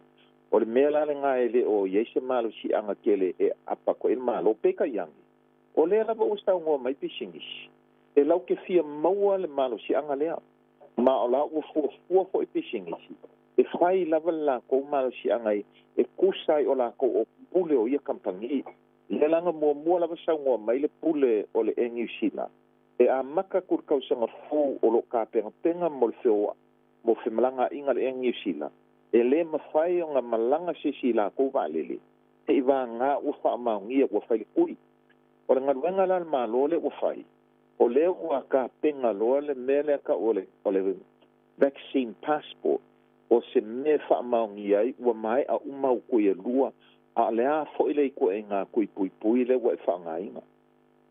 o le mea la lena e le o i ai se malosiaga tele e aapa atu ai le Malo. Peitai ane, O lea lava ua saunoa mai pisinisi, e lau te fia maua le malosiaga lea, ma o la ua fuafua foi pisinisi e fai lava le latou malosiaga e tusa ai o latou o pule o ia kamupani. Lea la na muamua lava saunoa mai le pule o le Air New Sila e amata atu le tausaga fou o lo o tapenapena mo le feoai mo femalagaaiga a le Air New Sila. E lē mafai ona malaga se isi i lakou vaalele, seivagā ua faamaonia ua fai le tui. O le galuega la a le Malo lea ua fai, o lea ua tapena loa le mea lea tau o le o le vaccine passport, o se mea e faamaonia ai ua maea uma au tui e lua, a o le a foi le ituaiga tui puipui lea ua e faaaogaina.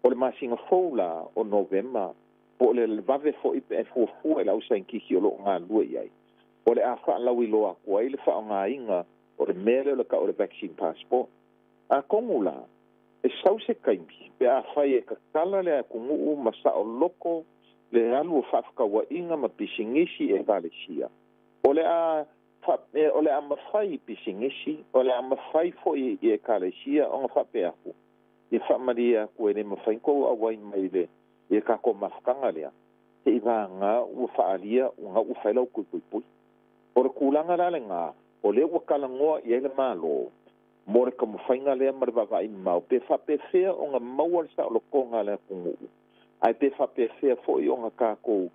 O le masina fou la o Novema, po o le vave foi pe a fuafua i le ausaienitisi o lo o galulue i ai, o le a faalauiloa atu ai le faaaogaina o le mea lea o le tau o le vaccine passport. Atonu la, e sau se taimi pe afai e tatala le atunuu ma saoloko le alu o faafetauaiga ma pisinisi i Ekalesia, o le a o le a mafai i pisinisi, o le a mafai foi i Ekalesia ona faapea atu, Ia faamalie atu e le mafai ona tou auai mai i le i le tatou mafutaga lea, seivagana ua faaalia ona ua fai lau tui puipui. O le tulaga la lena, o lea ua talanoa i ai le Malo mo le taumafaiga lea ma le vaavaai mamao pe faapefea ona maua le saolotoga a le atunuu, ae pe faapefea foi ona tatou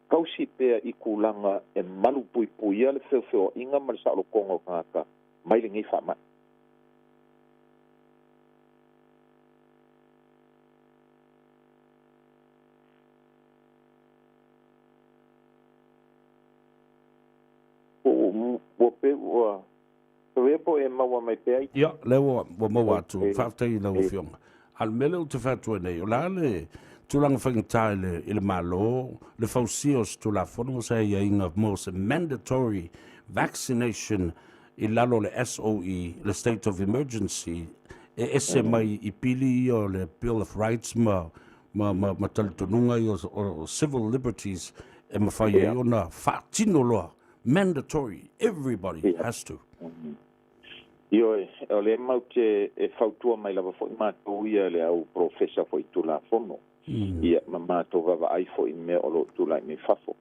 tausi pea i tulaga e malupuipuia le feofeoaiga ma le saolotoga o tagata mai lenei faamai. Ua pei ua Ua po e maua mai pea i. Ia, lea ua ua maua atu. Faafetai i lau Afioga. A o le mea lea ou te fai atu ai nei, o le a le tulaga faigata i le, i le Malo, le fausia o se Tulafono ma se aiaiga mo se mandatory vaccination i lalo o le SOE, le State of Emergency, e ese mai i pili ia o le Bill of Rights ma, ma, ma, ma talitonuga ia o, o civil liberties e mafai ai ona faatino loa mandatory, everybody has to. Ioe, o lea matou te e fautua mai lava foi matou ia le au polofesa foi i Tulafono, ia ma matou vaavaai foi i mea o lo o tulai mai fafo.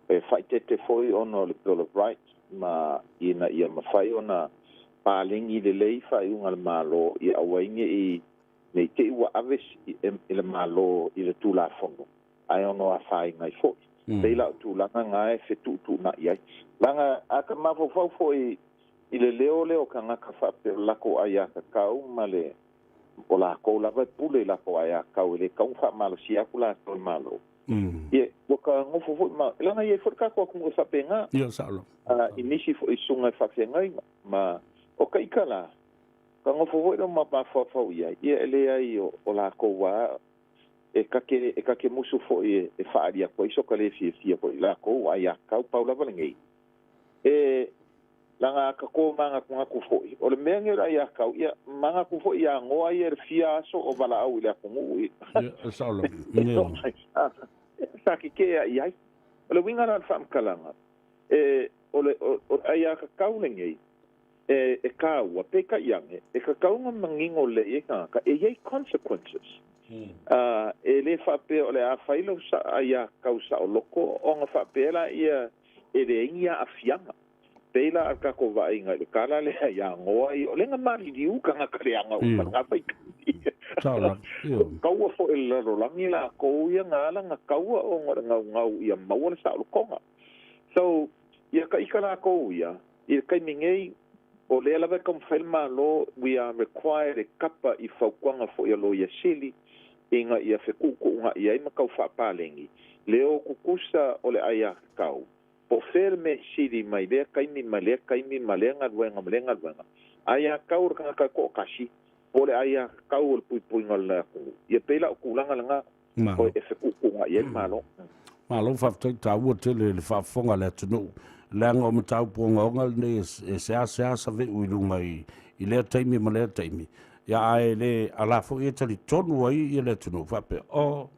E faaeteete foi ona o le Bill of Rights ma ina ia mafai ona paleni lelei faaiuga a le Malo ia aua ai ne i ne i te i ua ave i le Malo i le Tulafono ae ono afaina ai foi. Pei la o tulaga na e fetuutuunai ai. Leaga a ta mafaufau foi i le leo lea o tagata faapea o le latou aiatatau ma le o latou lava e pule i latou aiatatau e le tatau ona faamalosia atu latou e le Malo. Ia, ua ta nofo foi ma, leaga e i ai foi le tatou atunuu e faapena. Ia, sao lava. I nisi foi susuga i faafeagaiga ma o ta ita la, ta nofo foi lea ma mafaufau i ai, ia e leai o latou lava e ta te, e ta te musu foi e faaali atu ai so ta le fiafia foi i lakou aiatatau. Pau lava lenei, e leaga a ta to manatunatu foi, o le mea lenei o le aiatatau, ia manatu foi ia goa ia i le fia aso o valaau i le atunuu i. Ia, e sao lava. Ia. Sa tetee i ai. O le uiga la o le faamatalaga, e, o le, o le aiatatau lenei, e, e tāua, peitai ane, e tatau ona manino lelei ai tagata, e i ai consequences. Uh, e le faapea o le a fai lau sa, aiatatau saoloto ona faapea laia e leai ni aafiaga. Pei la a le tatou vaaiga i le tala lea ia Noa ia, o lea na maliliu tagata leaga uma i lena vaitaimi. Sao lava. Ioe. Kaua foi i le lalolagi latou ia na ala na kaua ona o le naunau ia maua le saolotoga. So, ia taita latou ia, I le taimi nei, o lea lava e taumafai le Malo, we are required e kapa i fautuaga foi a Loia Sili ina ia fetuutuunai ai ma tau faapaleni le o tutusa o le aiatatau, po o fea le mea sili mai lea taimi ma lea taimi ma lea galuega ma lea galuega, aiatatau o le tagata e toatasi po o le aiatatau o le puipuiga o le atunuu. Ia pei la o tulaga lena e fetuutuunai ai le Malo. Malo faafetai, taua tele le faafofoga a le atunuu, leaga o mataupu ogaoga lenei e seasea save'u i luga i lea taimi ma lea taimi, ia ae le ala foi e talitonu ai ia le atunuu faapea, o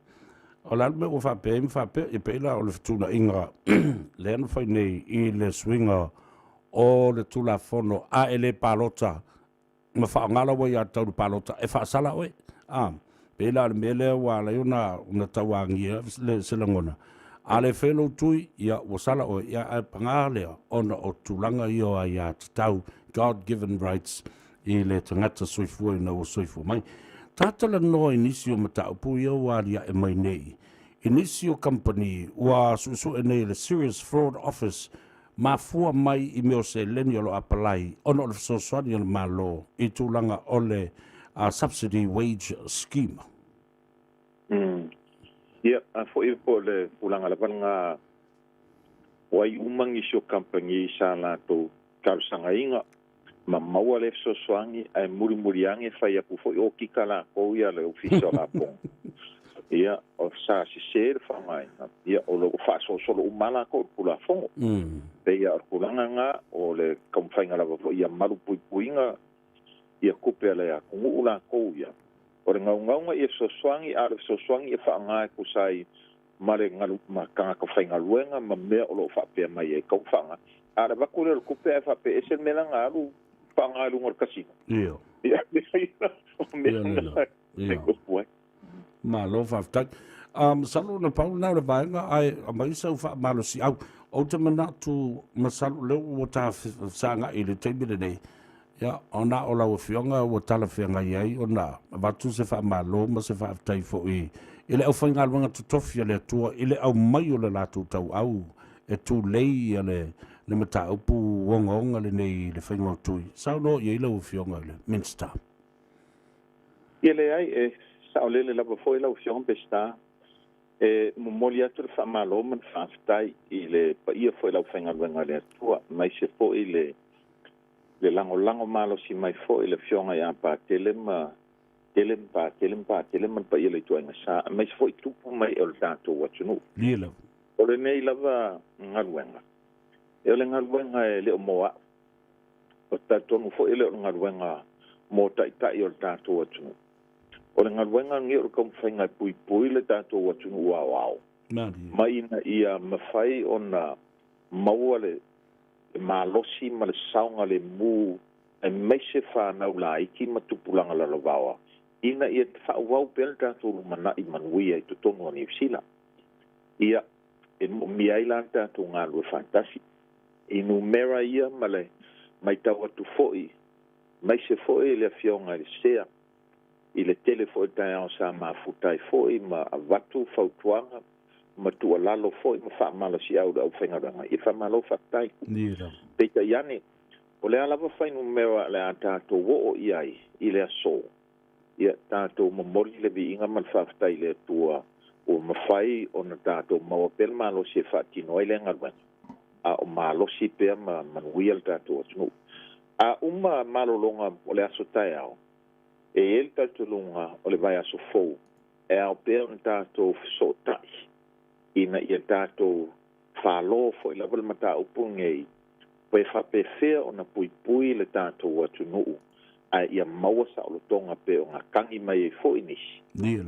o le a le mea ua faapea ai ma faapea, ia pei la o le fetuunaiga lea na fai nei i le suiga o le Tulafono a e le palota ma faaaoga lau aiatatau i le palota e faasala oe. A, pei la o le mea lea ua ala ai ona, ona tauagia le, se lagona. A le faia lou tui, ia ua sala oe, ia ae paga lea ona o tulaga ia o aiatatau, God given rights, i le tagata soifua ina ua soifua mai. Ta talanoa i nisi o mataupu ia ua aliae mai nei, i nisi o kamupani ua suesue nei e le Serious Fraud Office. mafua mai i mea o seleni o lo o apalai ona o le fesoasoani a le Malo i tulaga o le Subsidy Wage Scheme. Mm. Ia, a foi po o le tulaga lava lena o ai uma nisi o kamupani sa latou talosagaina ma maua lea fesoasoani ae mulimuli ane fai atu foi okika latou ia le Ofisa o Lapoga. Ia, o sa sese le faaaogaina, ia o lo o faasolosolo uma lava latou i le Tulafono. Pei lava o le tulaga lena o le taumafaiga lava foi ia malupuipuiina ia tupe a le atunuu latou ia. O le naunauga ia fesoasoani, a o le fesoasoani ia faaaoga e tusa ai ma le galu, ma tagata faigaluega ma mea o lo o faapea mai ai tau faaaoga. A o le avatu lea o le tupe ae faapea ese le mea la na alu faaaoga i luga o le casino. Io. Ia, o mea na e tupu ai. Malo faafetai. Masalo na pau lena o le vaega ae aumai sau faamalosiau. Ou te manatu masalo lea ua ta fesagai i le taimi lenei, ia, ona o lau Afioga ua talafeagai ai ona avatu se faamalo ma se faafetai foi i le aufaigaluega totofi a le Atua i le aumai o le latou tauau e tulei le mataupu ogaoga lenei i le faiga o tui. Saunoa i ai lau Afioga i le Minisita. Ia leai, e saolele lava foi lau Afioga Peseta. E momoli atu le faamalo ma le faafetai i le paia foi o le aufaigaluega a le Atua, aemaise foi le le lagolago malosi mai foi i le Afioga ia Patele ma Tele ma Patele ma Patele ma le paia o le ituaiga sa, aemaise foi tupu mai o le tatou atunuu. Ia lava. O lenei lava galuega, e o le galuega e le o mo a'u, Ou te talitonu foi e le o le galuega mo taitai o le tatou atunuu. O le galuega lenei o le taumafaiga e puipui le tatou atunuu aoao ma ina ia mafai ona maua le malosi ma le saogalemu aemaise fanau laiti ma tupulaga lalovaoa ina ia faaauau pea le tatou lumanai manuia i totonu o Niu Sila. Ia, e moomia ai la le tatou galulue faatasi. I numera ia ma le maitau atu foi, aemaise foi le Afioga i le Sea, i le tele foi o taeao sa mafuta ai foi ma avatu fautuaga ma tuualalo foi ma faamalosiau i le aufaigaluega, ia faamalo faafetai. Peitai ane, o le a lava fuainumera o le a tatou oo i ai i le aso, Ia tatou momoli le viiga ma le faafetai i le Atua ua mafai ona tatou maua pea le malosi e faatino ai lea galuega, a o malosi pea ma manuia le tatou atunuu. A uma malologa o le aso taeao, e i ai le talitonuga o le vaiaso fou e ao pea ona tatou fesootai ina ia tatou falo foi lava le mataupu lenei pe faapefea ona puipui le tatou atunuu ae ia maua saolotoga pei ona tagi mai ai foi nisi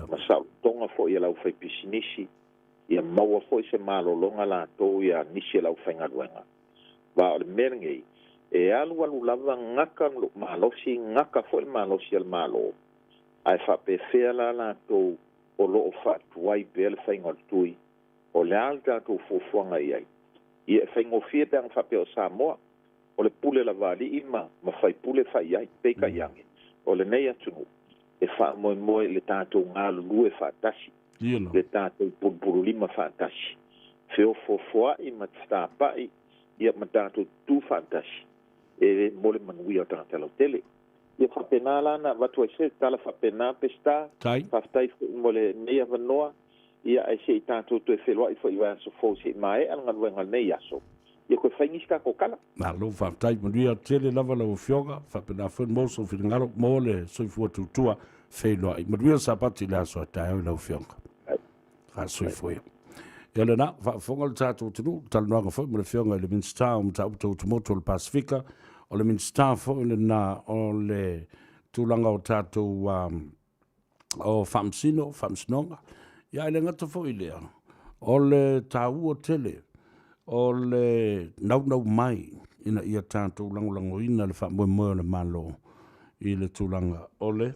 ma saolotoga foi a le aufaipisinisi, ia maua foi se malologa latou ia nisi o le aufaigaluega. Aua o le mea lenei, e alualu lava gata lou malosi, gata foi le malosi a le Malo, ae faapefea la latou o lo o faatuai pea le faiga o le tui O le a le tatou fuafuaga i ai? Ia e faigofie pe ana faapea o Samoa, o le pule lava a alii ma ma faipule e fai ai. Peitai ane, o lenei atunuu, e faamoemoe i le tatou galulue faatasi, le tatou pulupululima faatasi, feofoofoai ma tapai ia ma tatou tutū faatasi e mo le manuia o tagata lautele. Ia faapena la na avatu ai se tala faapena Peseta. Faafetai foi mo lenei avanoa. Ia, ae se i tatou toe feiloai foi i vaiaso fou se i maea le galuega o lenei aso, ia toe fai nisi tatou tala. Malo faafetai, manuia tele lava lau Afioga, faapena foi mo sou finagalo mo le soifua tutua feiloai. Manuia le Sapati i le aso a taeao i lau Afioga. Faasoifua ia. Ia lena, faafofoga le tatou atunuu, talanoaga foi ma le Afioga i le Minisita o Mataupu Tau Tumotu o le Pasefika, o le Minisita foi lena o le tulaga o tatou um, o faamasino, faamasinoga. Ia ae le gata foi i lea, o le taua tele o le naunau mai ina ia tatou lagolagoina le faamoemoe o le Malo i le tulaga o le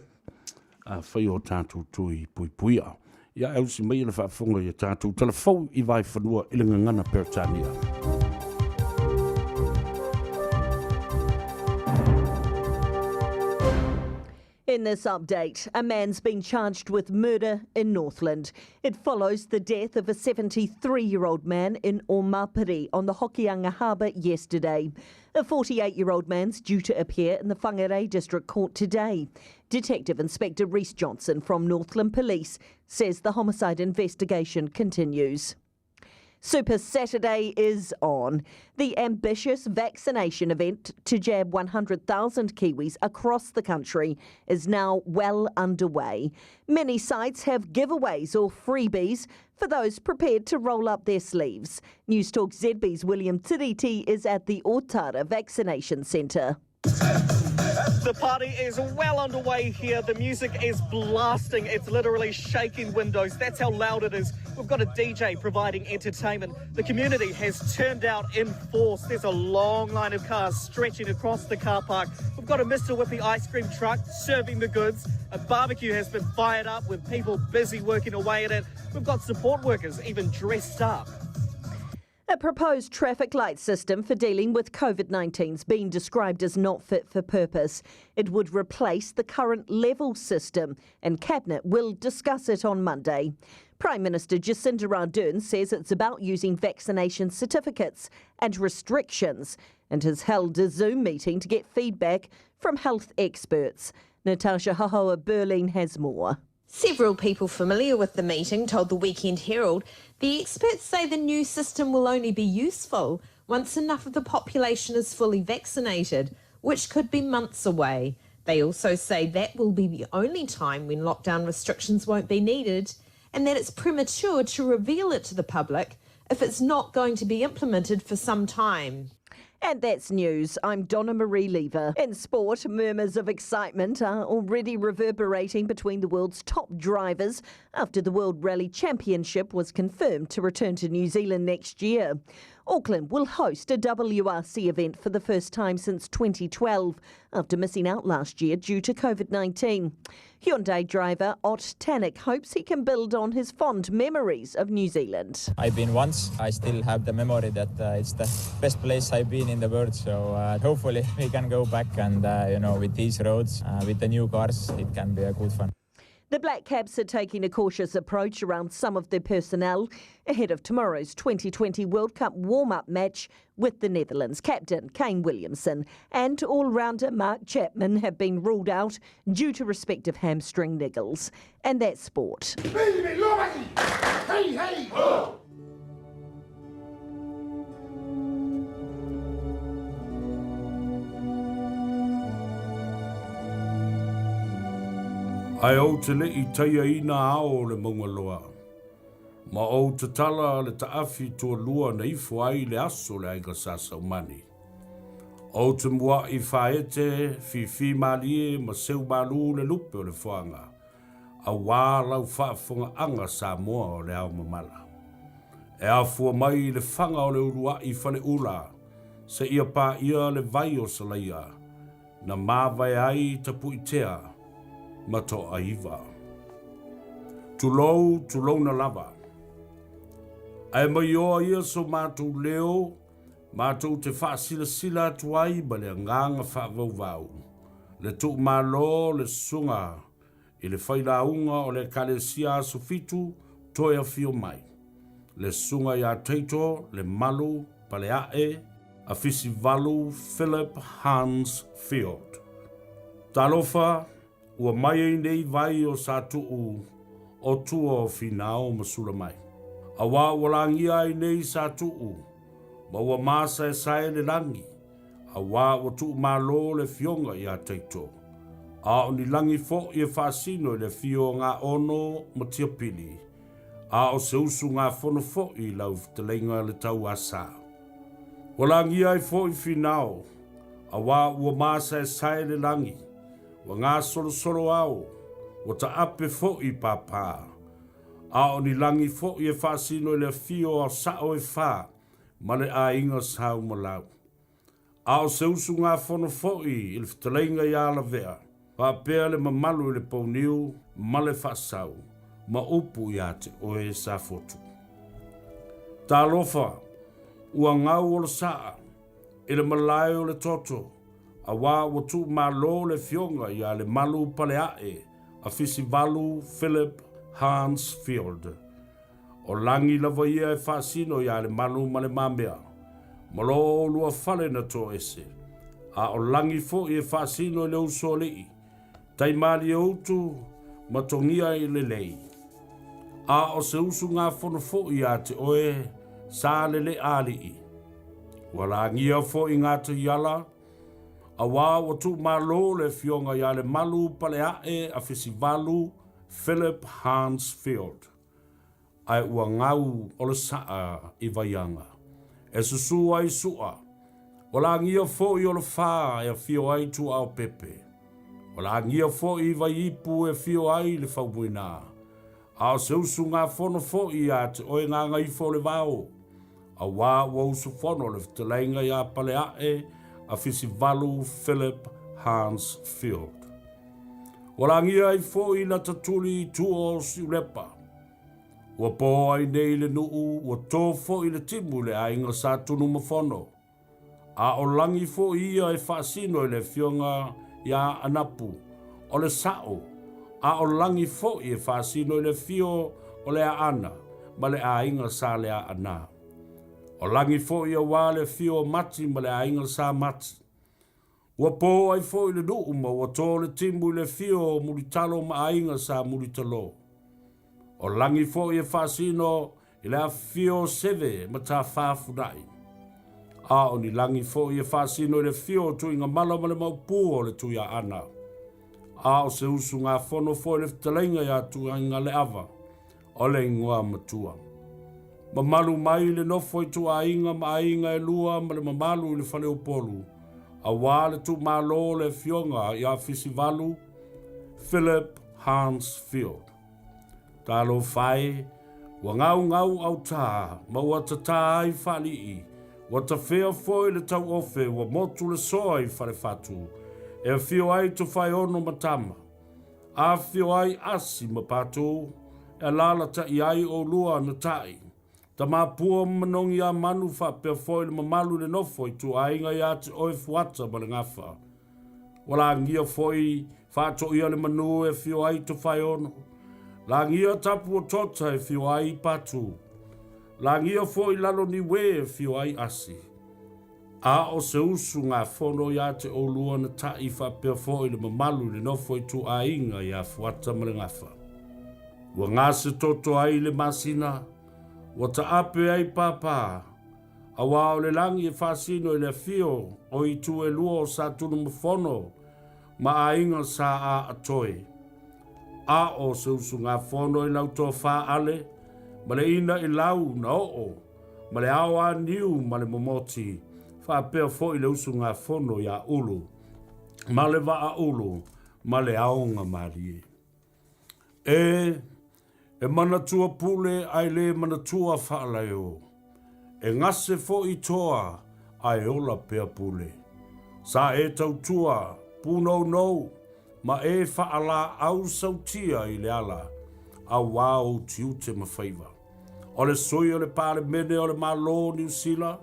faia o tatou tui puipuia. Ia ae usi maia le faafofoga i a tatou tala fou i Vaefanua i le gagana Peretania. E In this update, a man's been charged with murder in Northland. It follows the death of a 73 year old man in Omapere on the Hokianga Harbour yesterday. A 48 year old man's due to appear in the Whangarei District Court today. Detective Inspector Rhys Johnson from Northland Police says the homicide investigation continues. Super Saturday is on. The ambitious vaccination event to jab 100,000 Kiwis across the country is now well underway. Many sites have giveaways or freebies for those prepared to roll up their sleeves. News Talk ZB's William Tiriti is at the Otara Vaccination Centre. The party is well underway here. The music is blasting. It's literally shaking windows. That's how loud it is. We've got a DJ providing entertainment. The community has turned out in force. There's a long line of cars stretching across the car park. We've got a Mr. Whippy ice cream truck serving the goods. A barbecue has been fired up with people busy working away at it. We've got support workers even dressed up. A proposed traffic light system for dealing with COVID 19 has been described as not fit for purpose. It would replace the current level system, and Cabinet will discuss it on Monday. Prime Minister Jacinda Ardern says it's about using vaccination certificates and restrictions and has held a Zoom meeting to get feedback from health experts. Natasha Hahoa Berlin has more. Several people familiar with the meeting told the Weekend Herald the experts say the new system will only be useful once enough of the population is fully vaccinated, which could be months away. They also say that will be the only time when lockdown restrictions won't be needed and that it's premature to reveal it to the public if it's not going to be implemented for some time. And that's news. I'm Donna Marie Lever. In sport, murmurs of excitement are already reverberating between the world's top drivers after the World Rally Championship was confirmed to return to New Zealand next year. Auckland will host a WRC event for the first time since 2012 after missing out last year due to COVID 19. Hyundai driver Ott Tanak hopes he can build on his fond memories of New Zealand. I've been once. I still have the memory that uh, it's the best place I've been in the world. So uh, hopefully we can go back and, uh, you know, with these roads, uh, with the new cars, it can be a good fun. The Black Caps are taking a cautious approach around some of their personnel ahead of tomorrow's 2020 World Cup warm up match with the Netherlands. Captain Kane Williamson and all rounder Mark Chapman have been ruled out due to respective hamstring niggles. And that's sport. Hey, hey, oh. Ae ou te leʻi taiaina ao o le mauga loa, ma ou tatala le taafi tualua na ifo ai le aso le aiga sa Saumani. Ou te muaʻi faaete, fifi malie ma seu malu le lupe o le foaga, auā lau faafogaaga Samoa o le ao mamala. E afua mai i le faga o le uluaʻi faleʻula seia paia le vai o Salaia na mavae ai Tapuitea ma Toaiva. Tulou, tulouna lava. Ae maioa ia so matou leo, matou te faasilasila atu ai ma le agaga faavauvau, le tuumalo le susuga i le failauga o le Ekalesia Aso Fitu toe afio mai, le Susuga ia Taito Lemalu Paleae Afisivalu Philip Hans Field. Talofa, ua mai ai nei vai o Satu'u o tua o Finao ma Sulamai. Auā ua lagia ai nei Satu'u ma ua masaesae le lagi, auā ua tuumalo le Afioga ia Taito, a o ni lagi foʻi e faasino i le afio o Gaono ma Tiapili, a o se usugafono foʻi i lau fetalaiga le Tauasa. Ua lagia ai foʻi Finao, auā ua masaesae le lagi, ua gasolosolo ao, ua taape foʻi pāpā, a o ni lagi foʻi e faasino i le afio o sao e fa ma le aiga Saumalau. A o se usugafono foʻi i le fetalaiga iā Lavea, faapea le mamalu i le pouniu ma le faasau, ma upu iā te oe Safotu. Talofa, ua gau olosaa i le malae o le toto, Auā ua tuumalo le Afioga ia Lemalu Paleae Afisivalu Philip Hansfield. O Lagi lava ia e faasino iā Lemalu ma Le Mamea, ma lo oulua fale na toese. A o Lagi foi e faasino i le Usoalii, Taimalieutu ma Togia i le lei. A o se usugafono foi ia te oe Saleleaalii. Ua lagia foi Gataiala, auā ua tuumalo le Afioga ia Lemalu Paleae Afisivalu Philip Hansfield. Ae ua gau o le saa i Vaiaga, e susū ai Sua. Ua lagia foi o le fa e afio ai Tuaopepe. Ua lagia foi i Vaiipu e afio ai le Faumuina. A o se usugafono foi ia te oe Gagaifo o le Vao, auā ua usufono le fetalaiga ia Paleae Afisivalu Philip Hansfield. Ua lagia ai foi Latatuli i tua o Siulepa. Ua pō ai nei le nuu, ua tō foi le timu i le aiga Sa Tunumafono. A o Lagi foi ia e faasino i le afioga iā Anapu, o le sao, a o Lagi foi e faasino i le afio o le Aana ma le aiga Sa Leaana. O Lagi foi auā le afio o Mati ma le aiga Sa Mati. Ua pō ai foi le nuu ma ua tō le timu i le afio o Mulitalo ma aiga Sa Mulitalo. O Lagi foi e faasino i le afifio o Seve ma Tafafunai. A o ni lagi foi e faasino i le afio o Tuigamala ma le Maopu o le Tuiaana. A o se usugafono foi le fetalaiga ia Tuaigaleava, o le igoa matua. Mamalu mai le nofo i tuaaiga ma aiga e lua ma le mamalu i le Faleupolu, auā le tuumalo o le afioga ia Fisivalu Philip Hansfield. Talofa e, ua gaugau autā ma ua tatā ai faalii, ua tafea foi le tauofe ua motu le soa i Falefatu, e afio ai Tofaeono ma Tama, afifio ai Asi ma Patū, e alaalatai ai oulua na tai. Tamapua ma manogi a manu faapea foi le mamalu i le nofo i tuaaiga ia te oe Fuata ma le Gafa. Ua lagia foi faatoia le manu e afio ai Tofaeono. Lagia tapu o Tota e afio ai Patu. Lagia foi Laloniue e afio ai Asi. A o se usugafono ia te oulua na taʻi faapea foi le mamalu i le nofo i tuaaiga iā Fuata ma le Gafa. Ua gase toto ai le masina, ua taape ai pāpā, auā o le lagi e faasino i le afio o itu e lua o Satunumafono ma aiga Sa Aatoe. A o se usugafono i lau tofa Ale ma le ina i lau na oo ma le ao aniu ma le momoti, faapea foi le usugafono iā Ulu ma le Vaaulu ma le aoga malie. E, e manatua pule ae le manatua faalaeo. E gase foi toa ae ola pea pule. Sa e tautua, pūnounou, ma e faalaau sautia i le ala, auā ou tiute ma faiva. O le sui o le Palemene o le Malo o Niu Sila,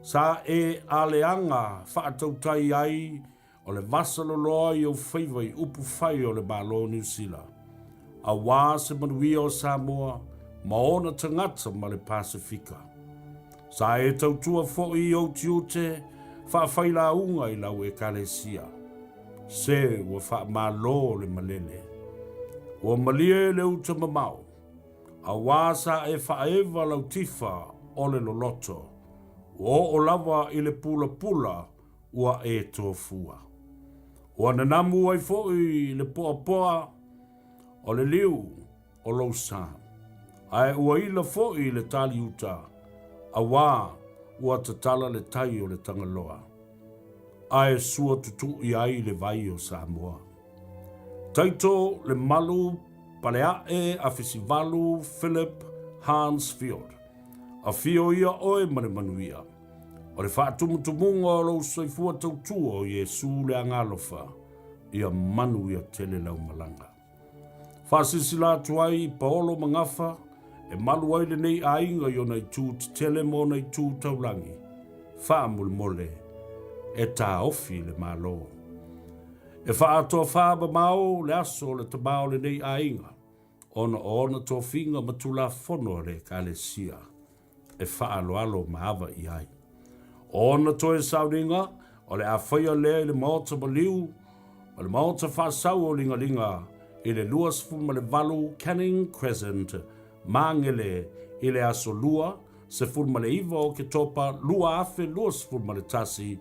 sa e aleaga faatautai ai O le vasaloloa i ou faiva i upu fai o le Malo o Niu Sila, auā se manuia o Samoa ma ona tagata ma le Pasefika. Sa e tautua foi i ou tiute faafailauga i lau Ekalesia. Se ua faamalo le malele. Ua malie le uta mamao, auā sa e faaeva lau tifa o le loloto, ua oo lava i le pulapula ua e tofua. Ua nanamu ai foi le poapoa o le liu o lou sa, ae ua ila foi le taliuta, auā ua tatala le tai o le Tagaloa, ae sua tutuʻi ai le vai o Samoa. Taito le malu Paleae Afisivalu Philip Hansfield. Afio ia oe ma le manuia. O le faatumutumuga o lou soifua tautua o Iesu le Agaalofa, ia manuia tele lau malaga. Faasilasila atu ai i Paolo ma Gafa, e malu ai lenei aiga i ona itu tetele ma ona itu taulagi. Faamolemole, e taofi le Malo. E faaatoa faamamao le aso o le tama o lenei aiga ona o ona tofiga ma Tulafono a le Ekalesia e faaaloalo ma ava i ai. O ona toe sauniga, o le a faia lea i le Maota Maliu ma le Maota Faasau o Ligaliga i le 28 Canning Crescent, Māngere i le aso Lua, 19 o Oketopa 2021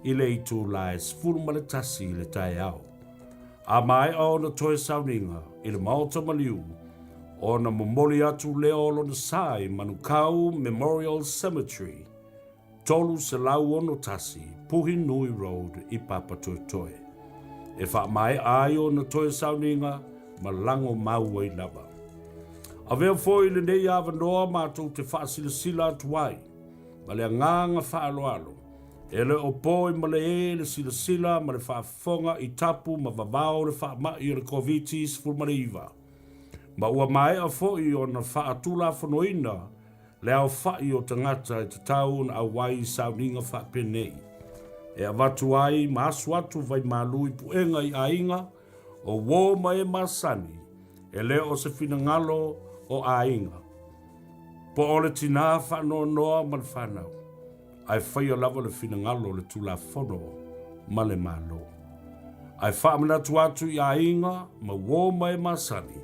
i le itula e 11 i le taeao. A maea ona toe sauniga i le Maota Maliu, ona momoli atu lea o lona sa i Manukau Memorial Cemetery, 361 Puhinui Road i Papatoetoe, e faamaea ai ona toe sauniga ma lago mau ai lava. Avea foi lenei avanoa matou te faasilasila atu ai ma le agaga faaaloalo, e le o po i Malae le silasila ma le faafofoga i tapu ma vavao o le faamai o le Koviti-19, ma ua maea foi ona faatulafonoina le aofai o tagata e tatau ona auai i sauniga faapenei, e avatu ai ma asu atu vaimalu i puega i aiga o uo ma e masani, e le o se finagalo o aiga, po o le tinā faanoanoa ma le fanau, ae faia lava le finagalo o le Tulafono ma le Malo. Ae faamanatu atu i aiga ma uo ma e masani,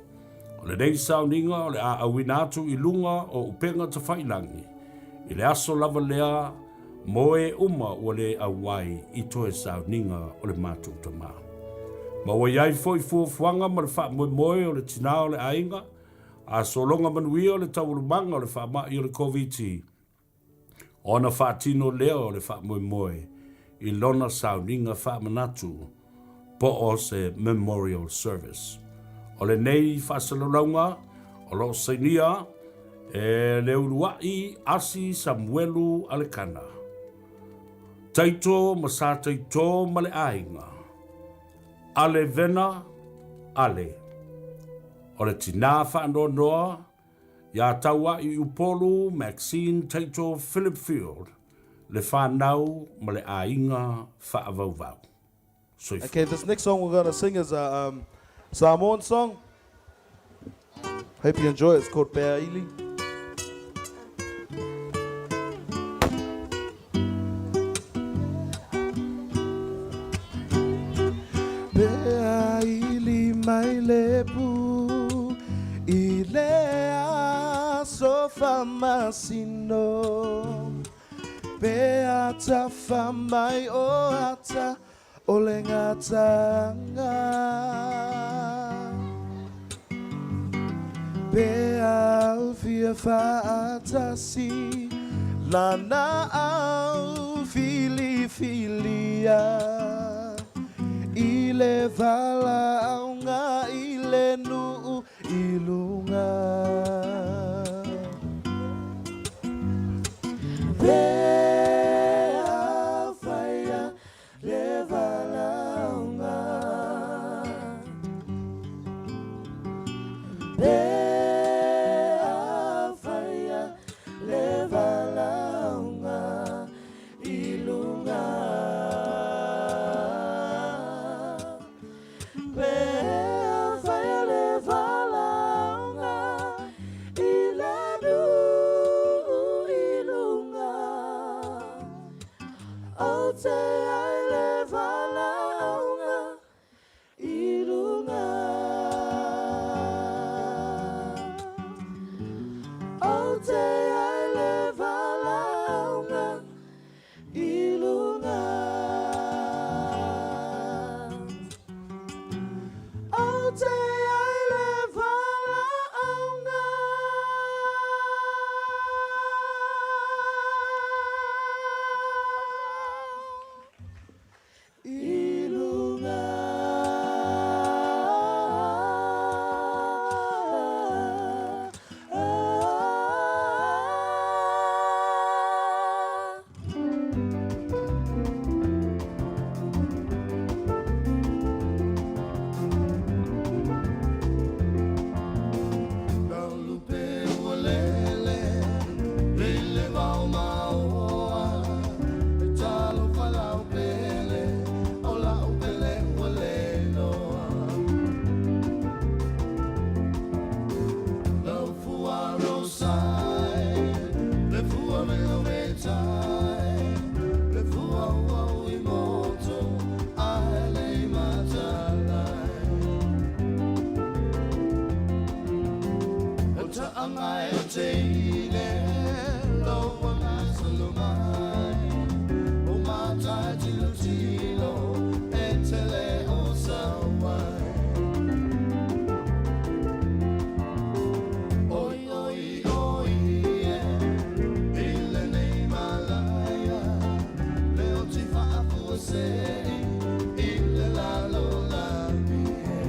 O lenei sauniga o le a auina atu i luga o upega tafailangi i le aso lava lea mo e uma ua le auai i toe sauniga o le matou tama. Ma ua i ai foi fuafuaga ma le faamoemoe o le tinā o le aiga, a sologa manuia le taualumaga o le faamai o le Koviti, Ona faatino lea o le faamoemoe i lona sauniga faamanatu po o se memorial service. O lenei faasalalauga o lo o sainia e le uluai Asi Samuelu Alekana, Taito ma Sa Taito ma le aiga, Ale Vena Ale, o le tinā faanoanoa Iā Taua'i Upolu Maxine Taito Philip Field, le whanau ma le aiga faavauvau. Soifua. Okay, this next song we're gonna sing is a um, Samoan song. Hope you enjoy it. It's called Pea Ili. Pea ili mai le pu i le aso whamasino Pea tawha mai o ata o le ngatanga Pea au fia whaatasi Lana au filifilia I le valaauga i le nuu i luga. Pea whaia le valaauga. Pea whaia le valaauga i luga. Pea whaia le valaauga i le nuu i luga. O te ai le valaauga i luga. O te ai le valaauga i luga. O te ai le valaauga. I luga. Ta'anga e o teine Lau anga salumai O mātai tilo tilo E tele o sawai Oi oi oi e I lenei malaya Leo ti faafua sei I le lalo lagi e.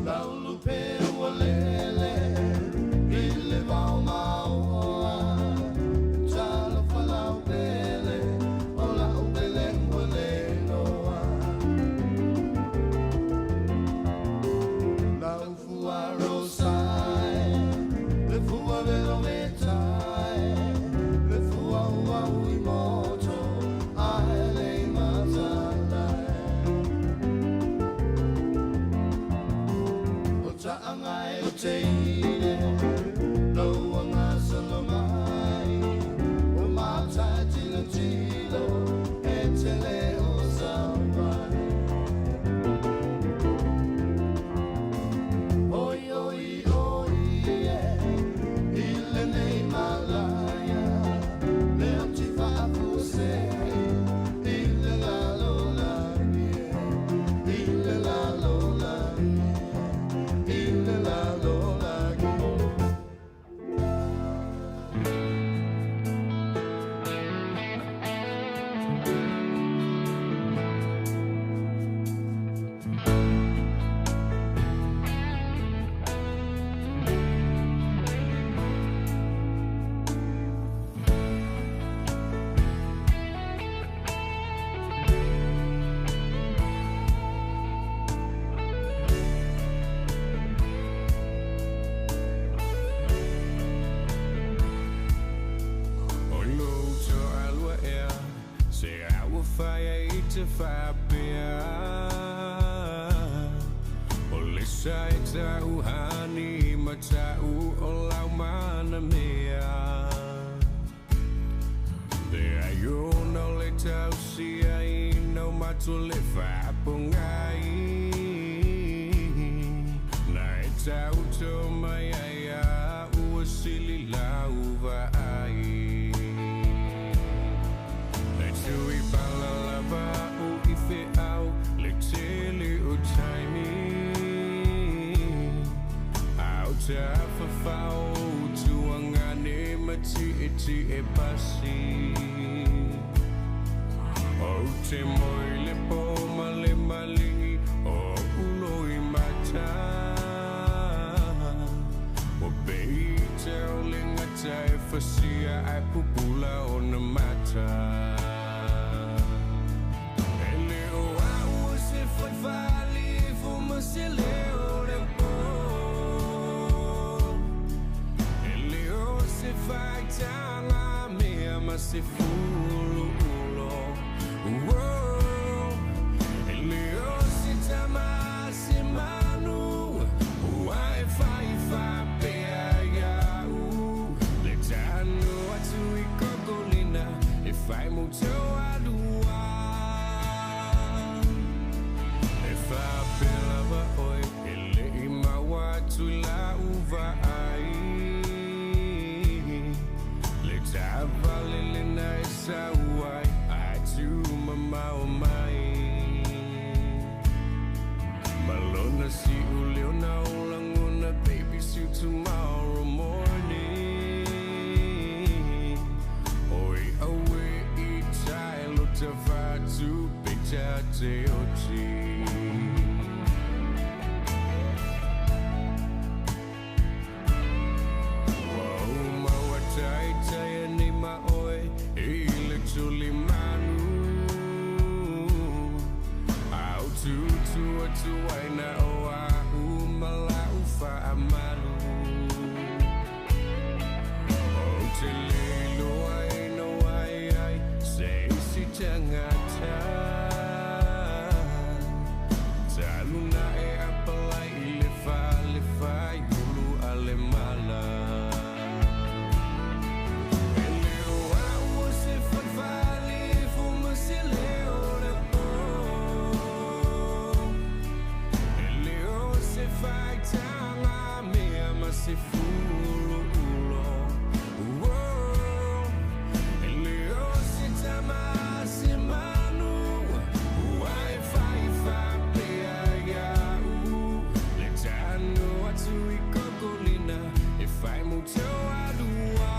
Laulu pe ua lele i le vao maoa Talo falau pele o lau pele ua le loa Lau fua rosai le fua velo vetai Le fua ua ui moto ae le matalai O ta'anga e o teine Lau anga salomai O mātai tilo tilo E tele o sawai Oi oi oi e I lenei malaya Leo ti faafusei I le lalo lagi e I le lalo lagi e I le lalo lagi. O lou toalua ea Se aua fai ai te faapea O le sa e tau hani ma tau o lau mana mea Le ai ona o le tausia ina o matua le faapogai Na e tau to mai ai a ua sili lau vaai Le tui palalava o i feau le tele o taimi Au te awhawhao tuangane ma ti e ti e pasi O te moi le po ma le malingi o ulo i mata O bei te o le ngata e fasia ai pupula o na mata E le o au se fai fali fo ma se le o le po E le o se fai tanga mea ma se fulu ulo Uo. E le o se tama se manu Ua e fai fapea iau Le tanu atu i kokolina E fai mo tau alua E faapea lava oe E le i maua atu i lau vaai Le taavale lena e sau ai Ai tumamao mai Malona si uleona o lagona Baby see you tomorrow morning Oi aue i tai lo te fatu pe ta te oti. Ua uma ua taitai nei ma oe i le tuli manu Au tutu atu ai na o au ma lau faamalu O te lilo ai no ai ai se isi ta tagata Taluna e apalai i le fale fai ulu a le mala E leo au o se falefale fo ma se leo le po E leo se faitaga mea ma se fulu ulo Uo, E leo se tama se manu Ua e fai faapea ia'u Le tanu atu i kokolina E fai mo tau alua.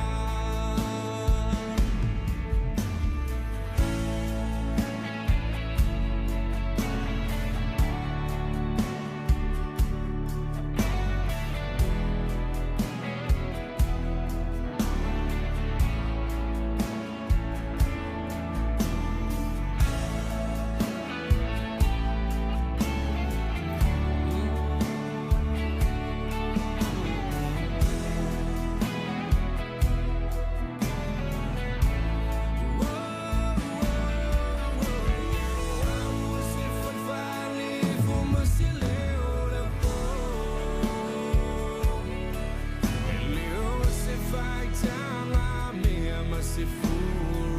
If I'm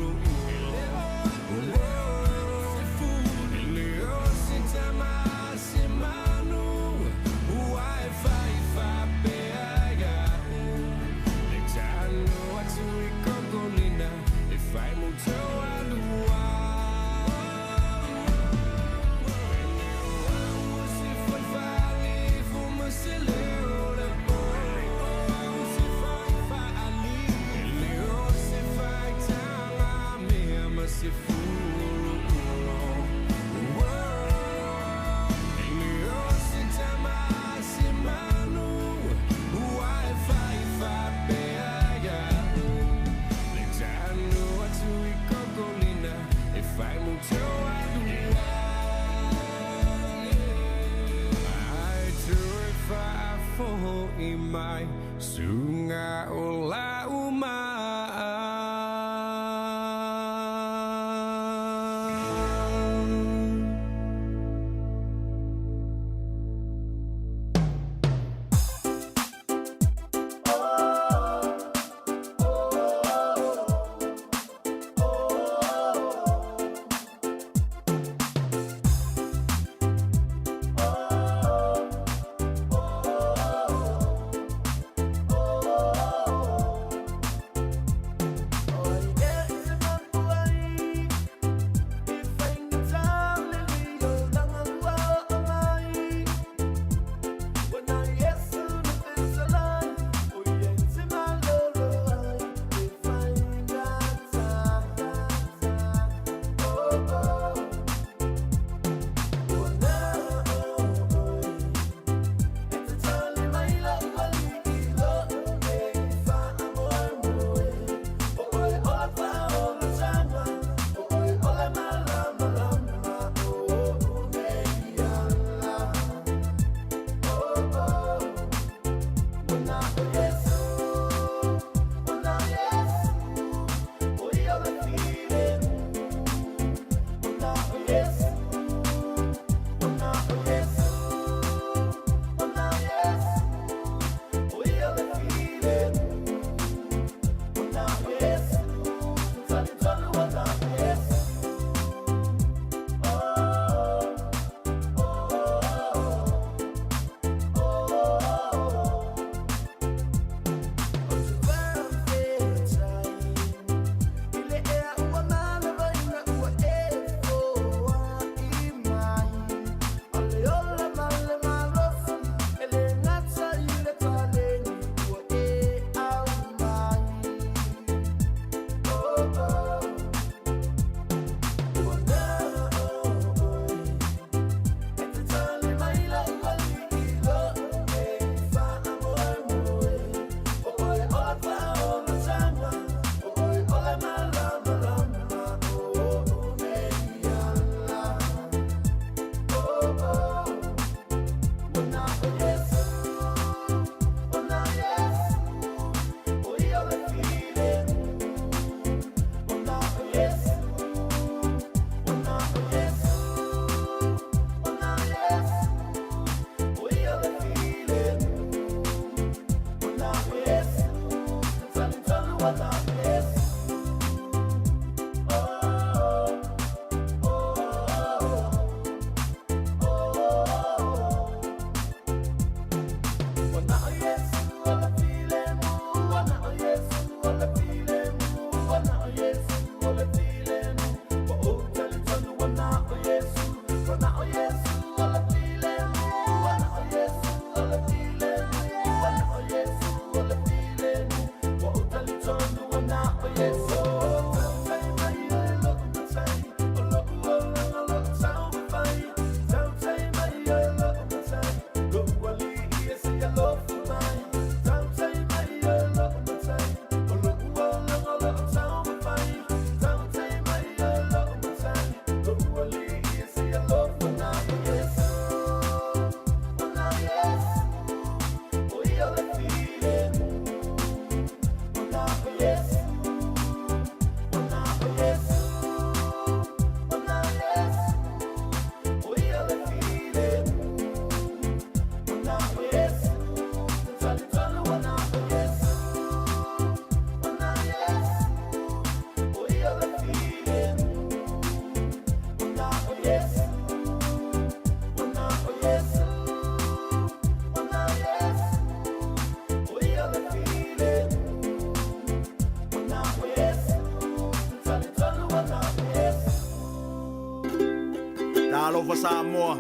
Talofa Samoa,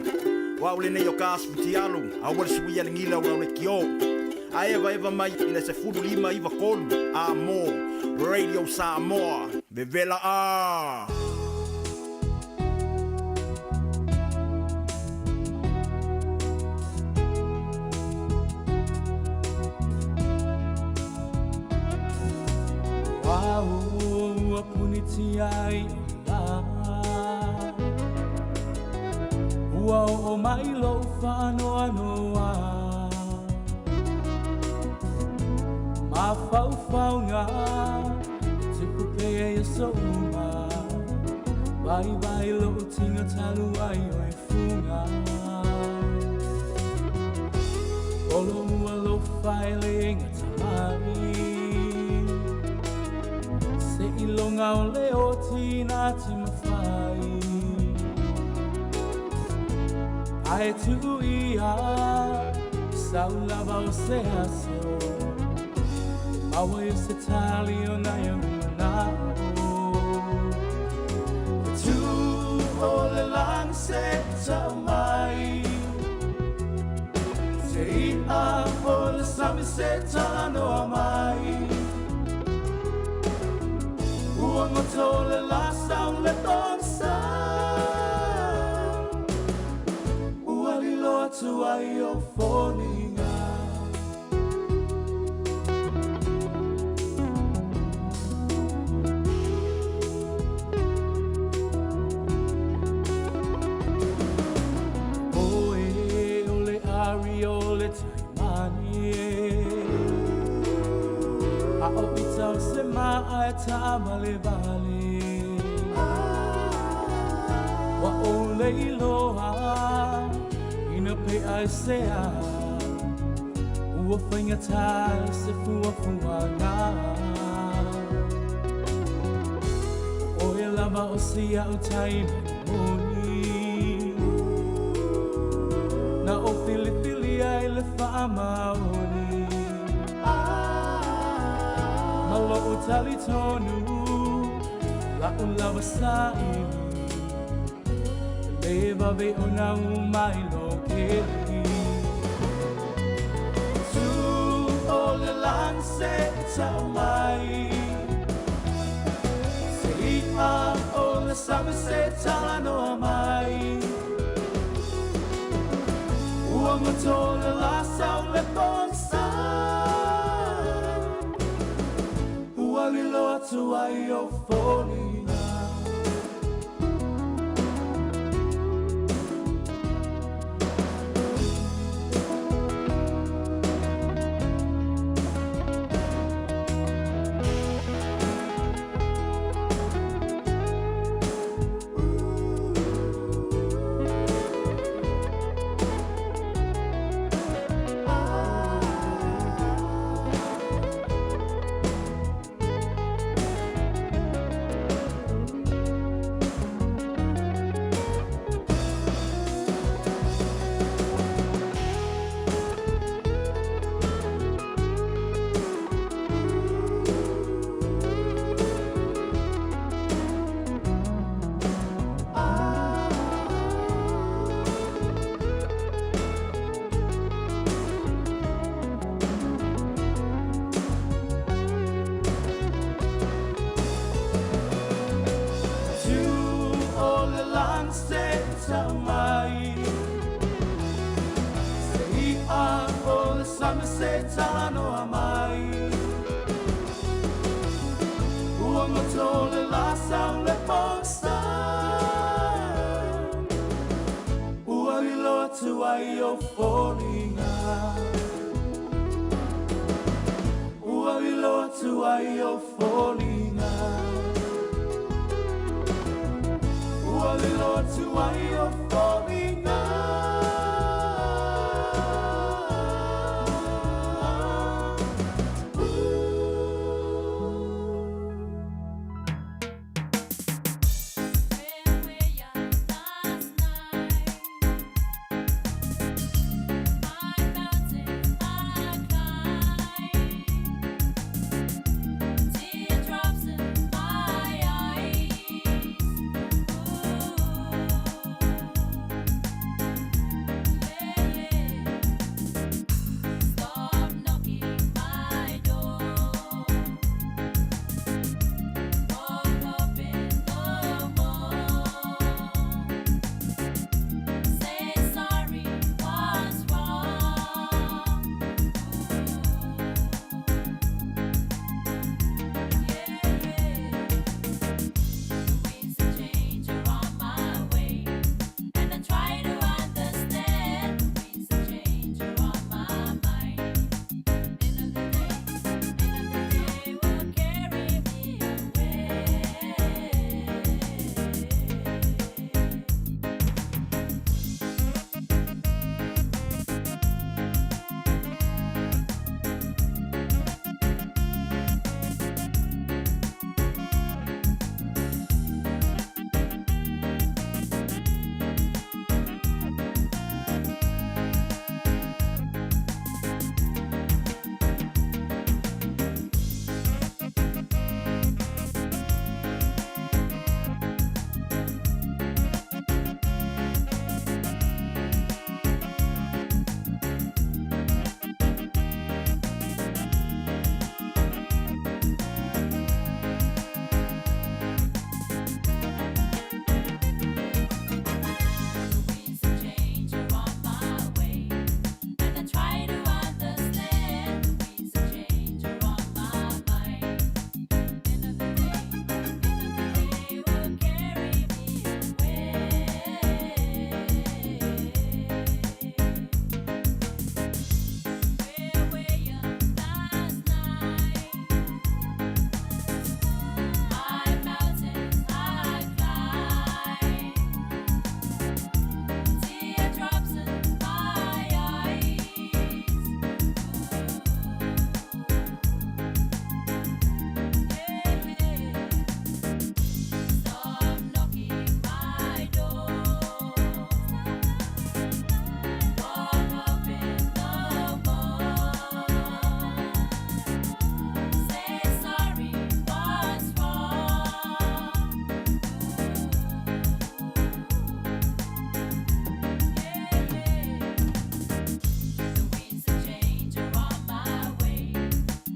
o au lenei o ka aso fitialu, aua le suia le gila o lau lekiō. A evaeva mai i le 15 93 a mo Radio Samoa, vevela a. Au ua punitia ai o lā Ua oo mai lou faanoanoa Mafaufauga e tupu pea i aso uma Vaivai lou tino talu ai o e fuga O lou alofa e le gata mai Seiloga o le oti na te mafai Ae tuu ia sau lava o se aso E maua ai se tali o nai ou manaʻo Fetu o le lagi se i tau mai Se iʻa o le sami se i talanoa mai Ua goto le lā sau le pogisa Ua lilo atu ai ou foliga O oe o le ari o le taimani e A o ita o se maʻa e taʻavalevale Ua ou leiloa ina peʻa e se a Ua faigata i se fuafuaga ʻO oe lava o si aʻu taimani moni Na ou filifilia i le faamaoni Ma loʻu talitonu laʻu lava saili E le vave ona ū mai lou keli Fetu o le lagi se i tau mai Se iʻa o le sami se i talanoa mai Ua goto le lā sau le pogisa Ua lilo atu ai ou foliga talanoa mai. Ua goto le lā sau le pogisa. Ua lilo atu ai ou foliga. Ua lilo atu ai ou foliga. Ua lilo atu ai ou foliga. Teardrops in my eyes. Stop knocking my door. Won't open no more. Say sorry, what's wrong? Winds of change are on my way, and I try to understand. The winds of change are on my mind. End of the day, end of the day will carry me away. Winds of change are on my way, and I try to understand. The winds of change are on my mind. End of the day, end of the day will carry me away. Where were you last night? High mountains I climb. Teardrops in my eyes. Stop knocking my door. Won't open no more. Say sorry, what's wrong? The winds of change are on my way,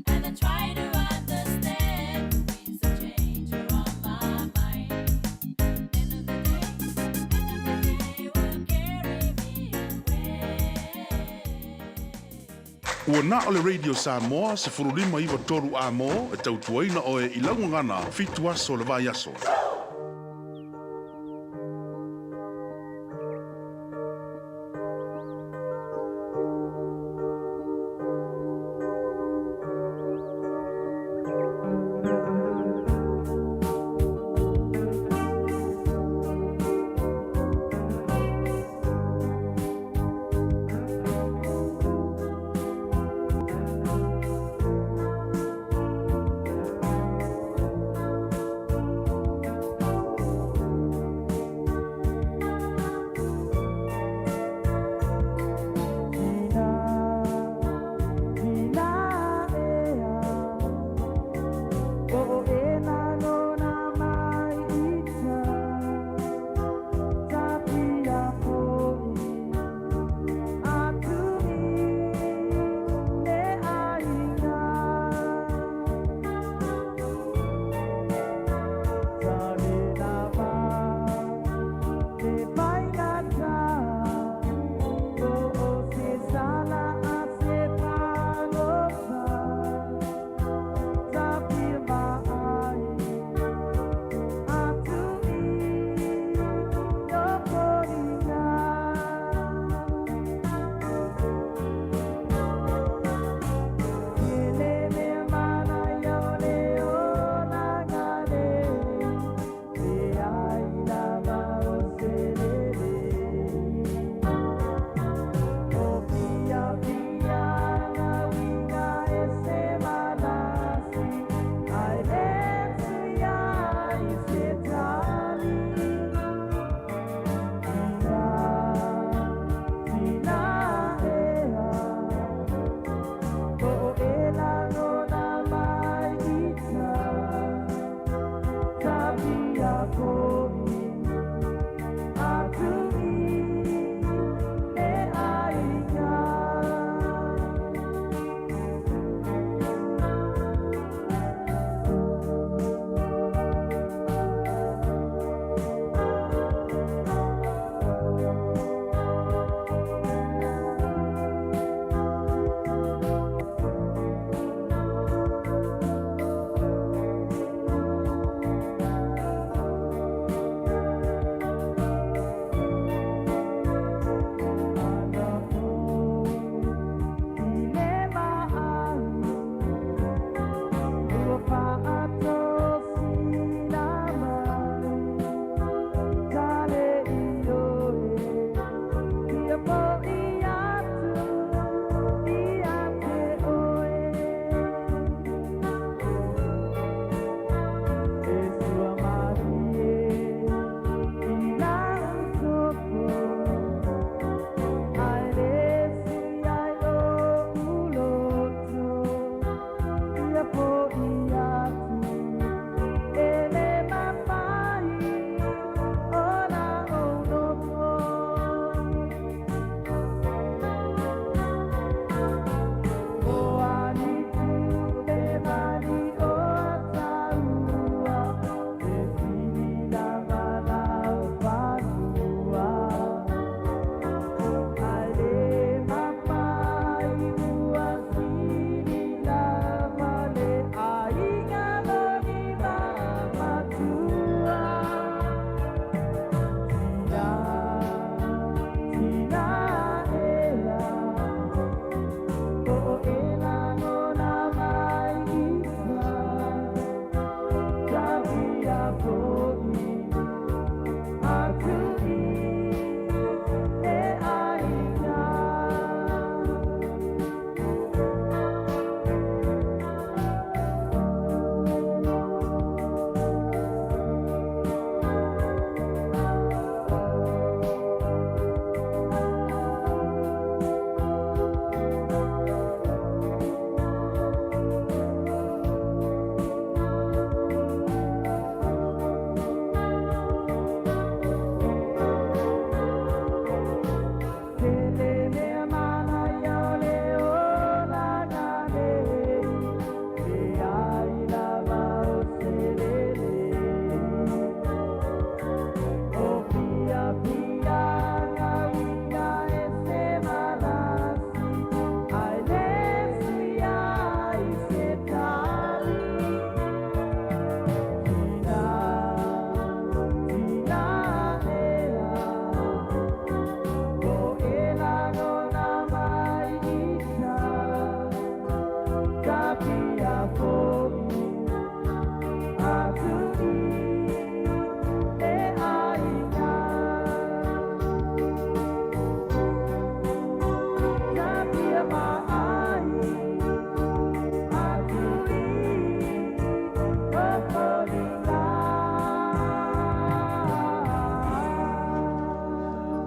and I try to understand. The winds of change are on my mind. End of the day, end of the day will carry me away. Ua na o le Radio Samoa 1593 A-mo e tautuaina oe i lau gagana fitu aso o le vaiaso.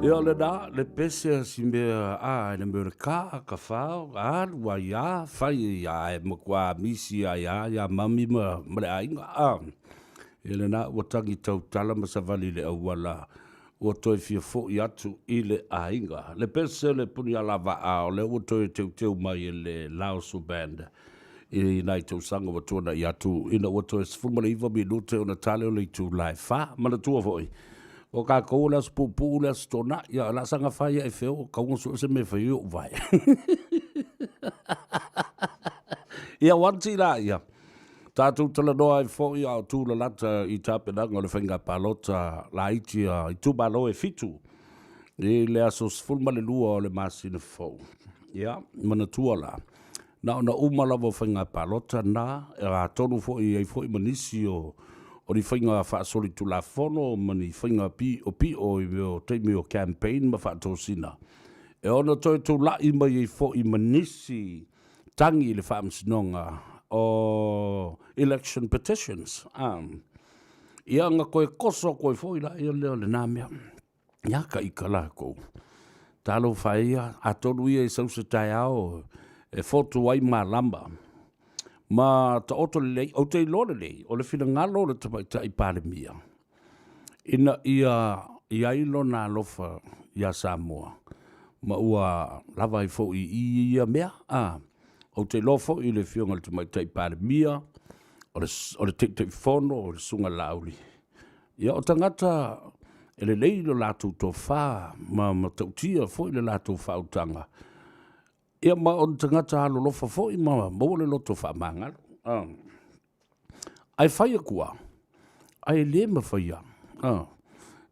Ia lena, le pese a si mea a e le mea o le ka, ka whao, alu ai a, whai ai a, e makua misi ai a, ia mami ma, ma le aiga a. Ia lena, ua tangi tautala ma savali le auala, ua toe fia fo'i atu i le aiga. Le pese le puni ala va'a o lea ua toe teuteu mai e le Laosu Band i nai tausaga ua tuana'i atu ina ua toe 19 minute ona tale o le itula e fa. Manatua foi, o kākou o le aso puupuu le aso Toonai, a o le a saga fai ae fea o kauga sue se mea e fai ai o'u vae. Ia wanti la ia. Tatou talanoa ai foi a o tūlalata i tapenaga o le faiga palota laiti a itumalo e fitu i le aso 12 o le masina fou. Ia, manatua la, na ona uma lava o faiga palota na, atonu foi e i ai foi ma nisi o o ni faiga faasolitulafono ma ni faiga piʻopiʻo i mea o taimi o campaign ma faatosina, e ono toe tula'i mai ai foi ma nisi tagi i le Faamasinoga o Election Petitions. Ia na toe koso atu ai foi laia lea o lena mea. Ia ka ika lakou. Talofa e ia, atonu ia i sau se taeao e fotu ai malama. Ma taoto lelei, ou te iloa lelei, o le finagalo o le Tamaitai Palemia. Ina ia i ai lona alofa iā Samoa, ma ua lava ai foi i ia mea, a. Ou te iloa foi i le Afioga i le Tamaitai Palemia, o le, o le Taitaifono, o le Susuga Laauli, ia o tagata e lelei lo latou tofa ma matautia foi le latou faautaga, ia ma o ni tagata alolofa foi ma maua le loto faamagalo. A. Ae fai atu lava, ae le mafai lava, a,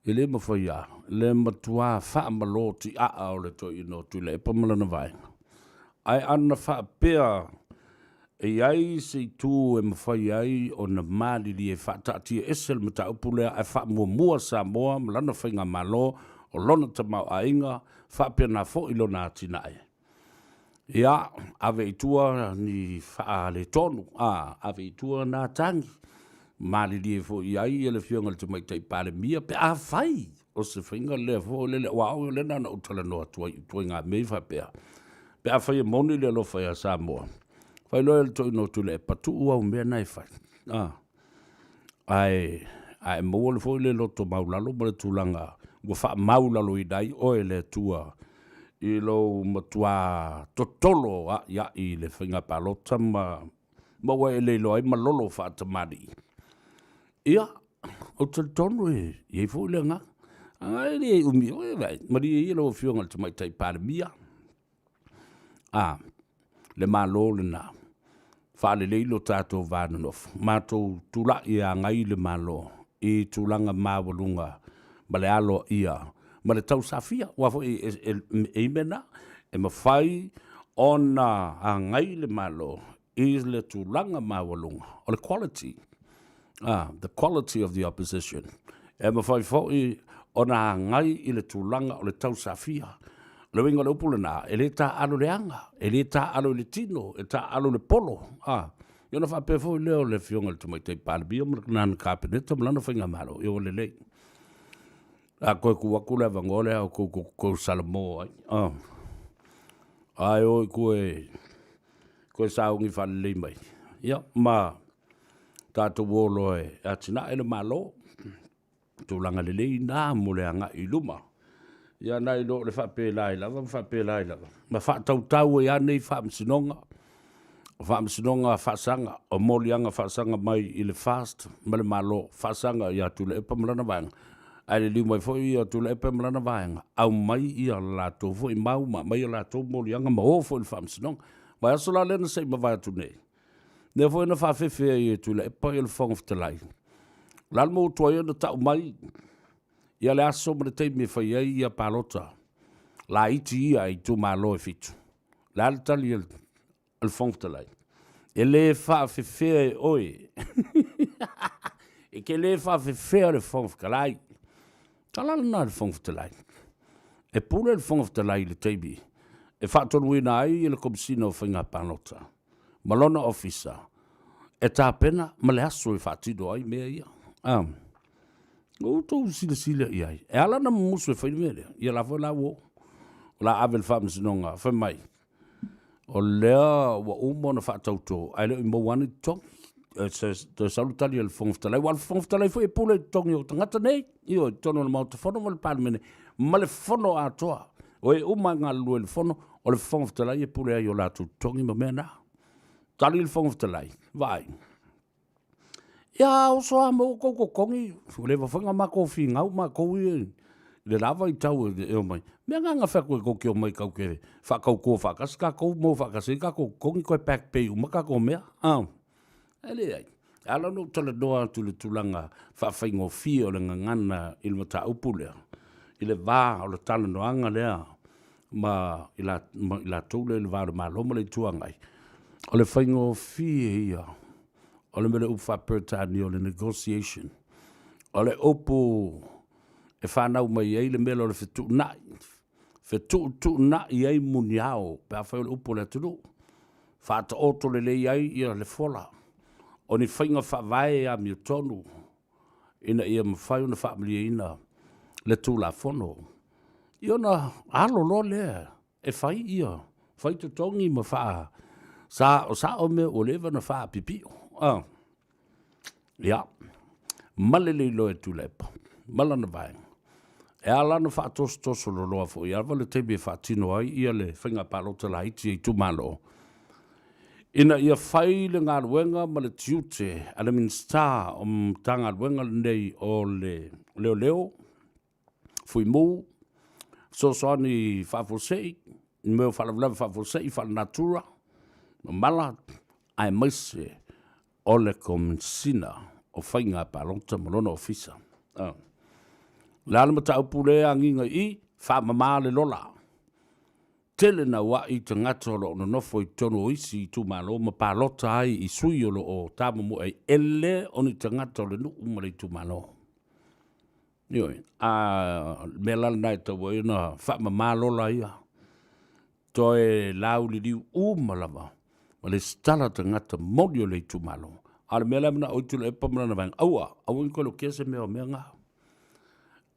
e le mafai lava le matua faamalo tiaa o le toeaina o Tuilaepa ma lana vaega. Ae ana faapea e i ai se itu e mafai ai ona malilie e faataatia ese le mataupu lea ae faamuamua Samoa ma lana faigamalo, o lona tamaoaiga, faapena foi lona atinae. Ia, ave i tua ni faaletonu, a, ave i tua na tagi, malilie foi i ai le Afioga i le Tamaitai Palemia pe afai o se faiga lea foi lele, aua o au lea na ona ou talanoa atu ai i ituaiga mea ia faapea, pe afai e moni le alofa ia Samoa, fai loa e le toeaina o Tuilaepa, tuu au mea na e fai, a. Ae a e maua foi le loto maulalo ma le tulaga ua faamaulaloina ai oe e le Atua i lou matua totolo a'ia'i i le faiga palota ma ma ua e le iloa ai malolo faatamalii, ia, ou te talitonu e i ai foi le agaga. Ae le umi, malie ia lau Afioga i le Tamaitai Palemia, A, le Malo lena. Faalelei lo tatou va nonofo. Matou tulai e agai le Malo i tulaga maualuga ma le aloaia ma le tausafia. Aua foi e i ai mea na, e mafai ona agai le Malo i le tulaga maualuga o le quality, the quality of the opposition. E mafai foi ona agai i le tulaga o le tausafia. O le uiga o le upu lena, e le taaalo i le aga, e le taaalo i le tino, e taaalo i le polo. Ia ona faapea foi lea o le Afioga i le Tamaitai Palemia ma lana Kapeneta ma lana faigamalo, ia ua lelei. O le a toe tuu atu le avanoa lea a outou tou te toe salamo ai. Ae o i tua e toe sauni faalelei mai, ia ma tatou o loa e atinae le Malo. Tulaga lelei na mo le agai i luma. Ia nai lo le faapela ai lava ma faapela ai lava, ma faatautau ai lava nei faamasinoga, o faamasinoga faasaga, o moliaga faasaga mai i le FAST ma le Malo, faasaga ia Tuilaepa ma lana vaega, ae liliu mai foi ia Tuilaepa ma lana vaega, aumai ia latou foi mau ma aumai a latou moliaga ma o foi i le faamasinoga. Vaiaso la lea na se i mavae atu nei, lea foi na faafefe ai e Tuilaepa ia le Fofoga Fetalai, o le a le mea ua tuai ai ona tau mai ia le aso ma le taimi e fai ai ia palota laiti ia i itumalo e fitu. O le a le tali a le Fofoga Fetalai? E le faafefea e oe. E te le faafefea le Fofoga Fetalai. Tala lena a le Fofoga Fetalai. E pule le Fofoga Fetalai i le taimi e faatonuina ai e le Komesina o Faiga Palota ma lona ofisa e tapena ma le aso e faatino ai mea ia. Ah. Ua outou silasila i ai. E ala ona mumusu e fai le mea lea, ia la foi la ua oo. O le a ave i le faamasinoga, fai mai, o lea ua uma ona faatauto, ae le o i maua ane totogi. Toe sau le tali a le Fofoga Fetalai, aua o le Fofoga Fetalai foi e pule i totogi o tagata nei, ioe, i totonu o le Maota Fono ma le Palemene, ma le Fono atoa. O e uma e galulue i le Fono, o le Fofoga Fetalai e pule ai i o latou totogi ma mea na. Tali le Fofoga Fetalai, vaai, Ia oso lava ma outou totogi, ua leva foi ona matou finau matou ia i le la vaitau e omai. Mea na na fai atu ai tou te omai tatou te faatauto faatasi tatou maua faatasi ai tatou totogi toe back pay uma tatou mea. Ae leai. E ala ona ou talanoa atu i le tulaga faafaigofie o le gagana i le mataupu lea, i le va o le talanoaga lea ma i latou lea i le va o le Malo ma le Itu Agai, o le faigofie ia o le mea le upu faa-Peretania o le negotiation. O le upu e fanau mai ai le mea lea o le fetuunai, fetuutuunai ai muniao pe afai o le upu a le atunuu, faataoto lelei ai ia le fola. O ni faiga faavae e amiotonu ina ia mafai ona faamalieina le Tulafono, ia ona alo loa lea e fai ia fai totogi ma faa sa sao mea ua leva ona faapipio. Ia, male le iloa e Tuilaepa. ma lana vaega. E ala ona faatosotoso loloa foi lava le taimi e faatino ai ia le faiga palota laiti a itumalo, ina ia fai le galuega ma le tiute a le Minisita o Matagaluega lenei o le Leoleo, Fuimu, Fesoasoani Faafuasei, mea o faalavelave faafuasei faalenatura, mamala, aemaise o le Komesina o Faiga Palota ma lona Ofisa. O le a le mataupu lea e agiga i i? Faamama le lola. Tele naua'i tagata o lo o nonofo i totonu o isi itumalo ma palota ai i sui o lo o tamomoe ai, e le o ni tagata o le nuu ma le itumalo. Ioe, a o le mea la lena e tatau ai ona faamama lola ia, toe lauliliu uma lava ma lesitala tagata moni o le itumalo. A o le mea la e manao ai Tuilaepa ma lana vaega, aua, aua ne i toe lotea se mea o mea na.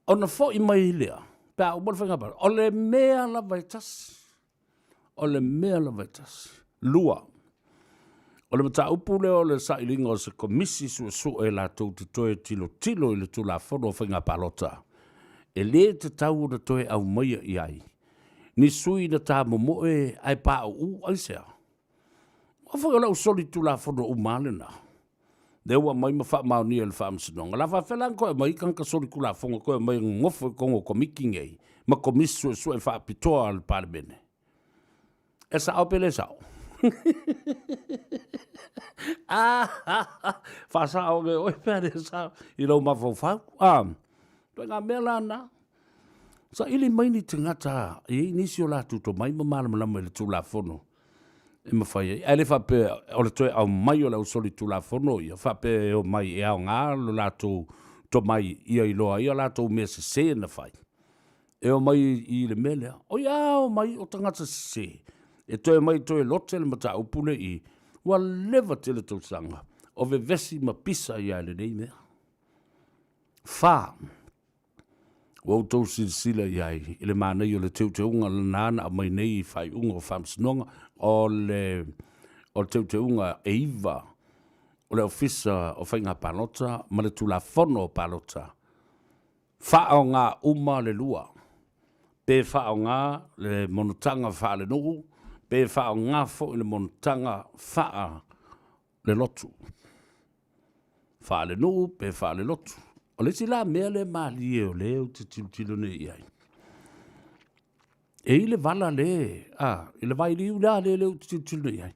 Ona foi mai lea, pe a uma le faiga palota, o le mea lava e tasi, o le mea lava e tasi. 2, o le mataupu lea o le sailiga o se Komisi Suesue latou te toe tilotilo i le Tulafono o Faiga Palota, e le tatau ona toe aumaia i ai ni sui na tamomoe ae pauu aisea? Aua foi o lau solitulafono uma lava lena, lea ua aumai ma faamaonia e le Faamasinoga. O le a faapefea la ona toe aumai tagata solitulafono toe aumai e nonofo i totonu o Komiti nei ma Komisi Suesue Faapitoa a le Palemene? E sao pe le sao? Faasao ane oe pe a le sao i lou mafaufau. Ituaiga mea la na. Saili mai ni tagata e i ai nisi o latou tomai ma malamalama i le Tulafono e mafai ai. Ae le faapea o le toe aumai o le ausolitulafono ia, faapea e omai e aoga lo latou tomai ia iloa ai a latou mea sese na fai. E omai i le mea lea. Oi a omai o tagata sese e toe omai e toe lote le mataupu lea i i, ua leva tele tausaga o vevesi ma pisa ia i lenei mea. 4. Ua outou silasila i ai i le manaia o le teuteuga lena na aumai nei i faaiuga o Faamasinoga o le o le teuteuga e 9 o le Ofisa o Faiga Palota ma le Tulafono o Palota, faaaoga uma le lua, pe faaaoga le monotaga faalenuu, pe faaaoga foi le monotaga faalelotu. Faalenuu pe faalelotu. O le isi la mea lea malie o lea ou te tilotilo nei i ai, e i le vala le, a, i le vailiu la lea ou te tilotilo nei i ai,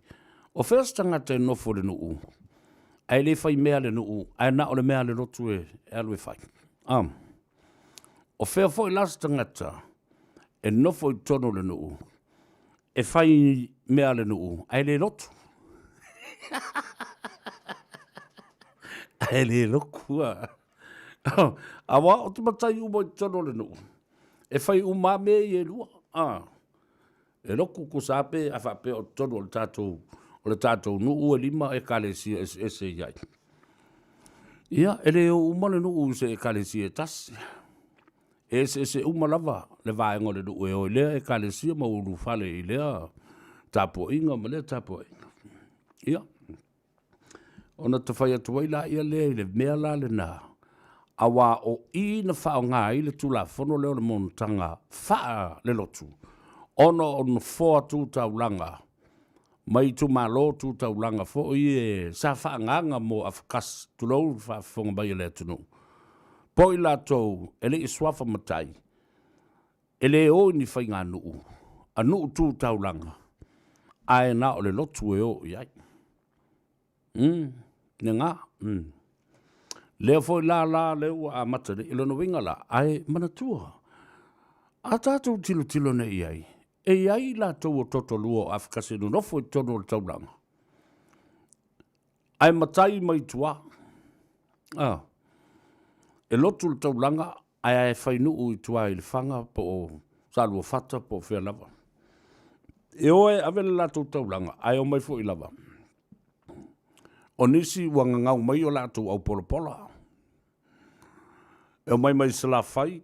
o fea se tagata e nofo i le nuu, ae le fai mea a le nuu, ae na o le mea a le lotu e alu e fai. A, o fea foi la se tagata e nofo i totonu o le nuu, e fai mea a le nuu ae le lotu. Ae le lotu a. Aua o te matai uma i totonu o le nuu, e fai uma lava mea ia e lua. A, e lotu tusa lava pe a faapea o totonu o le tatou, o le tatou nuu e 5 ekalesia eseese e i ai. Ia, e le o uma le nuu i se ekalesia e tasi. E eseese uma lava le vaega o le nuu e o i lea ekalesia ma ulufale i lea tapuaiga ma lea tapuaiga. Ia, ona ta fai atu ai laia lea i le mea la lena, aua o i na faaaoga ai le Tulafono lea o le monotaga faalelotu, ona o nofoa tu taulaga mai itumalo tu taulaga foi e sa faaagaaga mo afakasi, tulou le faafofoga mai a le atunuu, po o i latou e le i suafa matai, e le o i ni faiganuu a nuu tu taulaga, ae na o le lotu e o i ai. Lena. Lea foi la la lea ua amata nei, o lona uiga la, ae manatua, a tatou tilotilo nei i ai, e i ai i latou o Totolua o Afakasi e nonofo i totonu o le taulaga, ae matai mai tua. A, e lotu le taulaga ae ae fai nuu i tua i Lefaga po o Saluafata po o fea lava. E o e ave le latou taulaga ae omai foi lava. O nisi ua gagau mai o latou aupolapola. E omai mai Salafai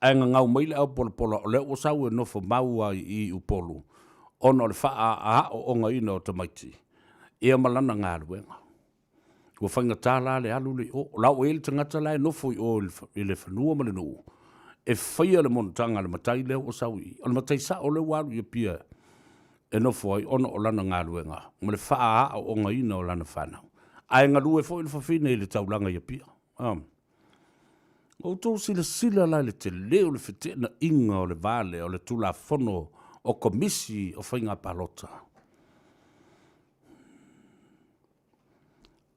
ae gagau mai le aupolapola o lea ua sau e nofo mau ai i Upolu ona o le faaaoogaina o tamaiti ia ma lana galuega. Ua faigata la le alu lea i o. O la ua i ai le tagata la e nofo i o i le fanua ma le nuu e faia le monotaga a le matai lea ua sau i i. O le matai sao lea ua alu i Apia e nofo ai ona o lana galuega ma le faaaoogaina o lana fanau. Ae galue foi le fafine i le taulaga i Apia. Ua outou silasila la i le tele o le feteenaiga o le va lea o le Tulafono o Komisi o Faiga Palota.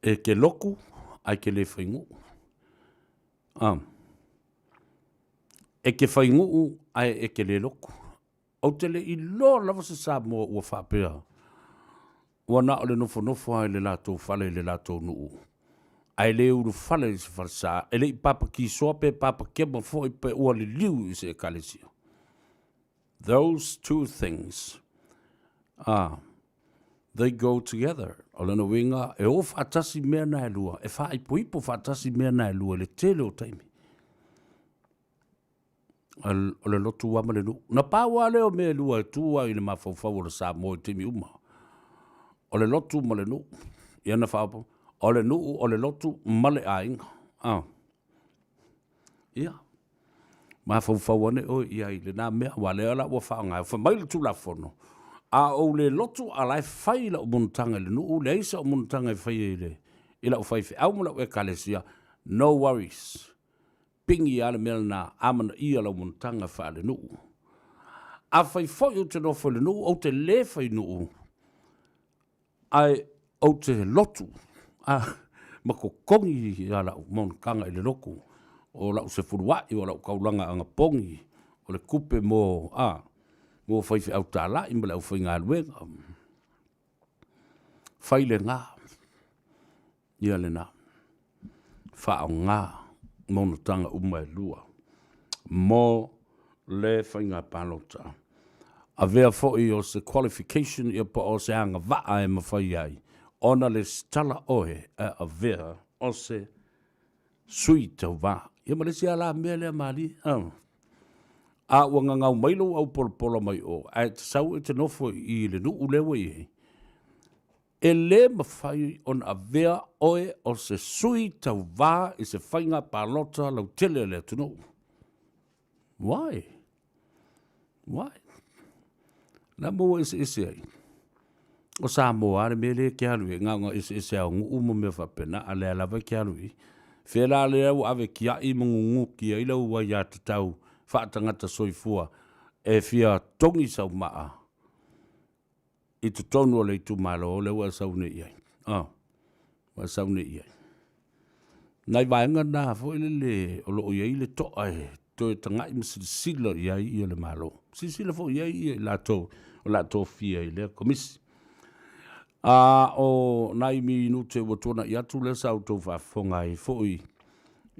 E te lotu ae te le fai nuu. E te fai nuu ae e te le lotu. Ou te le i iloa lava se Samoa ua faapea, ua na o le nofonofo lava i le latou fale i le latou nuu, ae le ulufale i se falesa, e le i papatisoa pe papakema foi pe ua liliu i se ekalesia. Those two things, they go together. O lona uiga, e o faatasi mea na e lua, e faaipoipo faatasi mea na e lua i le tele o taimi. O le lotu lava ma le nuu. Na pau lava lea o mea e lua e tu ai i le mafaufau o le Samoa i taimi uma, o le lotu ma le nuu. Ia na faaopoopo, o le nuu, o le lotu ma le aiga. A. Ia, mafaufau ane oe i ai i lena mea, aua o lea la ua faaaoga, fai mai le Tulafono, a ou le lotu a o la e fai lau monotaga i le nuu, leai sau monotaga e faia i le, i lau faifeau ma lau ekalesia, no worries. Pigi lava le mea lena, amanaia lau monotaga faalenuu. Afai foi ou te nofo i le nuu, ou te le fai nuu, ae ou te lotu a, ma totogi a lau monotaga i le lotu o lau sefuluai, o lau taulaga anapogi, o le tupe mo, a, mo faifeau talai ma le aufaigaluega. Fai lena. Ia lena. Faaaoga monotaga uma e lua mo le faiga palota. Avea foi o se qualification ia po o se agavaa e mafai ai ona lesitala oe e avea o se sui tauva. Ia ma le isi lava la mea lea malie, a ua gagau mai lou aupolapola mai o, ae e te sau e te nofo i i i le nuu lea ua i ai, E le mafai ona avea oe o se sui tauva i se faiga palota lautele a le atunuu. Why? Why? O le a mea ua eseese ai? O Samoa lava le mea lea e te alu i ai, na ona eseese lava o nuu ma mea faapena, a o lea lava e te alu i ai. Fea la lea ua ave tiai ma nunuti ai lau aiatatau faatagata soifua e fia togi sau maa i totonu o le itumalo lea ua e sau nei i ai. Oh, ua e sau nei i ai. Nai vaega na foi lele o lo o i ai le toa e toe tagai ma silasila i ai ia le Malo. Silasila foi i ai ia i latou o le a tofia i lea komisi. A o nai minute ua tuanai atu lea sa outou faafofoga ai foi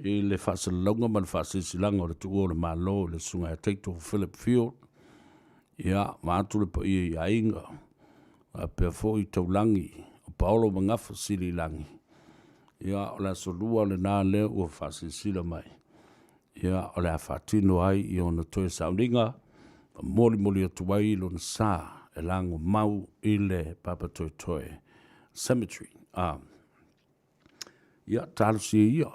i le faasalalauga ma le faasilasilaga o le tuua o le Malo i le Susuga ia Taito Philip Field, Ia, vaeatu le paia i aiga, faapea foi Taulagi, o Paolo ma Gafa Siliilagi. Ia, o le Aso Lua lena lea ua faasilasila mai. Ia, o le a faatino ai i ona toe sauniga, ma molimoli atu ai lona sa e lagomau i le Papatoetoe Cemetery. A, ia, talosia ia,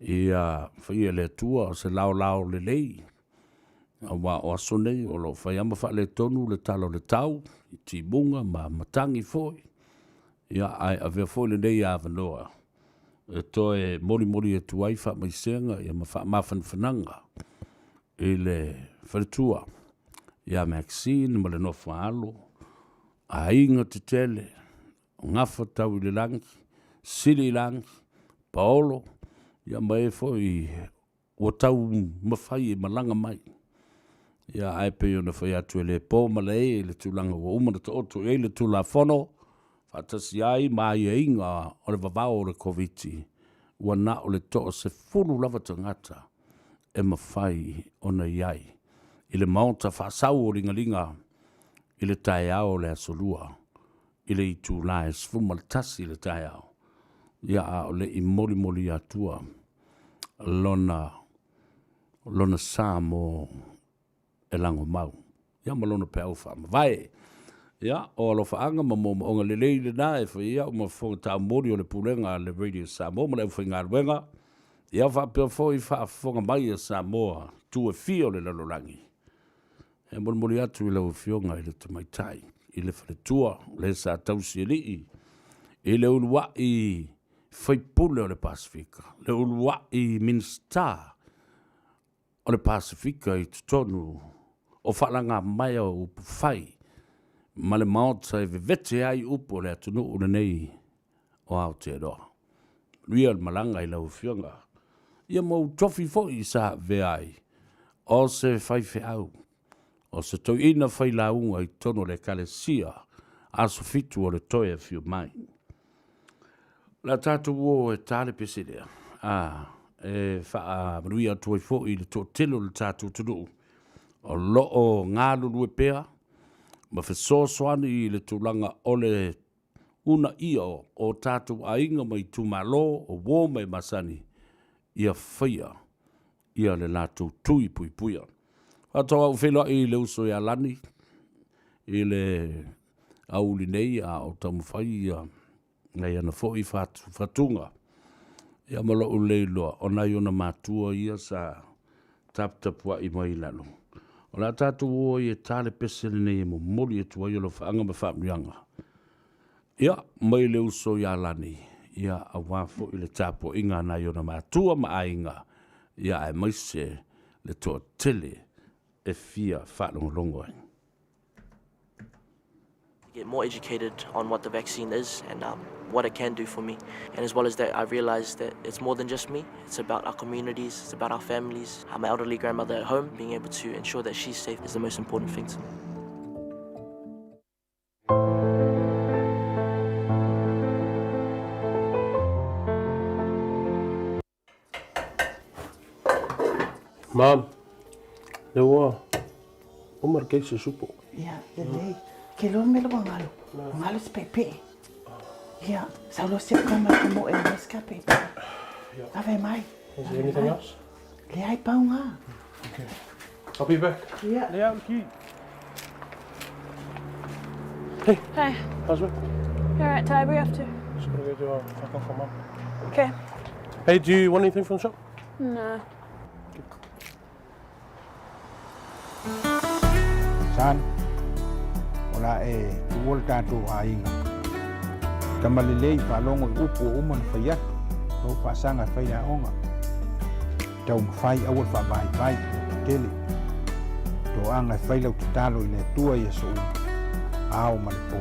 ia faia e le Atua se laolao lelei, aua o aso nei o lo o fai lava ma faaletonu le tala o le tau i timuga ma matagi foi, ia, ae avea foi lenei avanoa e toe molimoli atu ai faamaisega ia ma faamafanafanaga i le faletua ia Maxine ma le nofo a alo, aiga tetele, o Gafa tau i le lagi, Sili i lagi, Paolo, ia ma e foi ua taumafai e malaga mai. Ia, ae pei ona fai atu e le po ma le e i le tulaga ua uma ona taoto i ai le Tulafono, faatasi ai ma aiaiga o le vavao o le Koviti, ua na o le toasefulu lava tagata e mafai ona i ai i le Maota faasau o Ligaliga i le taeao o le Aso Lua i le itula e 11 i le taeao, ia a o le i molimoli atua lona, lona sa mo e lagomau, ia ma lona peau faamavae. Ia, o alofaaga ma moomooga lelei lena e fai ai a'u ma fofoga taumoli o le Pulega a le Radio Samoa ma le aufaigaluega, ia faapea foi faafofoga mai a Samoa i itu e fia o le lalolagi. E molimoli atu i lau Afioga i le Tamaitai i le faletua, le sa tausi alii i le uluai faipule o le Pasefika, le uluai Minisita o le Pasefika i totonu o faalagamaea o upufai ma le Maota e vevete ai upu o le atunuu lenei o Aotearoa. Manuia le malaga i lau Afioga, ia ma ou tofi foi sa avea ai o se faifeau, o se toeaina failauga i totonu o le Ekalesia Aso Fitu o le Toe Afio Mai. O le a tatou o e ta le pese lea, a e faamanuia atu ai foi i le toatele o le tatou atunuu o lo o galulue pea ma fesoasoani i le tulaga o le uunaia o tatou aiga ma itumalo o uo ma e masani ia faia ia le latou tui puipuia. Faatoa ou feiloai i le uso ia Lani i le aoauli nei a o taumafai ia nai ana foi fatuga ia ma lo'u le iloa o nai ona matua ia sa taputapua'i mai i lalo. O le a tatou o ai e ta le pese lenei e momoli atu ai alofaaga ma faamanuiaga ia mai le uso ia Lani ia aua foi le tapuaiga a nai ona matua ma aiga ia aemaise le toatele e fia faalogologo ai. Get more educated on what the vaccine is and um, what it can do for me. And as well as that, I realized that it's more than just me. It's about our communities, it's about our families. My elderly grandmother at home, being able to ensure that she's safe is the most important thing to me. Mom, lea ua uma le kesi supo. Ia, lelei. Ke loa mele ua galo. Galo se pepe. Ia, sau loa se ka mai mo e mai ska pepe. Ave mai. Is there anything else? Leai pau ngā. Okay. I'll be back. Ia. Lea, ki. Hey. Hey. How's work? All right, Ty, where you off to? Just gotta go do a fuck off for mum. Okay. Hey, do you want anything from the shop? No. Son, o le a e tuua le tatou aiga. Tama lelei faalogo i upu ua uma ona fai atu, lou faasaga e fai le aoga. Taumafai aua le faavaivai, lototele. Toaga e fai lau tatalo i le Atua i aso uma, ao ma le po.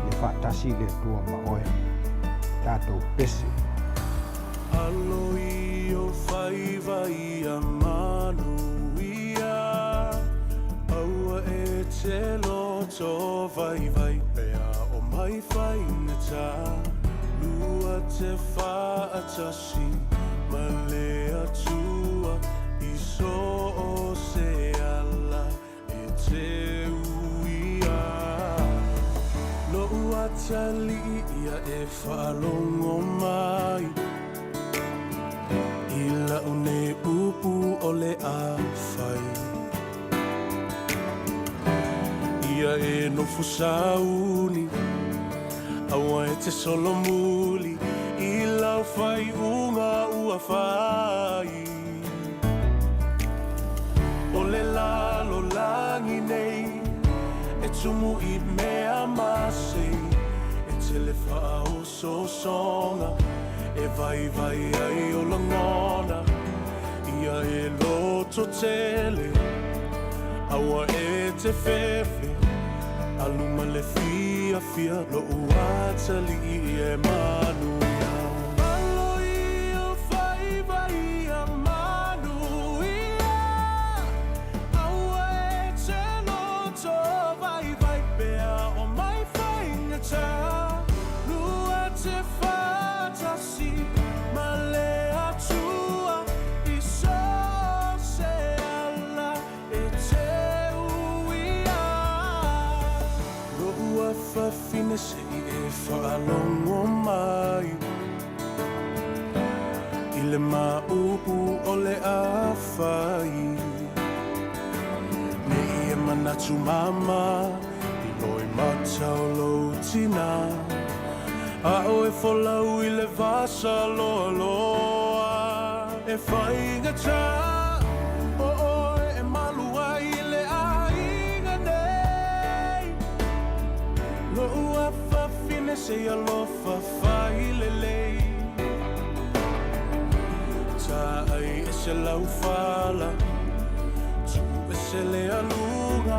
Ia faatasi le Atua ma oe. Tatou pese. Alo i o faiva ia manuia, Aua e te loto vaivai pea o mai faigata, Lua te faatasi ma le Atua i so o se ala e te uia. Lo'u atalii ia e faalogo mai i la'u nei upu o le a fai. Ia e nofo sauni, aua e te solomuli i lau faaiuga ua fai. O le lalolagi nei e tumu i mea masei, e tele faaosoosoga e vaivai ai o lagona, ia e loto tele, aua e te fefe, alu ma le fiafia, lo'u atalii e manuia. Alo i o faiva ia manuia, aua e te loto vaivai pea o mai faigata, lua te faatasi ma le Atua i so o se ala e te uia. Lo'u afafine se i e faalogo mai i le maʻupu o le a fai. Nei e manatu mama Loimata o lou tinā A o e folau i le vasa loaloa E faigata o oe e malu ai i le aiga nei Lo'u afafine se i alofa fai lelei Taai ese lau fala Tuu ese le aluga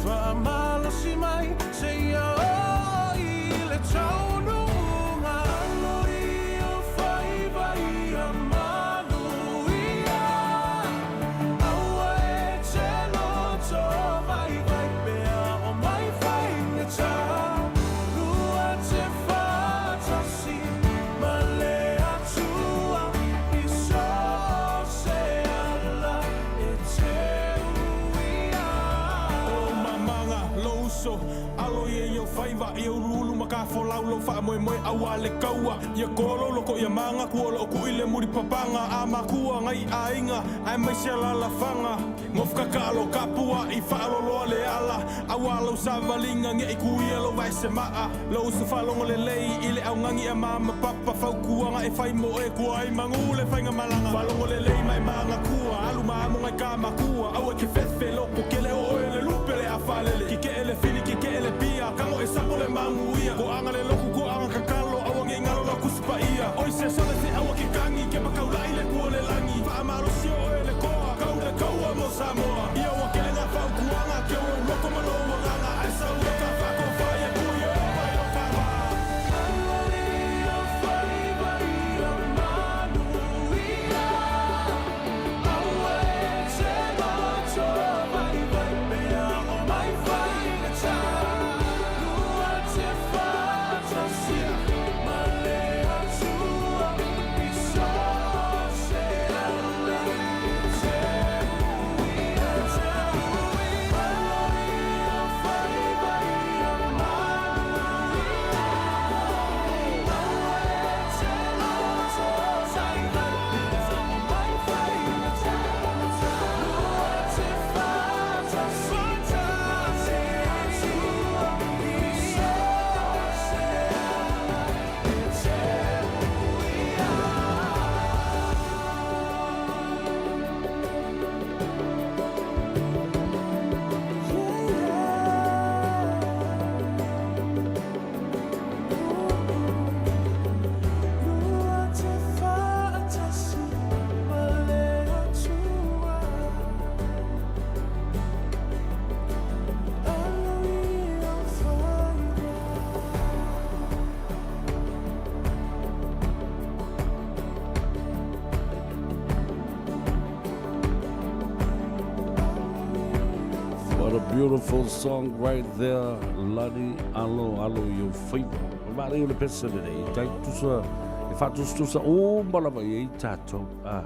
Faamalosi mai seia oo i le taunuuga Alo i ou faiva ia manuia Aua e te loto vaivai pea o mai faigata Lua te faatasi ma le Atua i so o se ala e te uia. O mamaga, lou uso, alo ia i ou faiva, ia uluulu ma ka folau lou faamoemoe auā le kaua, ia kolo loko ia maga kua o loo kuʻi le muli papaga a makua ngai aiga aemaise alalafaga. Gofakakalo kapuaʻi faaloloa le ala auā lau savaliga neʻi kuia lou vaese maa lou uso faalogo lelei i le augani a mama papa fautuaga e fai mo oe kua ai magu le faigamalaga faalogo lelei ma e magakua alu ma amo ngai ka makua aua e ke fefe loko kele o oe le lupe le afalele kekeʻe le fili kekeʻe le pia kago e sapo le maguia koaga le loku koaga kakalo aua nei galo lau Tusi Paia oi se sole se aua ke kagi ke makaulaʻi le kua o le lagi faamalosi o oe le koa kau le kaua mo Samoa ia ua kele ngā fautuaga ke ou loko ma lou agaga ae sau e ka faakofa ia kui o mai o ka wā. What a beautiful song right there, Lani Alo Alo i ou faiva. O maanei o le pese lenei, tai tusa, e whaatusatusa uma lava i ai tātou. Ah,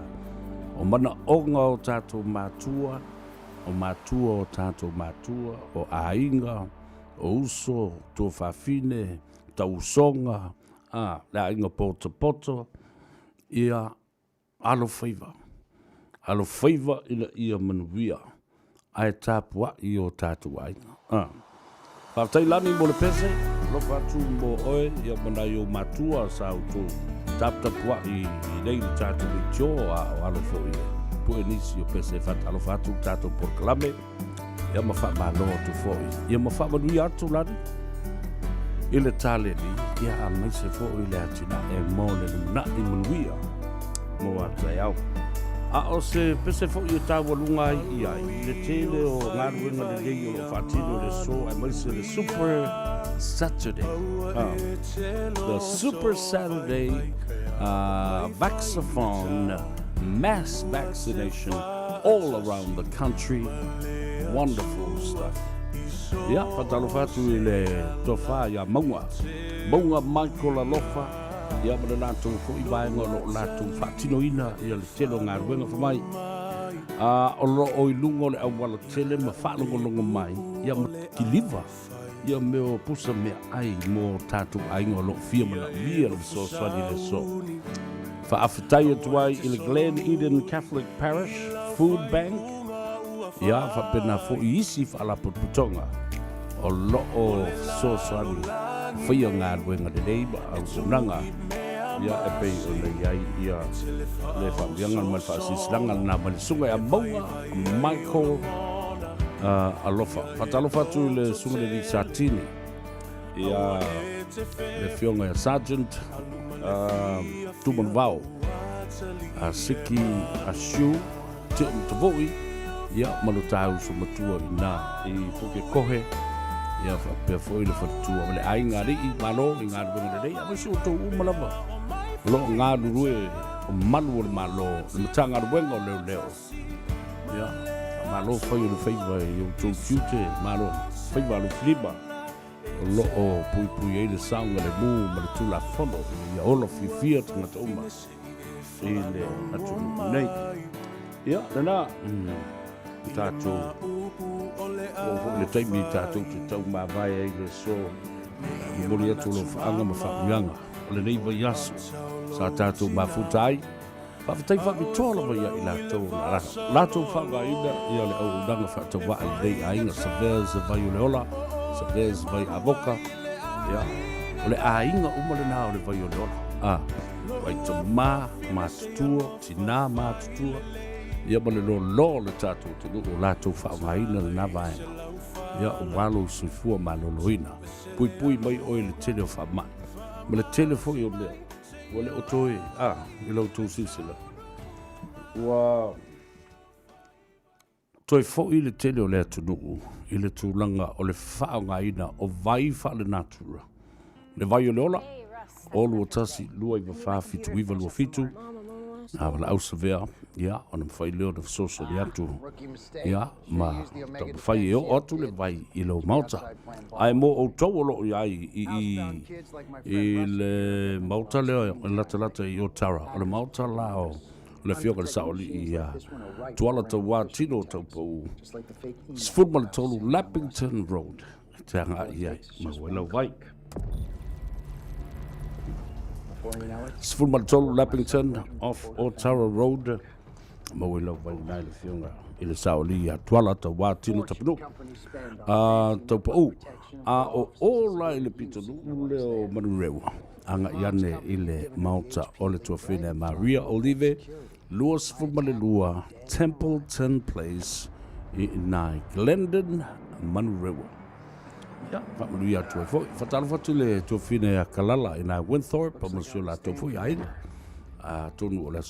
o manaoga o tātou mātua, o mātua o tātou mātua, o aiga, o uso, tuafafine, tausoga, ā, le aiga potopoto, ia alofaiva. Alofaiva ina ia manuia, ae tapuaʻi i o tātou aiga. Ā. Faafetai Lani mo le pese, alofa atu mo oe, ia ma nai ou matua sa outou taputapuaʻi i nei le tātou leitio, a o alo foi e pue nisi o pese e faatalofa atu i le tātou polokalame. Ia ma faamalo atu foi. Ia ma faamanuia atu Lani i le taleni, ia aemaise foi le atinae mo le lumanai manuia mo a taeao. A o se pese foi e taualuga ai i ai le tele o galuega lelei o lo o faatino i le aso aemaise le Super Saturday. The Super Saturday Vaxathon mass vaccination all around the country. Wonderful stuff. Ia, faatalofa atu i le tofa ia Maunga. Maunga Michael Alofa, ia ma le latou foi vaega o lo o latou faatinoina ia le tele o galuega fa mai. A o lo o i luga o le auala tele ma faalogologo mai, ia ma kiliva ia mea o pusa meaai mo tatou aiga o lo o fia manaomia le fesoasoani i le aso. Faafetai atu ai i le Glen Eden Catholic Parish Food Bank, ia faapena foi isi faalapotopotoga. o lo o fesoasoani faia galuega lelei ma auaunaga ia e pei ona i ai ia le faamanuiaga ma le faasilasilaga lena mai le Susuga ia Mauga Michael Alofa. Faatalofa atu i le Susuga i le Alii Satini ia le Afioga ia Sergeant Tumanuvao Siki Asiu Teo Matavoi, ia ma lo ta uso matua i na i Pukekohe, ia faapea foi le faletua ma le aiga alii, malo i galuega lelei, aemaise outou uma lava o lo o galulue o malu o le Malo, le Matagaluega o Leoleo. Ia, faamalo fai o le faiva i outou tiute, malo faiva alofilima o lo o puipui ai le saogalemu ma le Tulafono ina ia ola fiafia tagata uma. i le atunuu nei. Ia, lena, tatou, oo foi le taimi tatou te taumavae ai le aso, momoli atu alofaaga ma faamanuiaga o lenei vaiaso sa tatou mafuta ai. Faafetai faapitoa lava ia i latou na latou faaaogaina ia le auaunaga faatauvaa i lenei aiga Surveyors Vai o le Ola, Surveyors Vai Avoka, ia, o le aiga uma lena o le Vai o le Ola. A. Ai tamā matutua, tinā matutua, ia ma le lōlō o le tatou atunuu o latou faaaogaina lena vaega. Ia ua lou soifua maloloina. Puipui mai oe i le tele o faamai, ma le tele foi o mea ua le o toe, a, i la outou silasila. Ua Toe foi le tele o le atunuu i le tulaga o le faaaogaina o vai faalenatura. Le vai o le ola, 0 2 1 2 9 4 7 9 2 7, a valaau savea, ia, ona mafai lea ona fesoasoani atu, ia, ma taumafai e oo atu le vai i lou maota. Ae mo outou o lo o i ai i i i le maota lea e latalata i Otara, o le maota la o le Afioga i le Saoalii ia Tuala Tauā Tino Taupou, 13 Lappington Road, e te agai i ai, maua ai lau vai. 13 Lappington off Otara Road, maua ai lau vai i le Afioga i le Saoalii ia Tuala Tauā Tino Tapanuu. Taupou, a o o la i le pitonuu lea o Manurewa. Agai ane i le Maota o le Tuafine Maria Olive, 22 Templeton Place i inā i Glendon, Manurewa. Ia, faamanuia atu ai foi. Faatalofa atu i le tuafine a Kalala i nā Winthorpe, ma si o latou foi aiga. Atonu o le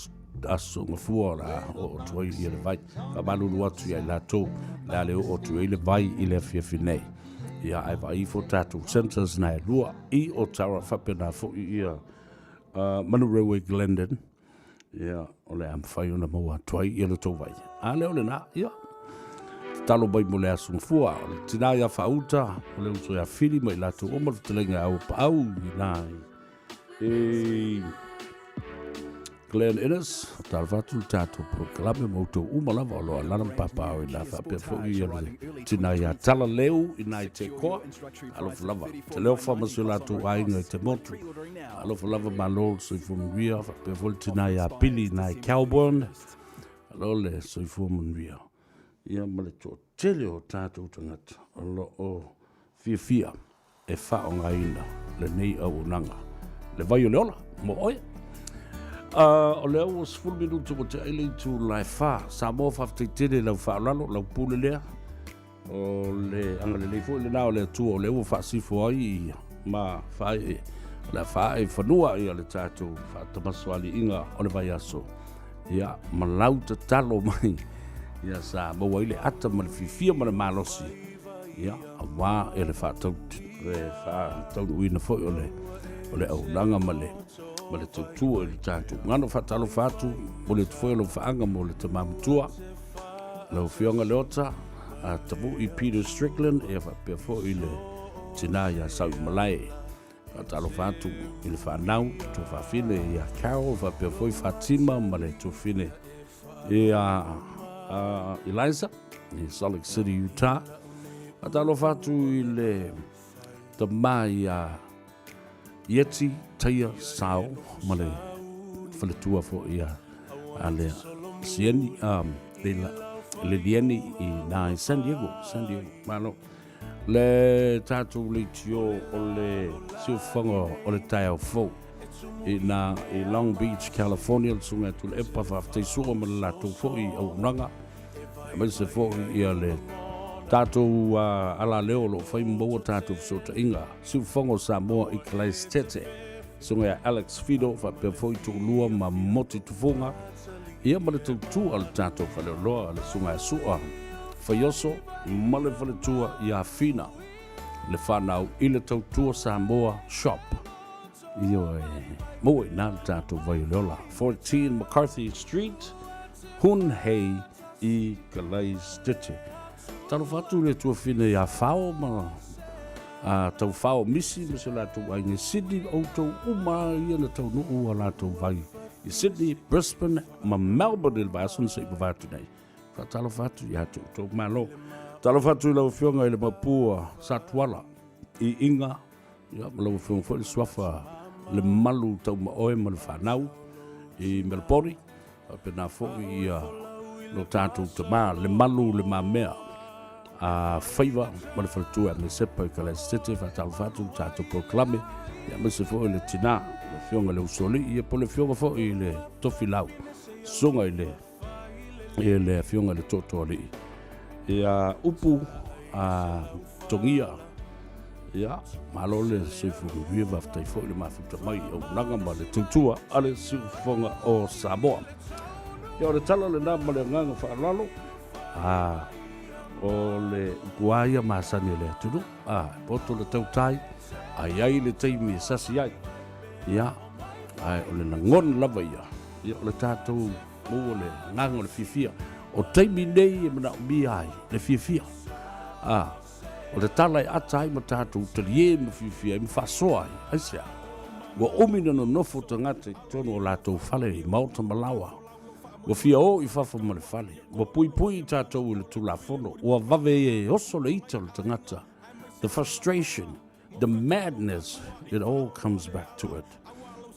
aso gafua o le a oo atu ai ia le vai. Faamalulu atu ia i latou, le a le oo atu ai le vai i le afiafi nei. Ia, ae vaai ifo tatou centres na e lua i Otara faapena foi ia Manurewa i Glendon. Ia, o le a mafai ona maua atu ai ia le tou vai. A lea o lena, ia, tatalo mai mo le aso gafua, o le tinā ia Faauta, o le uso ia Fili ma i latou uma le fetalaiga ia Auapaau i nā i Glen Innes, talofa atu le tatou polokalame ma outou uma lava o lo o alaala ma papaaao i la faapea foi ia le tina ia Tala Leu i nai Tekoa. Alofa lava, te leofa ma si o latou aiga i te motu. Alofa lava malo le soifua manuia, faapea foi le tina ia Pili i nai Kelburn. Alo le soifua manuia. Ia ma le toatele o tatou tagata o lo o fiafia e faaaogaina lenei auaunaga, le vai o le ola mo oe. O lea ua 10 minuti ua tea ai le itula e 4. Samoa, faafetai tele i lau faaaloalo, lau pule lea. O le agalelei foi lena o le Atua o lea ua faasifo ai ma faaee, o le a faaee i fanua ia le tatou faatamasoaliiga o le vaiaso. Ia, ma lau tatalo mai, ia sa maua ai le ata ma le fiafia ma le malosi. Ia, aua e le faataunuuina foi o le o le auaunaga ma le ma le tautua i le tatou gagana. Faatalofa atu, momoli atu foi alofaaga mo le tama matua, lau Afioga Leota Tavui Peter Strickland, ia faapea foi le tinā ia Sauimalae. Faatalofa atu i le fanau, tuafafine ia Carol, faapea foi Fatima ma le tuafine ia Eliza i Salt Lake City, Utah. Faatalofa atu i le tama ia Ieti Taia Sao ma le faletua foi ia a le Sieni, Lelieni i nā i San Diego, San Diego. Malo. Le tatou leitio o le siufofoga o le taeao fou i ina i Long Beach, California, le Susuga ia Tuilaepa, faafetai Sua ma le latou foi auaunaga, aemaise foi ia le tatou alaleo o lo o fai ma maua tatou fesootaiga, Siufofoga o Samoa i Kalaesetete, Susuga ia Alex Fido faapea foi Tuulua ma Moti Tufuga, ia ma le tautua a le tatou faleoloa, le Susuga ia Sua Faioso ma le faletua ia Fina, le fanau i le tautua Samoa Shop. Ioe, maua i ina le tatou vai o le ola. 14 McCarthy Street, Hun Hei i Kalaistete. Talofa atu i le tuafine ia Fao ma a tau Fao Misi ma se latou aiga i Sydney, outou uma ia na taunuu a latou vai i Sydney, Brisbane ma Melbourne i le vaiaso na se i mavae atu nei. Faatalofa atu ia te outou malo. Talofa atu i lau Afioga i le Mapua Satuala i Iga, ia, ma lau Afioga foi le Suafa le Malu Taumaoe ma le fanau i Melbourne, faapena foi ia lo tatou tama le Malu le Mamea a Faiva ma le faletua ia Mesepa i Kalaesetete. Faatalofa atu le tatou polokalame, ia aemaise foi le tina, le Afioga i le Usoalii, ia po o le Afioga foi i le Tofilau, Susuga i le i le Afioga i le Tootooalii. Ia upu a Togia, ia, malo le soifua manuia, faafetai foi le mafuta mai i auaunaga ma le tautua a le Siufofoga o Samoa. Ia, o le tala lena ma le agaga faaaloalo. A, o le upu lava ia masani a le atunuu, a, e poto le tautai, a i ai le taimi e sasi ai. Ia, ae o le lagona lava ia, ia o le tatou maua le agaga o le fiafia. O taimi nei e manaomia ai le fiafia. A, o le tala e ata ai ma tatou talie ma fiafia ai ma faasoa ai. Aisea? Ua umi na nonofo tagata i totonu o latou fale i maota ma laoa. Ua fia o i fafo ma le fale. Ua puipui tatou i le Tulafono. Ua vave e oso le ita o le tagata. The frustration, the madness, it all comes back to it.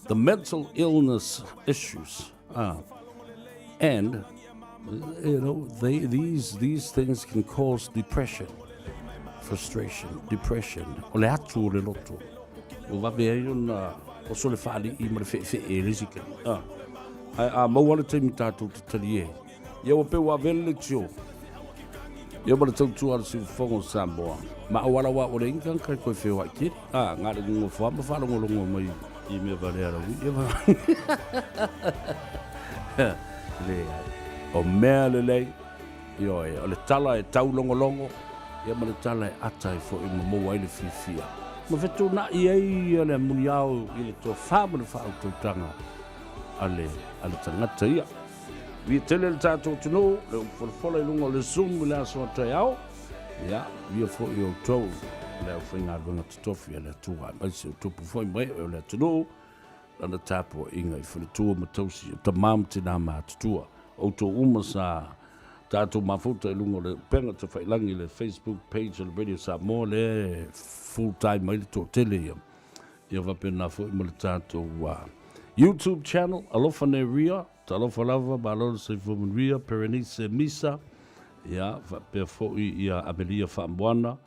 The mental illness issues. And, you know, they, these, these things can cause depression, frustration, depression. O le atu o le loto. Ua vave ai ona oso le faalii ma le feefee e le isi taimi. Ah. Ae a maua le taimi tatou te talie. Ia ua pei ua avea le leitio. Ia ma le tautua a le Siufofoga o Samoa. Ma au ala wa o le inga kai koe wheoai kiri. Ah, ngā le ngongo ma whaalongolongo mai i mea valea rawi. Ia ma... Le ai. O mea lelei, ioe, o le tala e taulogologo, ia ma le tala e ata ai foi ma maua ai le fiafia. Ma fetuunai ai ia le muniao i le tofa ma le faautautaga a le, a le tagata ia. Viia tele le tatou atunuu, le upu folafola i luga o le Zoom i le aso a taeao. Ia, viia foi outou le aufaigaluega totofi a le Atua, aemaise o tupu foi ma ee o le atunuu, lana tapuaiga i faletua ma tausi o tama ma tinā matutua. Outou uma sa tatou mafuta i luga o le upega tafailagi i le Facebook page o le Radio Samoa lea e full time ai le toatele ia. Ia faapena foi ma le tatou YouTube channel, Alofa Neria, talofa lava, malo le soifua manuia, Berenice Misa, ia faapea foi ia Amelia Faamoana,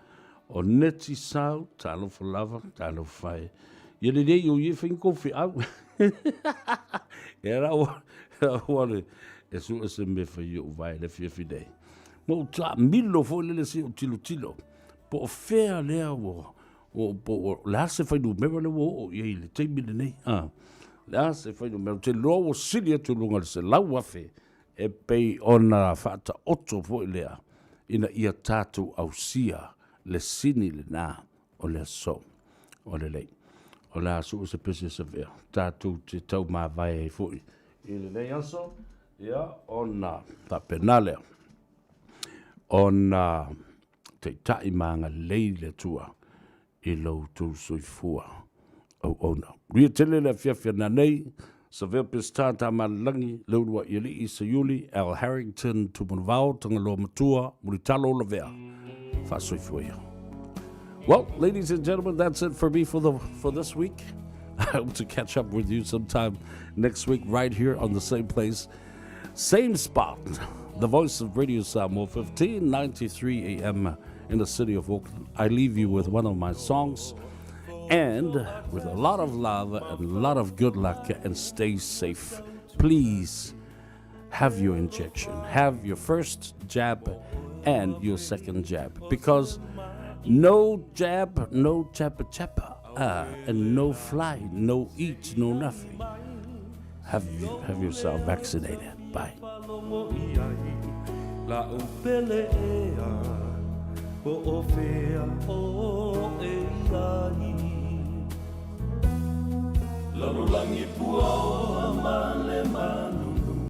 O Neti Sau, talofa lava, talofa e. Ia lelei o ia whainga kou whiau. E ra ua le e su e se me whai o vai le fia fi nei. Ma u ta milo fo lele si o tilo tilo. Po o fea lea ua o po o le a se whai numera le ua o ia i le taimi le nei. Ah, le a se whai numera. Te loa ua sili atu lunga le se lau afe e pei ona faataoto foi lea ina ia tatou ausia le sini lena o le aso o lelei. O le a sue se pese savea, tatou te taumavae ai foi i lenei aso, ia ona faapena lea ona taitai ma agalelei le Atua i lo outou soifua auauna. Manuia tele le afiafi ananei, Savea Peseta Tamalelagi, Leuluaialii Seiuli, Al Harrington Tumanavao, Tagaloa Matua, Mulitalo Lavea. Faasoifua ia. Well, ladies and gentlemen, that's it for me for the for this week. I hope to catch up with you sometime next week right here on the same place, same spot. the voice of Radio Samoa, 1593 AM in the city of Auckland, I leave you with one of my songs and with a lot of love and a lot of good luck and stay safe. Please have your injection, have your first jab and your second jab because no jab, no chappa chappa, uh, and no fly, no eat, no nothing. Have, have yourself vaccinated. Bye. La upele ea, o o fea o.